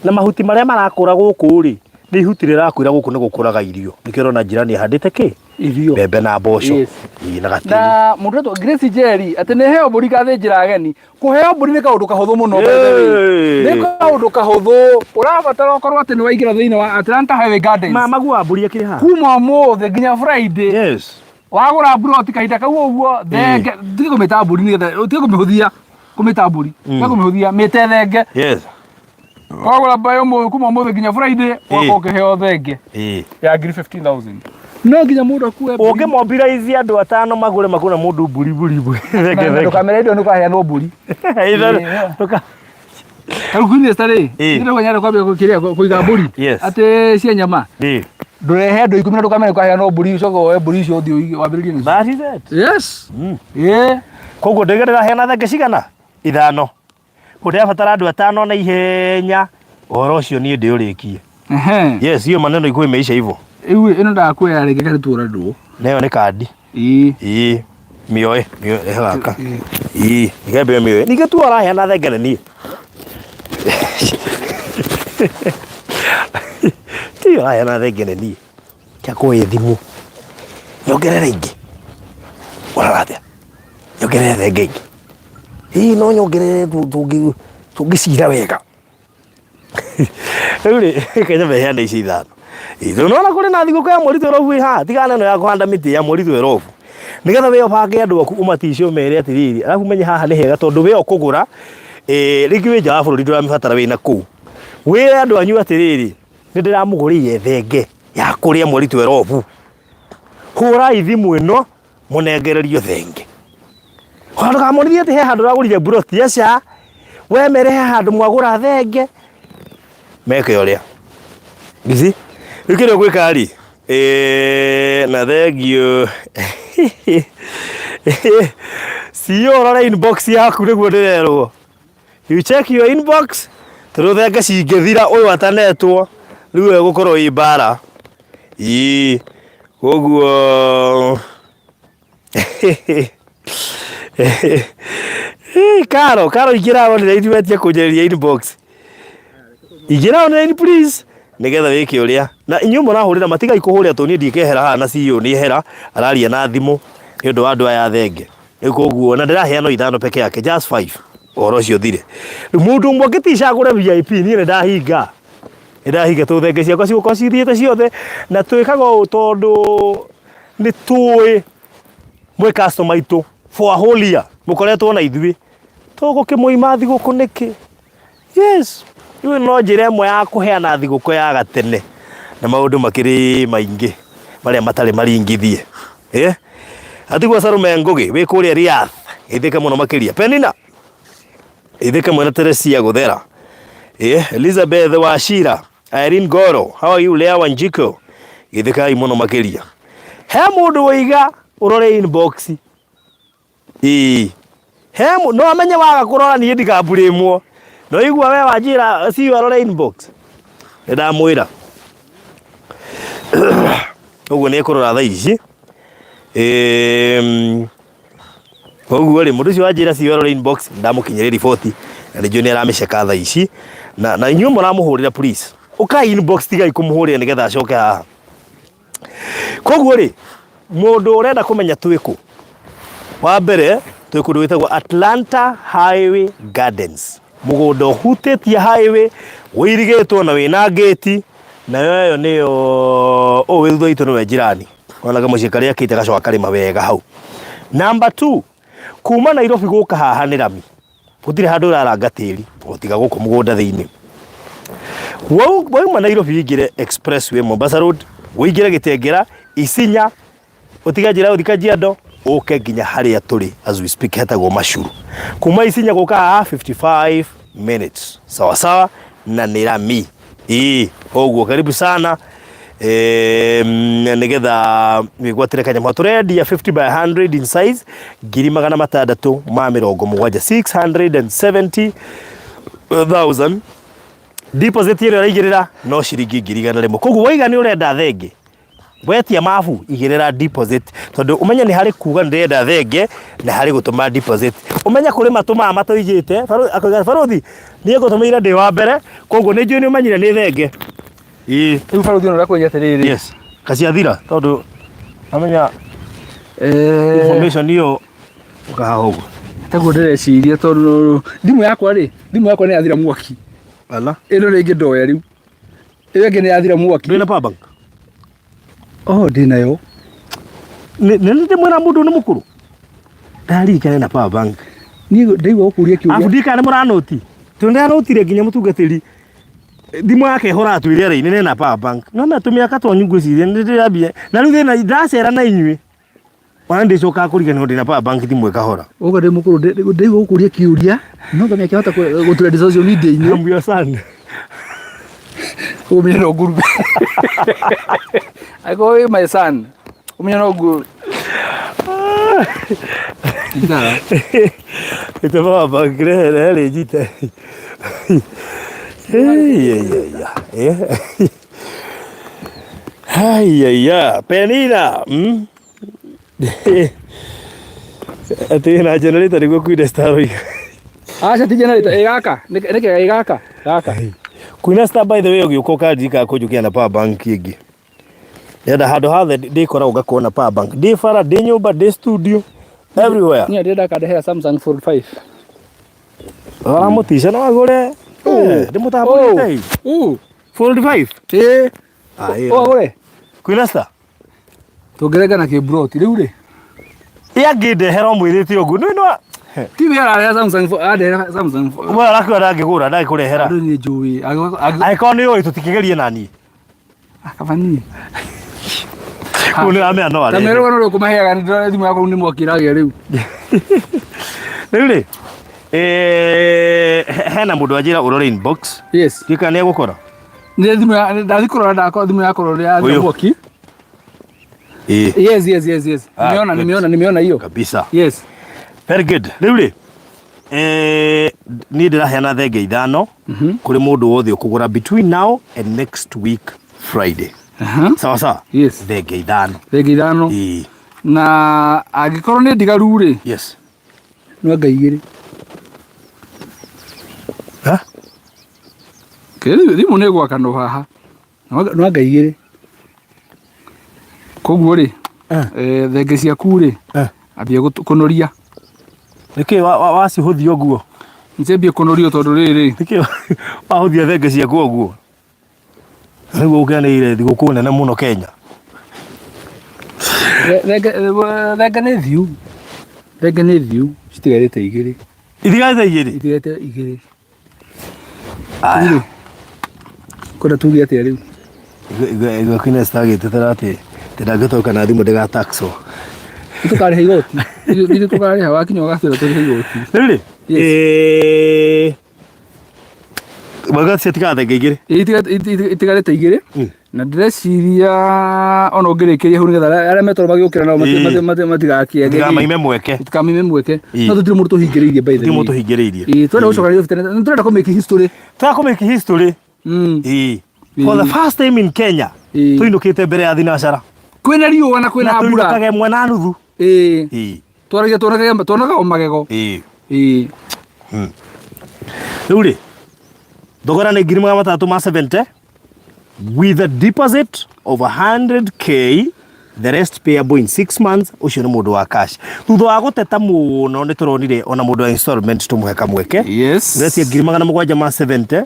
Na mahuti marĩa marakũra gũkũ rĩ, nĩ ihuti rĩrakwĩra gũkũ nĩ gũkũraga irio. Nĩkĩo ũrona jirani ahandĩte kĩ? Irio. Mbembe na mboco. Yes. Ĩĩ, na gatĩri. Na mũndũ wetwo Grace Njeri atĩ nĩ heo mbũri ngathĩnjĩra ageni. Kũheo mbũri nĩ kaũndũ kahũthũ mũno by the way. Hey. Nĩ kaũndũ kahũthũ. Ũrabatara ũkorwo atĩ nĩ waingĩra thĩinĩ wa Atlanta Highway Gardens. Ma maguo wa mbũri akĩrĩ haha. Kuma ũmũthĩ nginya Friday. Yes. Wagũra mburoti kahinda kau ũguo thenge tige kũmĩta mbũri nĩgetha tige kũmĩhũthia kũmĩta mbũri tige kũmĩhũthia mĩte thenge. Yes. Wagũra mbaĩ ũmũthĩ kuma ũmũthĩ nginya Friday ũgakorwo ũkĩheo thenge Ĩĩ. ya ngiri 15,000. No nginya mũndũ akue mbũri. Ũngĩmobilize andũ atano magũre makũna mũndũ mbũri mbũri mbũri thenge Na thenge. ndũkamere indo nĩ ũkaheanwo mbũri. Itherũ. Ndũka- Tarĩu Queen Esther rĩ, Ĩĩ. nĩ ndũkanyarĩ kwambia kĩrĩa kũiga mbũri Yes. atĩ cia nyama. Ĩĩ. Ndũrehe andũ ikũmi na ndũkamere ũkaheanwo mbũri ũcoke woe mbũri icio ũthiĩ ũige- wambĩrĩrie nacio. That is it. Yes. Ĩĩ. Koguo ndĩga ndĩraheana thenge cigana? Ithano. Koguo ndĩrabatara andũ atano na ihenya ũhoro ũcio niĩ ndĩũrĩkie. Ehe. Yes, hiyo maneno ikuwa imeisha hivyo. Rĩu ĩno ndakuoya rĩngĩ karĩ tuora ndũũ. Nayo nĩ kandi. Ĩĩ. Ĩĩ. Mĩoe, mĩoe rehe gaka. Ĩĩ, nĩkembe mĩoe. Ningĩ tu ũraheana thenge nĩ niĩ. Ti ũraheana thenge nĩ niĩ. Kĩa kũhe thimũ. Nyongerere ingĩ. Ũrara atĩa? Nyongerere thenge ingĩ. Ĩĩ no nyongerere tũngĩcira wega. Rĩu rĩ, Kenya meheane ici ithano. Ĩĩ, tondũ nĩwona kũrĩ na thigũkũ ya mweri twerobu ĩ haha, tigana na ĩno ya kũhanda mĩtĩ ya mweri twerobu. Nĩgetha we ũbange andũ aku ũmatice ũmere atĩrĩrĩ, arabu ũmenye haha nĩ hega tondũ we ũkũgũra, rĩngĩ wĩ nja wa bũrũri ndũramĩbatara wĩna kũu. Wĩre andũ anyu atĩrĩrĩ, nĩ ndĩramũgũrĩire thenge ya kũrĩa mweri twerobu. Hũrai thimũ ĩno mũnengererio thenge. Ona ndũkamonithie atĩ he handũ ũragũrire mburoti aca, we mere he handũ mwagũra thenge, meke ũrĩa. Bithi rĩu kĩrĩa ũgwĩka rĩ eh, na thengio CEO ũrore inbox yaku nĩguo ndĩrerwo you check your inbox tondũ thenge cingĩthira ũyũ atanetwo rĩu ĩgũkorwo ĩ mbara ii koguo Karo, Karo ingĩra online wetie kũnjĩrĩria inbox. Ingĩra online please nĩgetha wĩke ũrĩa na inyuĩ mũrahũrĩra matigai kũhũrĩra tondũ niĩ ndikehera haha na CEO nĩ ehera araria na thimũ nĩ ũndũ wa andũ aya thenge rĩu koguo na ndĩraheana o ithano peke yake just five ũhoro ũcio ũthire rĩu mũndũ ũmwe angĩticagũre VIP niĩ nĩ ndahinga nĩ ndahinga tondũ thenge ciakwa cigũkorwo cithiĩte ciothe na twĩkaga ũũ tondũ nĩ tũĩ mwĩ customer aitũ for a whole year mũkoretwo na ithuĩ tũgũkĩmũima thigũkũ nĩkĩ yes rĩu no njĩra ĩmwe ya kũheana thigũkũ ya gatene na maũndũ makĩrĩ maingĩ marĩa matarĩ maringithie eh atigwo Salome Ngũgĩ wĩ kũrĩa Riyadh ithĩke mũno makĩria Penina ithĩke mwena Teresia Gũthera eh Elizabeth Wachira Irene Goro how are you Lea Wanjiko ithĩkai mũno makĩria he mũndũ waiga ũrore inbox ĩĩ he no amenye waga kũrora niĩ ndikamburĩmwo no igua we wanjĩra CEO arore inbox nĩ ndamwĩra ũguo nĩ ekũrora thaa ici koguo rĩ mũndũ ũcio wanjĩra CEO arore inbox ndamũkinyĩria riboti na nĩ njũĩ nĩ aramĩceka thaa ici na na inyuĩ mũramũhũrĩra please ũkai inbox tigai kũmũhũrĩra nĩgetha acoke haha koguo rĩ mũndũ ũrenda kũmenya twĩ kũ wa mbere twĩ kũndũ gwĩtagwo Atlanta Highway Gardens mũgũnda ũhutĩtie highway ũirigĩtwo na wĩna ngĩti nayo ĩyo nĩyo ũũ wĩ thutha witũ nĩwe njirani ona kamũciĩ karĩa akĩte gacoka karĩma wega hau number 2 kuma Nairobi gũka haha nĩ rami gũtirĩ handũ ũraranga tĩri o tiga gũkũ mũgũnda thĩinĩ wauma Nairobi ũingĩre expressway Mombasa Road ũingĩre Gĩtengera Isinya ũtige njĩra ya gũthiĩ Kajiado ũke nginya harĩa tũrĩ as we speak hetagwo Machuru kuma Isinya gũka haha 55 minutes sawa sawa na nĩ rami ĩĩ ũguo karibu sana nĩgetha wĩgwatĩre kanyamũ tũrendia 50 by 100 in size 670,000 670,000 deposit ĩrĩa ũraigĩrĩra no ciringi 100,000 koguo waiga nĩ ũrenda thenge wetia mabu igĩrĩra deposit tondũ ũmenye nĩ harĩ kuga ndĩrenda thenge na harĩ gũtũma deposit ũmenye kũrĩ matũmaga matoigĩte akoiga barothi niĩ ngũtũmĩire ndĩ wa mbere koguo nĩ njũĩ nĩ ũmenyire nĩ thenge ĩĩ Rĩu barothi ũrĩa kwĩria atĩrĩrĩ yes kaciathira tondũ amenya eh, information ĩyo ũkahaha ũguo taguo ndĩreciria tondũ thimũ yakwa rĩ thimũ yakwa nĩ yathira mwaki ala ĩno rĩngĩ ndoya rĩu ĩyo ĩngĩ nĩ yathira mwaki ndwĩna power bank oh ndĩ nayo nĩ nĩ ndĩmwĩra mũndũ nĩ mũkũrũ ndaririkane na power bank niĩ ndaigua gũkũria abu kĩũria ndikana nĩ mũranũti tondũ ndĩranũtire nginya mũtungatĩri thimũ yake ĩhoraga twĩ rĩera-inĩ nena power bank no na tũmĩaka twanyu ngwĩciria nĩ ndĩrambia na rĩu thĩna ndacera na inyuĩ ona ndĩcokaga kũriganĩrwo ndĩna power bank thimũ ĩkahora ũga ndĩ mũkũrũ ndaigua gũkũria kĩũria no ngamenya kĩahota gũtrend social media-inĩ I'm your son ũmenye no ngurume angĩkorwo wĩ my son ũmenye no nguru Ithaa. Ite power bank rehere rĩ njite Haiya, Penina. Atĩ na generator nĩguo Queen Esther aroiga. Aca ti generator ĩ gaka nĩ kega ĩ gaka gaka Queen Esther by the way ũgĩũka ũkandirikana kũnjũkĩra na power bank ĩngĩ. Ndĩrenda handũ hothe ndĩkoragwo ngakorwo na power bank. Ndĩ bara, ndĩ nyũmba, ndĩ studio, everywhere. Niĩ ndĩrenda kandehera Samsung Fold 5. Ũramũtica no agũre. Ndĩmũtambũrĩte. Fold 5. Ĩĩ. Ũgũre. Queen Esther. Tũngĩrengana kĩmburoti rĩu rĩ. Ĩ angĩndehera ũmwĩrĩte ũguo. Nĩ no. Ti we ararehera Samsung Fold, ararehera Samsung Fold. We arakiuga ndangĩgũra, ndangĩkũrehera. Andũ nĩ njũĩ. Angĩkorwo nĩ ũĩ tũtikĩgerie na niĩ. Kaba niĩ. Kũu nĩ ũramenya no Ta arehe. merũga no rĩu kũmaheaga nĩ ndĩrona thimũ yakwa nĩ mwaki ĩragĩa rĩu. Rĩu rĩ, hena mũndũ wanjĩra ũrore inbox. Yes. Ndiũĩ kana nĩ egũkora. Nĩ thimũ ya ndathi kũrora ndakora thimũ yakorwo nĩ ya Ũyũ. mwaki. Ĩĩ. Yes, yes, yes, yes. Ah, Nimeona, good. nimeona, nimeona hiyo. Kabisa. Yes. Very good. Rĩu rĩ eh, niĩ ndĩraheana thenge ithano kũrĩ mũndũ wothe ũkũgũra between now and next week Friday. Aha. Sawa sawa? Yes. Thenge ithano. Thenge ithano. Ĩĩ. Na angĩkorwo nĩ ndigaru rĩ, Yes. no anga igĩrĩ. Ha? Kĩrĩ thimũ nĩ ĩgwakanwo haha. No anga igĩrĩ. Koguo rĩ, eh, thenge ciaku rĩ, Eh. ambia kũnoria. Nĩkĩ wacihũthia ũguo? Nĩciambie kũnorio tondũ rĩrĩ, Nĩkĩ wahũthia thenge ciaku ũguo? Nĩguo ũkeneire thigũkũ nene mũno Kenya. Thenge thenge nĩ thiu. Thenge nĩ thiu citigarĩte igĩrĩ. Itigarĩte igĩrĩ? Itigarĩte igĩrĩ. Aya. Kwenda tuge atĩa rĩu? Igua Queen Esther agĩtetera atĩ atĩ ndangĩtoka na thimũ ndĩgataxwo. Nĩtũkarĩha igoti. Ithuĩ tũkarĩha wakinya ũgatwĩra tũrĩhe igoti. Rĩu rĩ, Yes. eh, Mwega ciatigaga thenge igĩrĩ. Itigarĩte igĩrĩ na ndĩreciria ona ũngĩrĩkĩria hau nĩgetha arĩa metoro magĩũkĩra nao matigakĩage Matikamaime mweke. Matikamaime mweke. No tũtirĩ mũndũ tũhingĩrĩirie by the Tũtirĩ way. mũndũ tũhingĩrĩirie. Ĩĩ, tũrenda gũcoka Nairobi tene. Nĩ tũrenda kũ make history. Tũrenda kũ make history. Ĩĩ. For the first time in Kenya. Tũinũkĩte mbere ya thinacara. Kwĩna riũa na kwĩna mbura. Na tũinũkage ĩmwe na nuthu. Ĩĩ. Twaragia tuonaga tuonaga o magego. Ĩĩ. Ĩĩ. Rĩu rĩ, thogora nĩ 370,000 with a deposit of 100K, the rest payable in 6 months. Ũcio nĩ mũndũ wa cash. Thutha wa gũteta mũno nĩ tũronire ona mũndũ wa installment tũmũhe kamweke. Yes. Ũretia 770,000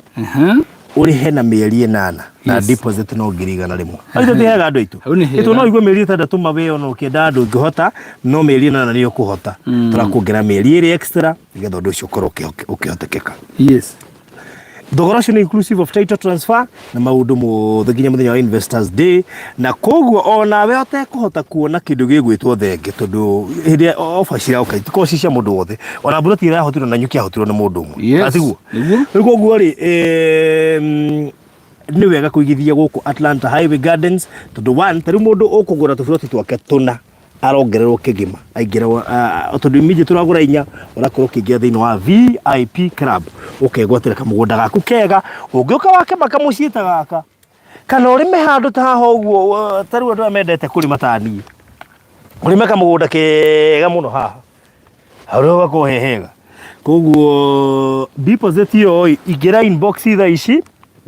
ũrĩhe na mĩeri ĩnana na deposit no 100,000. Aitũ ti hega andũ aitũ. Hau nĩ hega. Ĩtũ no igue mĩeri ĩtandatũ mawĩ ona ũkĩenda andũ ũngĩhota no mĩeri ĩnana nĩyo ũkũhota. Tũrakuongerera mĩeri ĩrĩ extra nĩgetha ũndũ ũcio ũkorwo ũkĩhotekeka. Yes. Thogora ũcio nĩ inclusive of title transfer na maũndũ mothe nginya mũthenya wa Investors Day, na koguo onawe ũtekũhota kuona kĩndũ gĩgwĩtwo thenge tondũ hĩndĩ ĩrĩa offer ciroka itikoragwo ci cia mũndũ wothe, ona mburoti ĩrĩa yahotirwo na nyuki yahotirwo nĩ mũndũ ũmwe. Yes. Na tiguo? Nĩguo. Rĩu koguo rĩ, nĩ wega kũigithia gũkũ Atlanta Highway Gardens tondũ one, ta rĩu mũndũ ũkũgũra tũburoti twake tũna arongererwo kĩgima aingĩra tondũ immediately tũragũra inya ũrakorwo ũkĩingĩra thĩinĩ wa VIP club ũkegwatĩra kamũgũnda gaku kega ũngĩũka wake makamũciĩ ta gaka kana ũrĩme handũ ta haha ũguo ta rĩu andũ aya mendete kũrĩma ta niĩ ũrĩme kamũgũnda kega mũno haha hau ũgakorwo he hega koguo deposit ĩyo ĩ, ingĩra inbox thaa ici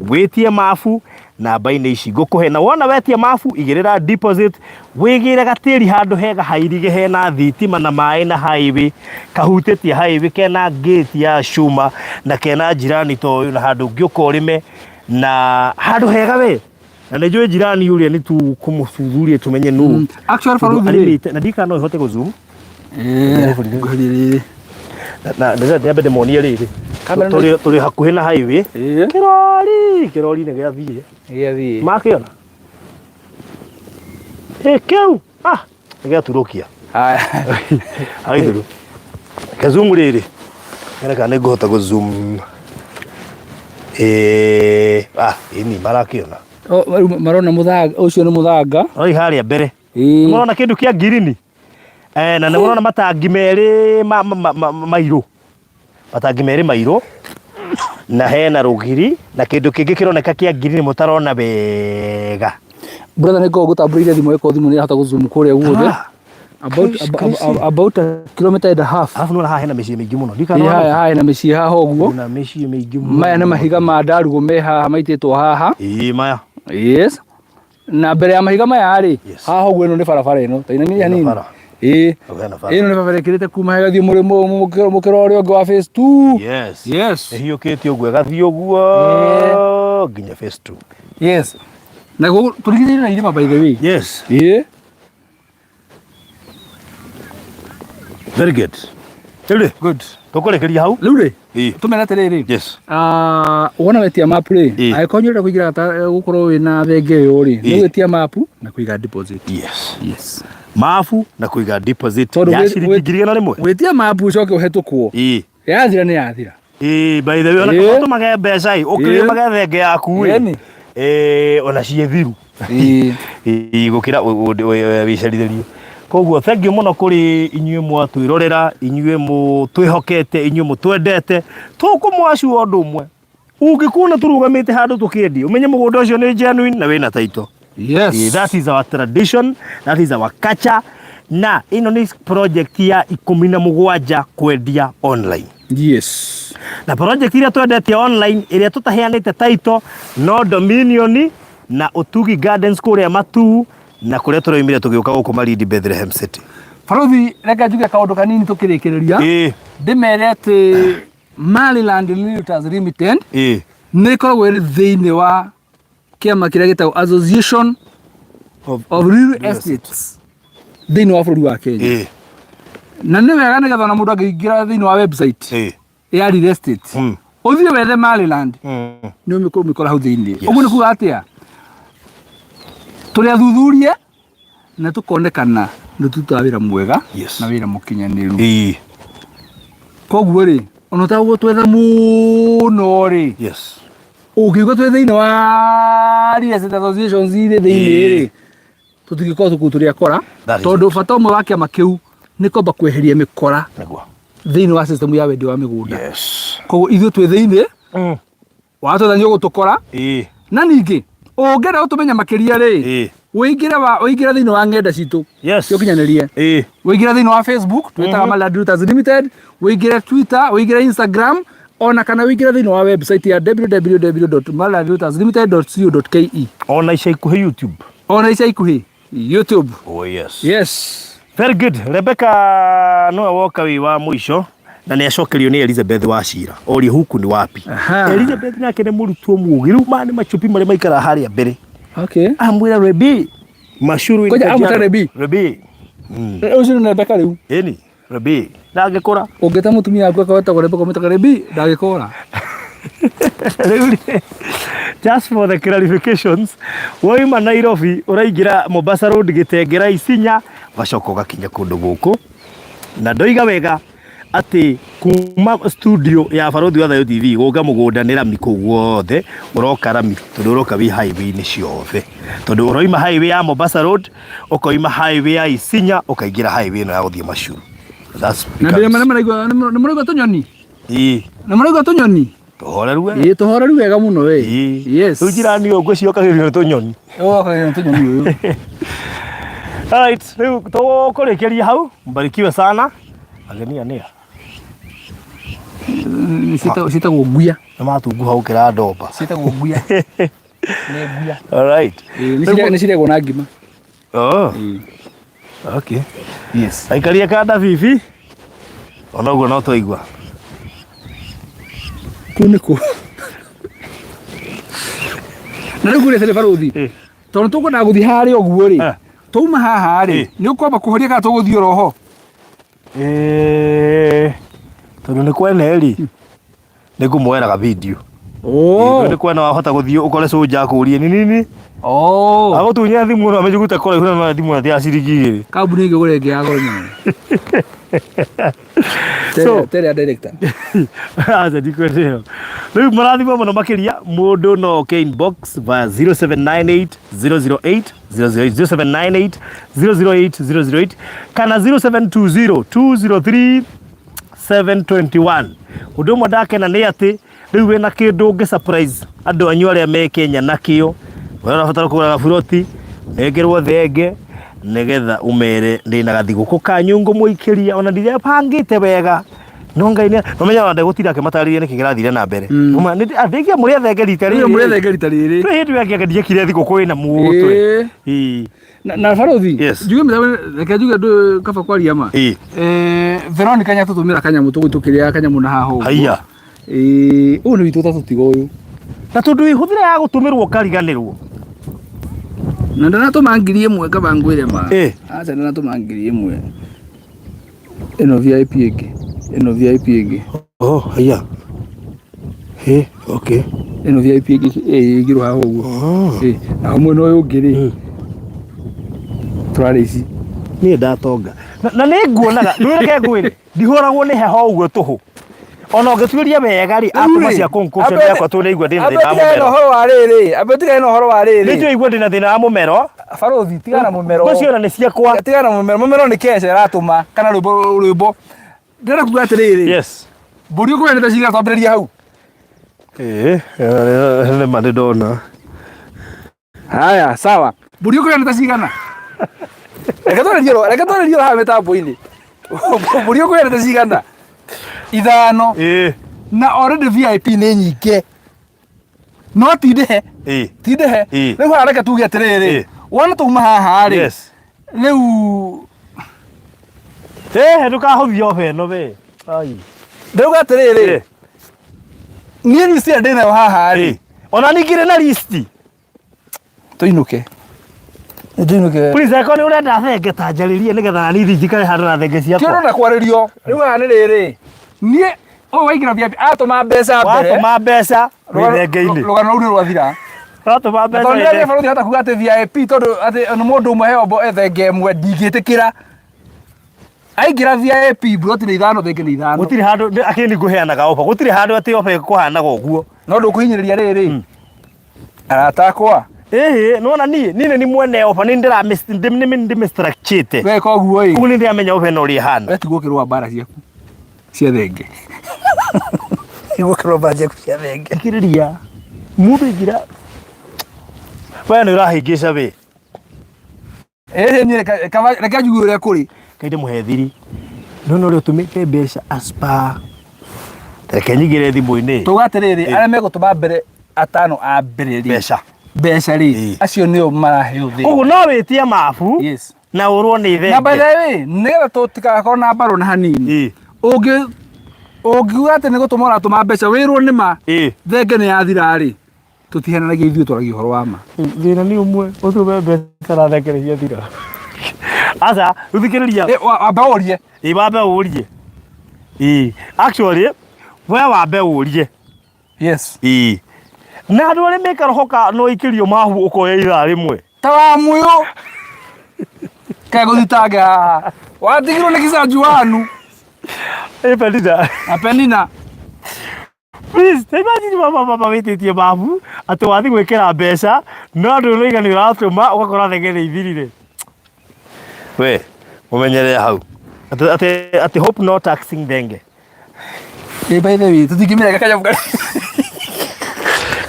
wĩtie mabu namba-inĩ ici ngũkũhe na wona wetia mabu igĩrĩra deposit wĩgĩre gatĩri handũ hega hairige hena thitima na maĩ na highway kahutĩtie highway kena gate ya cuma na kena jirani ta ũyũ na handũ ũngĩũka ũrĩme na handũ hega we na nĩ njũĩ jirani ũrĩa nĩ tũkũmũthuthuria tũmenye nũ Actual Tondũ baruthi rĩ. arĩmĩte na ndikana no ĩhote gũ zoom Eh, ngũhĩrĩrie. Na ndĩrenda nyambe ndĩmonie rĩrĩ Kamera no- tũrĩ hakuhĩ na highway Ĩĩ. kĩrori kĩrori nĩ gĩathiĩ Gĩathiĩ. makĩona ĩ kĩu ah nĩ gĩaturũkia Haya. aithuru kazoom rĩrĩ nyone kana nĩ ngũhota gũ zoom ĩ ah ĩni marakĩona O, rĩu marona mũthanga ũcio nĩ mũthanga. oi harĩa mbere Ĩĩ. mũrona kĩndũ kĩa ngirini eh, na nĩ mũrona matangi merĩ mairũ matangi merĩ mairũ na hena rũgiri na kĩndũ kĩngĩ kĩroneka kĩa ngirini mũtarona wega. Brother nĩ ngoragwo ngũtambũrĩire thimũ ĩkorwo thimũ nĩ ĩrahota gũ-zoom kũrĩa guothe. Ah, About, Christ, about, Christ. about a kilometer and a half. Alafu nĩwona haha hena mĩciĩ mĩingĩ mũno. Ndikana Ĩĩ, haha haha hena mĩciĩ haha ũguo. na mĩciĩ mĩingĩ mũno. Maya nĩ mahiga ma ndarugũ me haha maitĩtwo haha. Ĩĩ maya. Yes. Na mbere ya mahiga maya rĩ, Yes. haha ũguo ĩno nĩ barabara ĩno. Ta inamia Ĩno hanini. bara. Ĩĩ. Hau hena bara. Ĩno nĩ barabara ĩkĩrĩte kuma ĩgathiĩ mũrĩmo mũkĩra ũrĩa ũngĩ wa phase 2. Yes. Yes. Ĩhiũkĩte ũguo ĩgathiĩ ũguo nginya phase 2. Yes. Na gũkũ tũrigicĩirio na irĩma by the way. Yes. Ĩĩ. Very good. Rĩu rĩ, Good. tũkũrĩkĩria hau. Rĩu rĩ, Ĩĩ. tũmere atĩrĩrĩ. Yes. Ah, wona wetia map rĩ, Ĩĩ. angĩkorwo nĩ ũrenda kũingĩra gũkorwo wĩna thenge ĩyo rĩ, nĩ Ĩĩ. gwĩtia mapu na kũiga deposit. Yes. Yes. Mabu na kũiga deposit Tondũ ya ciringi 100,000. Gwĩtia mapu ũcoke ũhetũkwo. Ĩĩ. Yathira nĩ yathira. Ĩĩ, by the way, ona Ĩĩ. kaba ũtũmage mbeca ĩ, ũkĩrĩmage thenge yaku ĩ. Ĩni. Eh, ona ciĩ thiru. Ĩĩ. Ĩĩ, gũkĩra wĩcarithĩrie. Koguo thank you mũno kũrĩ inyuĩ mwatwĩrorera, inyuĩ mũtwĩhokete, inyuĩ mũtwendete. Tũkũmwacua ũndũ ũmwe. Ũngĩkuona tũrũgamĩte handũ tũkĩendia, ũmenye mũgũnda ũcio nĩ genuine na wĩna title. Yes. Eh, That is our tradition, that is our culture. Na ĩno nĩ project ya 17 kwendia online. Yes. Na project iria twendetie online ĩrĩa tũtaheanĩte title no Dominion na Utugi Gardens kũrĩa Matuu na kũrĩa tũroimire tũgĩũka gũkũ Malindi Bethlehem City. Barothi reke njuge kaũndũ kanini tũkĩrĩkĩrĩria. Ĩĩ, Ndĩmere atĩ Maryland Realtors Limited ĩĩ. nĩ ĩkoragwo ĩrĩ thĩinĩ wa kĩama kĩrĩa gĩtagwo Association of Real Estates thĩinĩ wa bũrũri wa Kenya. Ĩĩ, Na nĩ wega nĩgetha ona mũndũ angĩingĩra thĩinĩ wa website ĩĩ. ya real estate ũthiĩ wethe Maryland nĩ ũmĩkora hau thĩinĩ. Ũguo nĩ kuga atĩa? Tũrĩ athuthuria na tũkonekana nĩ tũrutaga wĩra mwega Yes. na wĩra mũkinyanĩru. Ĩĩ. Koguo rĩ, ona ũtagũgũtwetha mũno rĩ, Yes. ũngĩigua twĩ thĩinĩ wa Real Estate Associations irĩ thĩinĩ rĩ, tũtingĩkorwo tũkuu tũrĩ akora, That is tondũ bata ũmwe wa kĩama kĩu nĩ kwamba kweheria mĩkora Nĩguo. thĩinĩ wa system ya wendia wa mĩgũnda. Yes. Koguo ithuĩ twĩ thĩinĩ, watwetha nĩ ũgũtũkora, Ĩĩ. na ningĩ ũngĩenda gũtũmenya makĩria rĩ, Ĩĩ. ũingĩre wa ũingĩre thĩinĩ wa ng'enda citũ Yes. cia ũkinyanĩria. Ĩĩ. Ũingĩre thĩinĩ wa Facebook twĩtaga Maryland Realtors Limited, ũingĩre Twitter, ũingĩre Instagram ona kana ũingĩre thĩinĩ wa website ya www.marylandrealtorslimited.co.ke. Ona ica ikuhĩ YouTube. Ona ica ikuhĩ YouTube. Oh yes. Yes. Very good. Rebecca nowe woka wĩ wa mũico na nĩ acokerio nĩ Elizabeth wa Cira. Oria huku ni wapi? Aha. Elizabeth nake nĩ mũrutwo mũgĩ. Rĩu maya nĩ machupi marĩa maikaraga harĩa mbere. Okay. Amwĩra Rebi Mashuru Ngoja amwĩta Rebi? Rebi. Ũcio nĩ Rebecca rĩu. Ĩni Rebi. Ndangĩkũra. Ũngĩta mũtumia waku akawetagwo Rebecca ũmwĩtaga Rebi ndangĩkũra. Rĩu rĩ, just for the clarifications, woima Nairobi ũraingĩra Mombasa Road Gĩtengera Isinya ũgacoka ũgakinya kũndũ gũkũ na ndoiga wega atĩ kuma studio ya Barothi wa Thayũ TV gũka mũgũnda nĩ rami kũu guothe ũroka rami tondũ ũroka wĩ highway-inĩ ciothe tondũ ũroima highway ya Mombasa Road ũkoima highway ya Isinya ũkaingĩra highway ĩno ya gũthiĩ Mashuru. That's Na ndĩrĩ nĩ maraigua tũnyoni. Ĩĩ. Nĩ maraigua tũnyoni. Tũhoreru we. Ĩĩ tũhoreru wega mũno we. Ĩĩ. Yes. Rĩu njirani ũyũ ngwĩciria okagĩrio nĩ tũnyoni. Ũkagĩrio nĩ tũnyoni ũyũ. Alright, rĩu tũkũrĩkĩria hau. Mbarikiwe sana. Ageni aya nĩa? Ciĩtagwo nguya. Nĩ matunguha gũkĩra ndomba. Ciĩtagwo nguya. Nĩ nguya. Alright. Ĩĩ, nĩ cirĩagwo na ngima. Oh. Okay. Yes. Aikaria kanda bibi. Ona ũguo no twaigua. Kũu nĩ kũ. Na rĩu ngwĩre atĩrĩ barothi. Eh. Tondũ tũkwendaga gũthiĩ harĩa ũguo rĩ. Eh. Twauma haha rĩ, Eh. nĩ ũkwamba kũhoria kana tũgũthiĩ oro ho? Eh, tondũ nĩ kwene rĩ, nĩ ngũmuoera video. Oh. Nĩ kwena wahota gũthiĩ ũkore cũnja akũrie nĩ nini. Oh. Agũtunye thimũ no amĩjugute kũraihu na no thimũ ya ciringi igĩrĩ. Kambuni ĩngĩ gũre ĩngĩ ya goro mũno. So- Tere ya director. Aca ndikwenda ĩyo. Rĩu mũrathimwo mũno makĩria mũndũ no oke inbox via 0798 008 008 0798 008 008 kana 0720 203 721. Ũndũ ũmwe ndakena nĩ atĩ rĩu wĩna kĩndũ ũngĩ surprise andũ anyu arĩa me Kenya nakĩo, we ũrabatara kũgũra gaburoti nengerwo thenge nĩgetha ũmere ndĩna gathigũkũ kanyu ngũmũikĩria ona ndirebangĩte wega no Ngai nĩ nomenya ona ndegũtinda akĩmatarĩria nĩkĩ kĩrathire na mbere. Ndĩkia mũrĩa thenge rita rĩrĩ. Mũrĩa thenge rita rĩrĩ. Twĩ hĩndĩ ĩyo ndiekire thigũkũ ĩna mũtwe. Ĩĩ. Na barothi. Yes. Njuge mĩtambo reke njuge ndũ kaba kwaria ma. Ĩĩ. Veronica nĩatũtũmĩra kanyamũ tũgũtũkĩrĩa kanyamũ na haha ũguo. Haiya. Ĩĩ, ũyũ nĩ witũ ta tũtiga ũyũ. Na tondũ wĩhũthĩra ya gũtũmĩrwo ũkariganĩrwo. Na ndanatũma 1000 kaba ngwĩre ma. Ĩĩ. Aca ndanatũma 1000. Ĩno VIP ĩngĩ. Ĩno VIP ĩngĩ. Oh, haiya. Ĩ, okay. Ĩno VIP ĩngĩ ĩigirwo haha ũguo. Oh. Ĩĩ, naho mwena ũyũ ũngĩ rĩ. Tũrarĩ ici. Niĩ ndatonga. Na nĩ nguonaga, rĩu reke ngwĩre, ndihũragwo nĩ heho ũguo tũhũ. Ona ũngĩtuĩria wega rĩ, atũma cia concussion yakwa tũnĩigua ndĩna thĩna wa Ambe mũmero. ũhoro wa rĩrĩ, ambe tigane na ũhoro wa Nĩ rĩrĩ. njũĩ igua ndĩna thĩna wa mũmero. Barũthi, tigana na mũmero. Ngwĩciria nĩ ciakwa. Tigana na mũmero. Mũmero nĩ keca ĩratũma kana rwĩmbo rwĩmbo. Ndĩrenda kuga atĩrĩrĩ. Yes. Mbũri ũkũrenete cigana twambĩrĩria hau. Ĩĩ, nĩ ma nĩ ndona. Haya, sawa. Mbũri ũkũrenete cigana? Reke twarĩrie reke twarĩrie haha mĩtambo-inĩ. Mbũri ũkũrenete cigana? Ithano. Ĩĩ. Na already VIP nĩ nyingĩ. No ti ndĩhe. Ĩĩ. Ti ndĩhe. Ĩĩ. Rĩu haha reke tuge atĩrĩrĩ. Ĩĩ. Wona twauma haha rĩ. Yes. Rĩu Eh, ndũkahũthie oba ĩno we. Ai. ndĩrauga atĩrĩrĩ. Ĩĩ. Niĩ list ĩrĩa ndĩnayo haha rĩ. Ĩĩ. Ona ningĩ na listi. Tũinũke. Tũinũke. Please, angĩkorwo nĩ ũrenda thenge ta njarĩrie nĩgetha na niĩ thiĩ njikare handũ na thenge Ti ciakwa. ũndũ na kwarĩrio. Rĩu haha nĩ rĩrĩ. Niĩ ũyũ waingĩra VIP atũma mbeca mbere. Watũma mbeca wĩ thenge-inĩ. Rũgano rũu nĩ rwathira. Watũma mbeca Tondũ wĩ nĩ thenge. barũthi hata kuga atĩ VIP tondũ atĩ nĩ mũndũ ũmwe heo thenge ĩmwe ndingĩtĩkĩra. Aingĩra VIP mburoti nĩ ithano thenge nĩ ithano. Gũtirĩ handũ akĩni ngũheanaga oba. Gũtirĩ handũ atĩ oba ĩkũhanaga ũguo. No ndũkũhinyĩrĩria rĩrĩ. Arata akwa. Ĩhĩ, nĩwona niĩ niĩ nĩ ni mwene oba nĩ ndĩramĩstructurĩte. Weka ũguo ĩ. Koguo nĩ ndĩramenya oba ĩno ũrĩa ĩhana. We tigwo ũkĩrũa mbara ciaku cia thenge. Tigwo ũkĩrũa mbara ciaku cia thenge. Thikĩrĩria. Mũndũ ingĩra. We nĩ ũrahĩngĩca we. Ĩhĩ niĩ reke njigue ũrĩa kũrĩ. Ngai ndĩmũhe thiri. Nĩwona ũrĩa ũtũmĩte mbeca as per. Reke nyingĩre thimũ-inĩ. Tuga atĩrĩrĩ, arĩa megũtũma mbere atano a mbere rĩ. Mbeca. Mbeca rĩ, Ĩĩ. acio nĩo maraheo thĩ. Koguo no wĩtie mabu Yes. na ũrwo nĩ Na by thenge. the way, nĩgetha tũtigakorwo na mbarũ na hanini. Ĩĩ. Ũngĩ ũngiuga atĩ nĩ gũtũma ũratũma mbeca wĩrwo nĩ ma Ĩĩ. thenge nĩ yathira rĩ, tũtihenanagia ithuĩ twaragia ũhoro wa ma. Thĩna nĩ ũmwe, ũtũme mbeca na thenge nĩ ciathira. Aca, rĩu thikĩrĩria. Ĩ, wambe ũrie. Ĩ wambe ũrie. Ĩ, actually, we wambe ũrie. Yes. Ĩ. Na andũ arĩa mekarohoka no ikĩrio mahu ũkoya ithaa rĩmwe. Ta wa mũyũ. Kegũthitange haha. Watigirwo nĩ kicanju wanu. Ĩ Penina. Na Penina. Please, ta imagine mama mama wĩtĩtie mabu atĩ wathiĩ gwĩkĩra mbeca no andũ ũraiga nĩ ũratũma ũgakora thenge nĩ ithirire. We, ũmenyerere hau. Atĩ atĩ atĩ hope no taxing thenge. Ĩ by the way, tũtingĩmĩrega kanyamũ karĩa.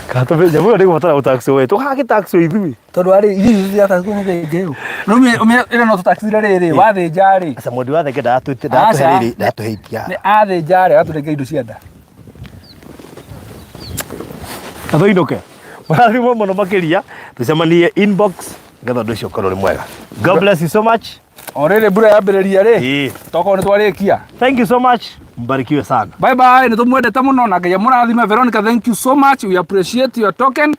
Katũmĩ nyamũ ĩyo ndĩgũbatara gũtaxwo we. Tũgagĩ taxwo ithuĩ. Tondũ arĩ ithuĩ tũtirataxwo nĩ thenge ĩyo. Rĩu ĩrĩa no tũtaxire rĩrĩ, wathĩnja rĩ. Aca mwendi wa thenge Aca. ndatũhe rĩrĩ, ndatũhe Nĩ athĩnja rĩ, agatũnengera indo cia nda. Katũinũke. Mũrathimwo mũno makĩria. Tũcemanie inbox nĩgetha ũndũ ũcio ũkorwo ũrĩ mwega. God bless you so much. O rĩrĩ mbura yambĩrĩria rĩ, Ĩĩ. tokorwo nĩ twarĩkia. Thank you so much. Mbarikiwe sana. Bye bye, nĩ tũmwendete mũno na Ngai amũrathime. Veronica, thank you so much. We appreciate your token.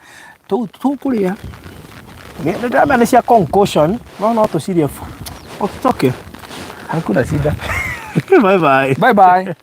Tũkũrĩa. Nĩ ndĩramenya nĩ cia concussion, no no tũcirie. It's okay. Hakuna shida. Bye bye. Bye bye.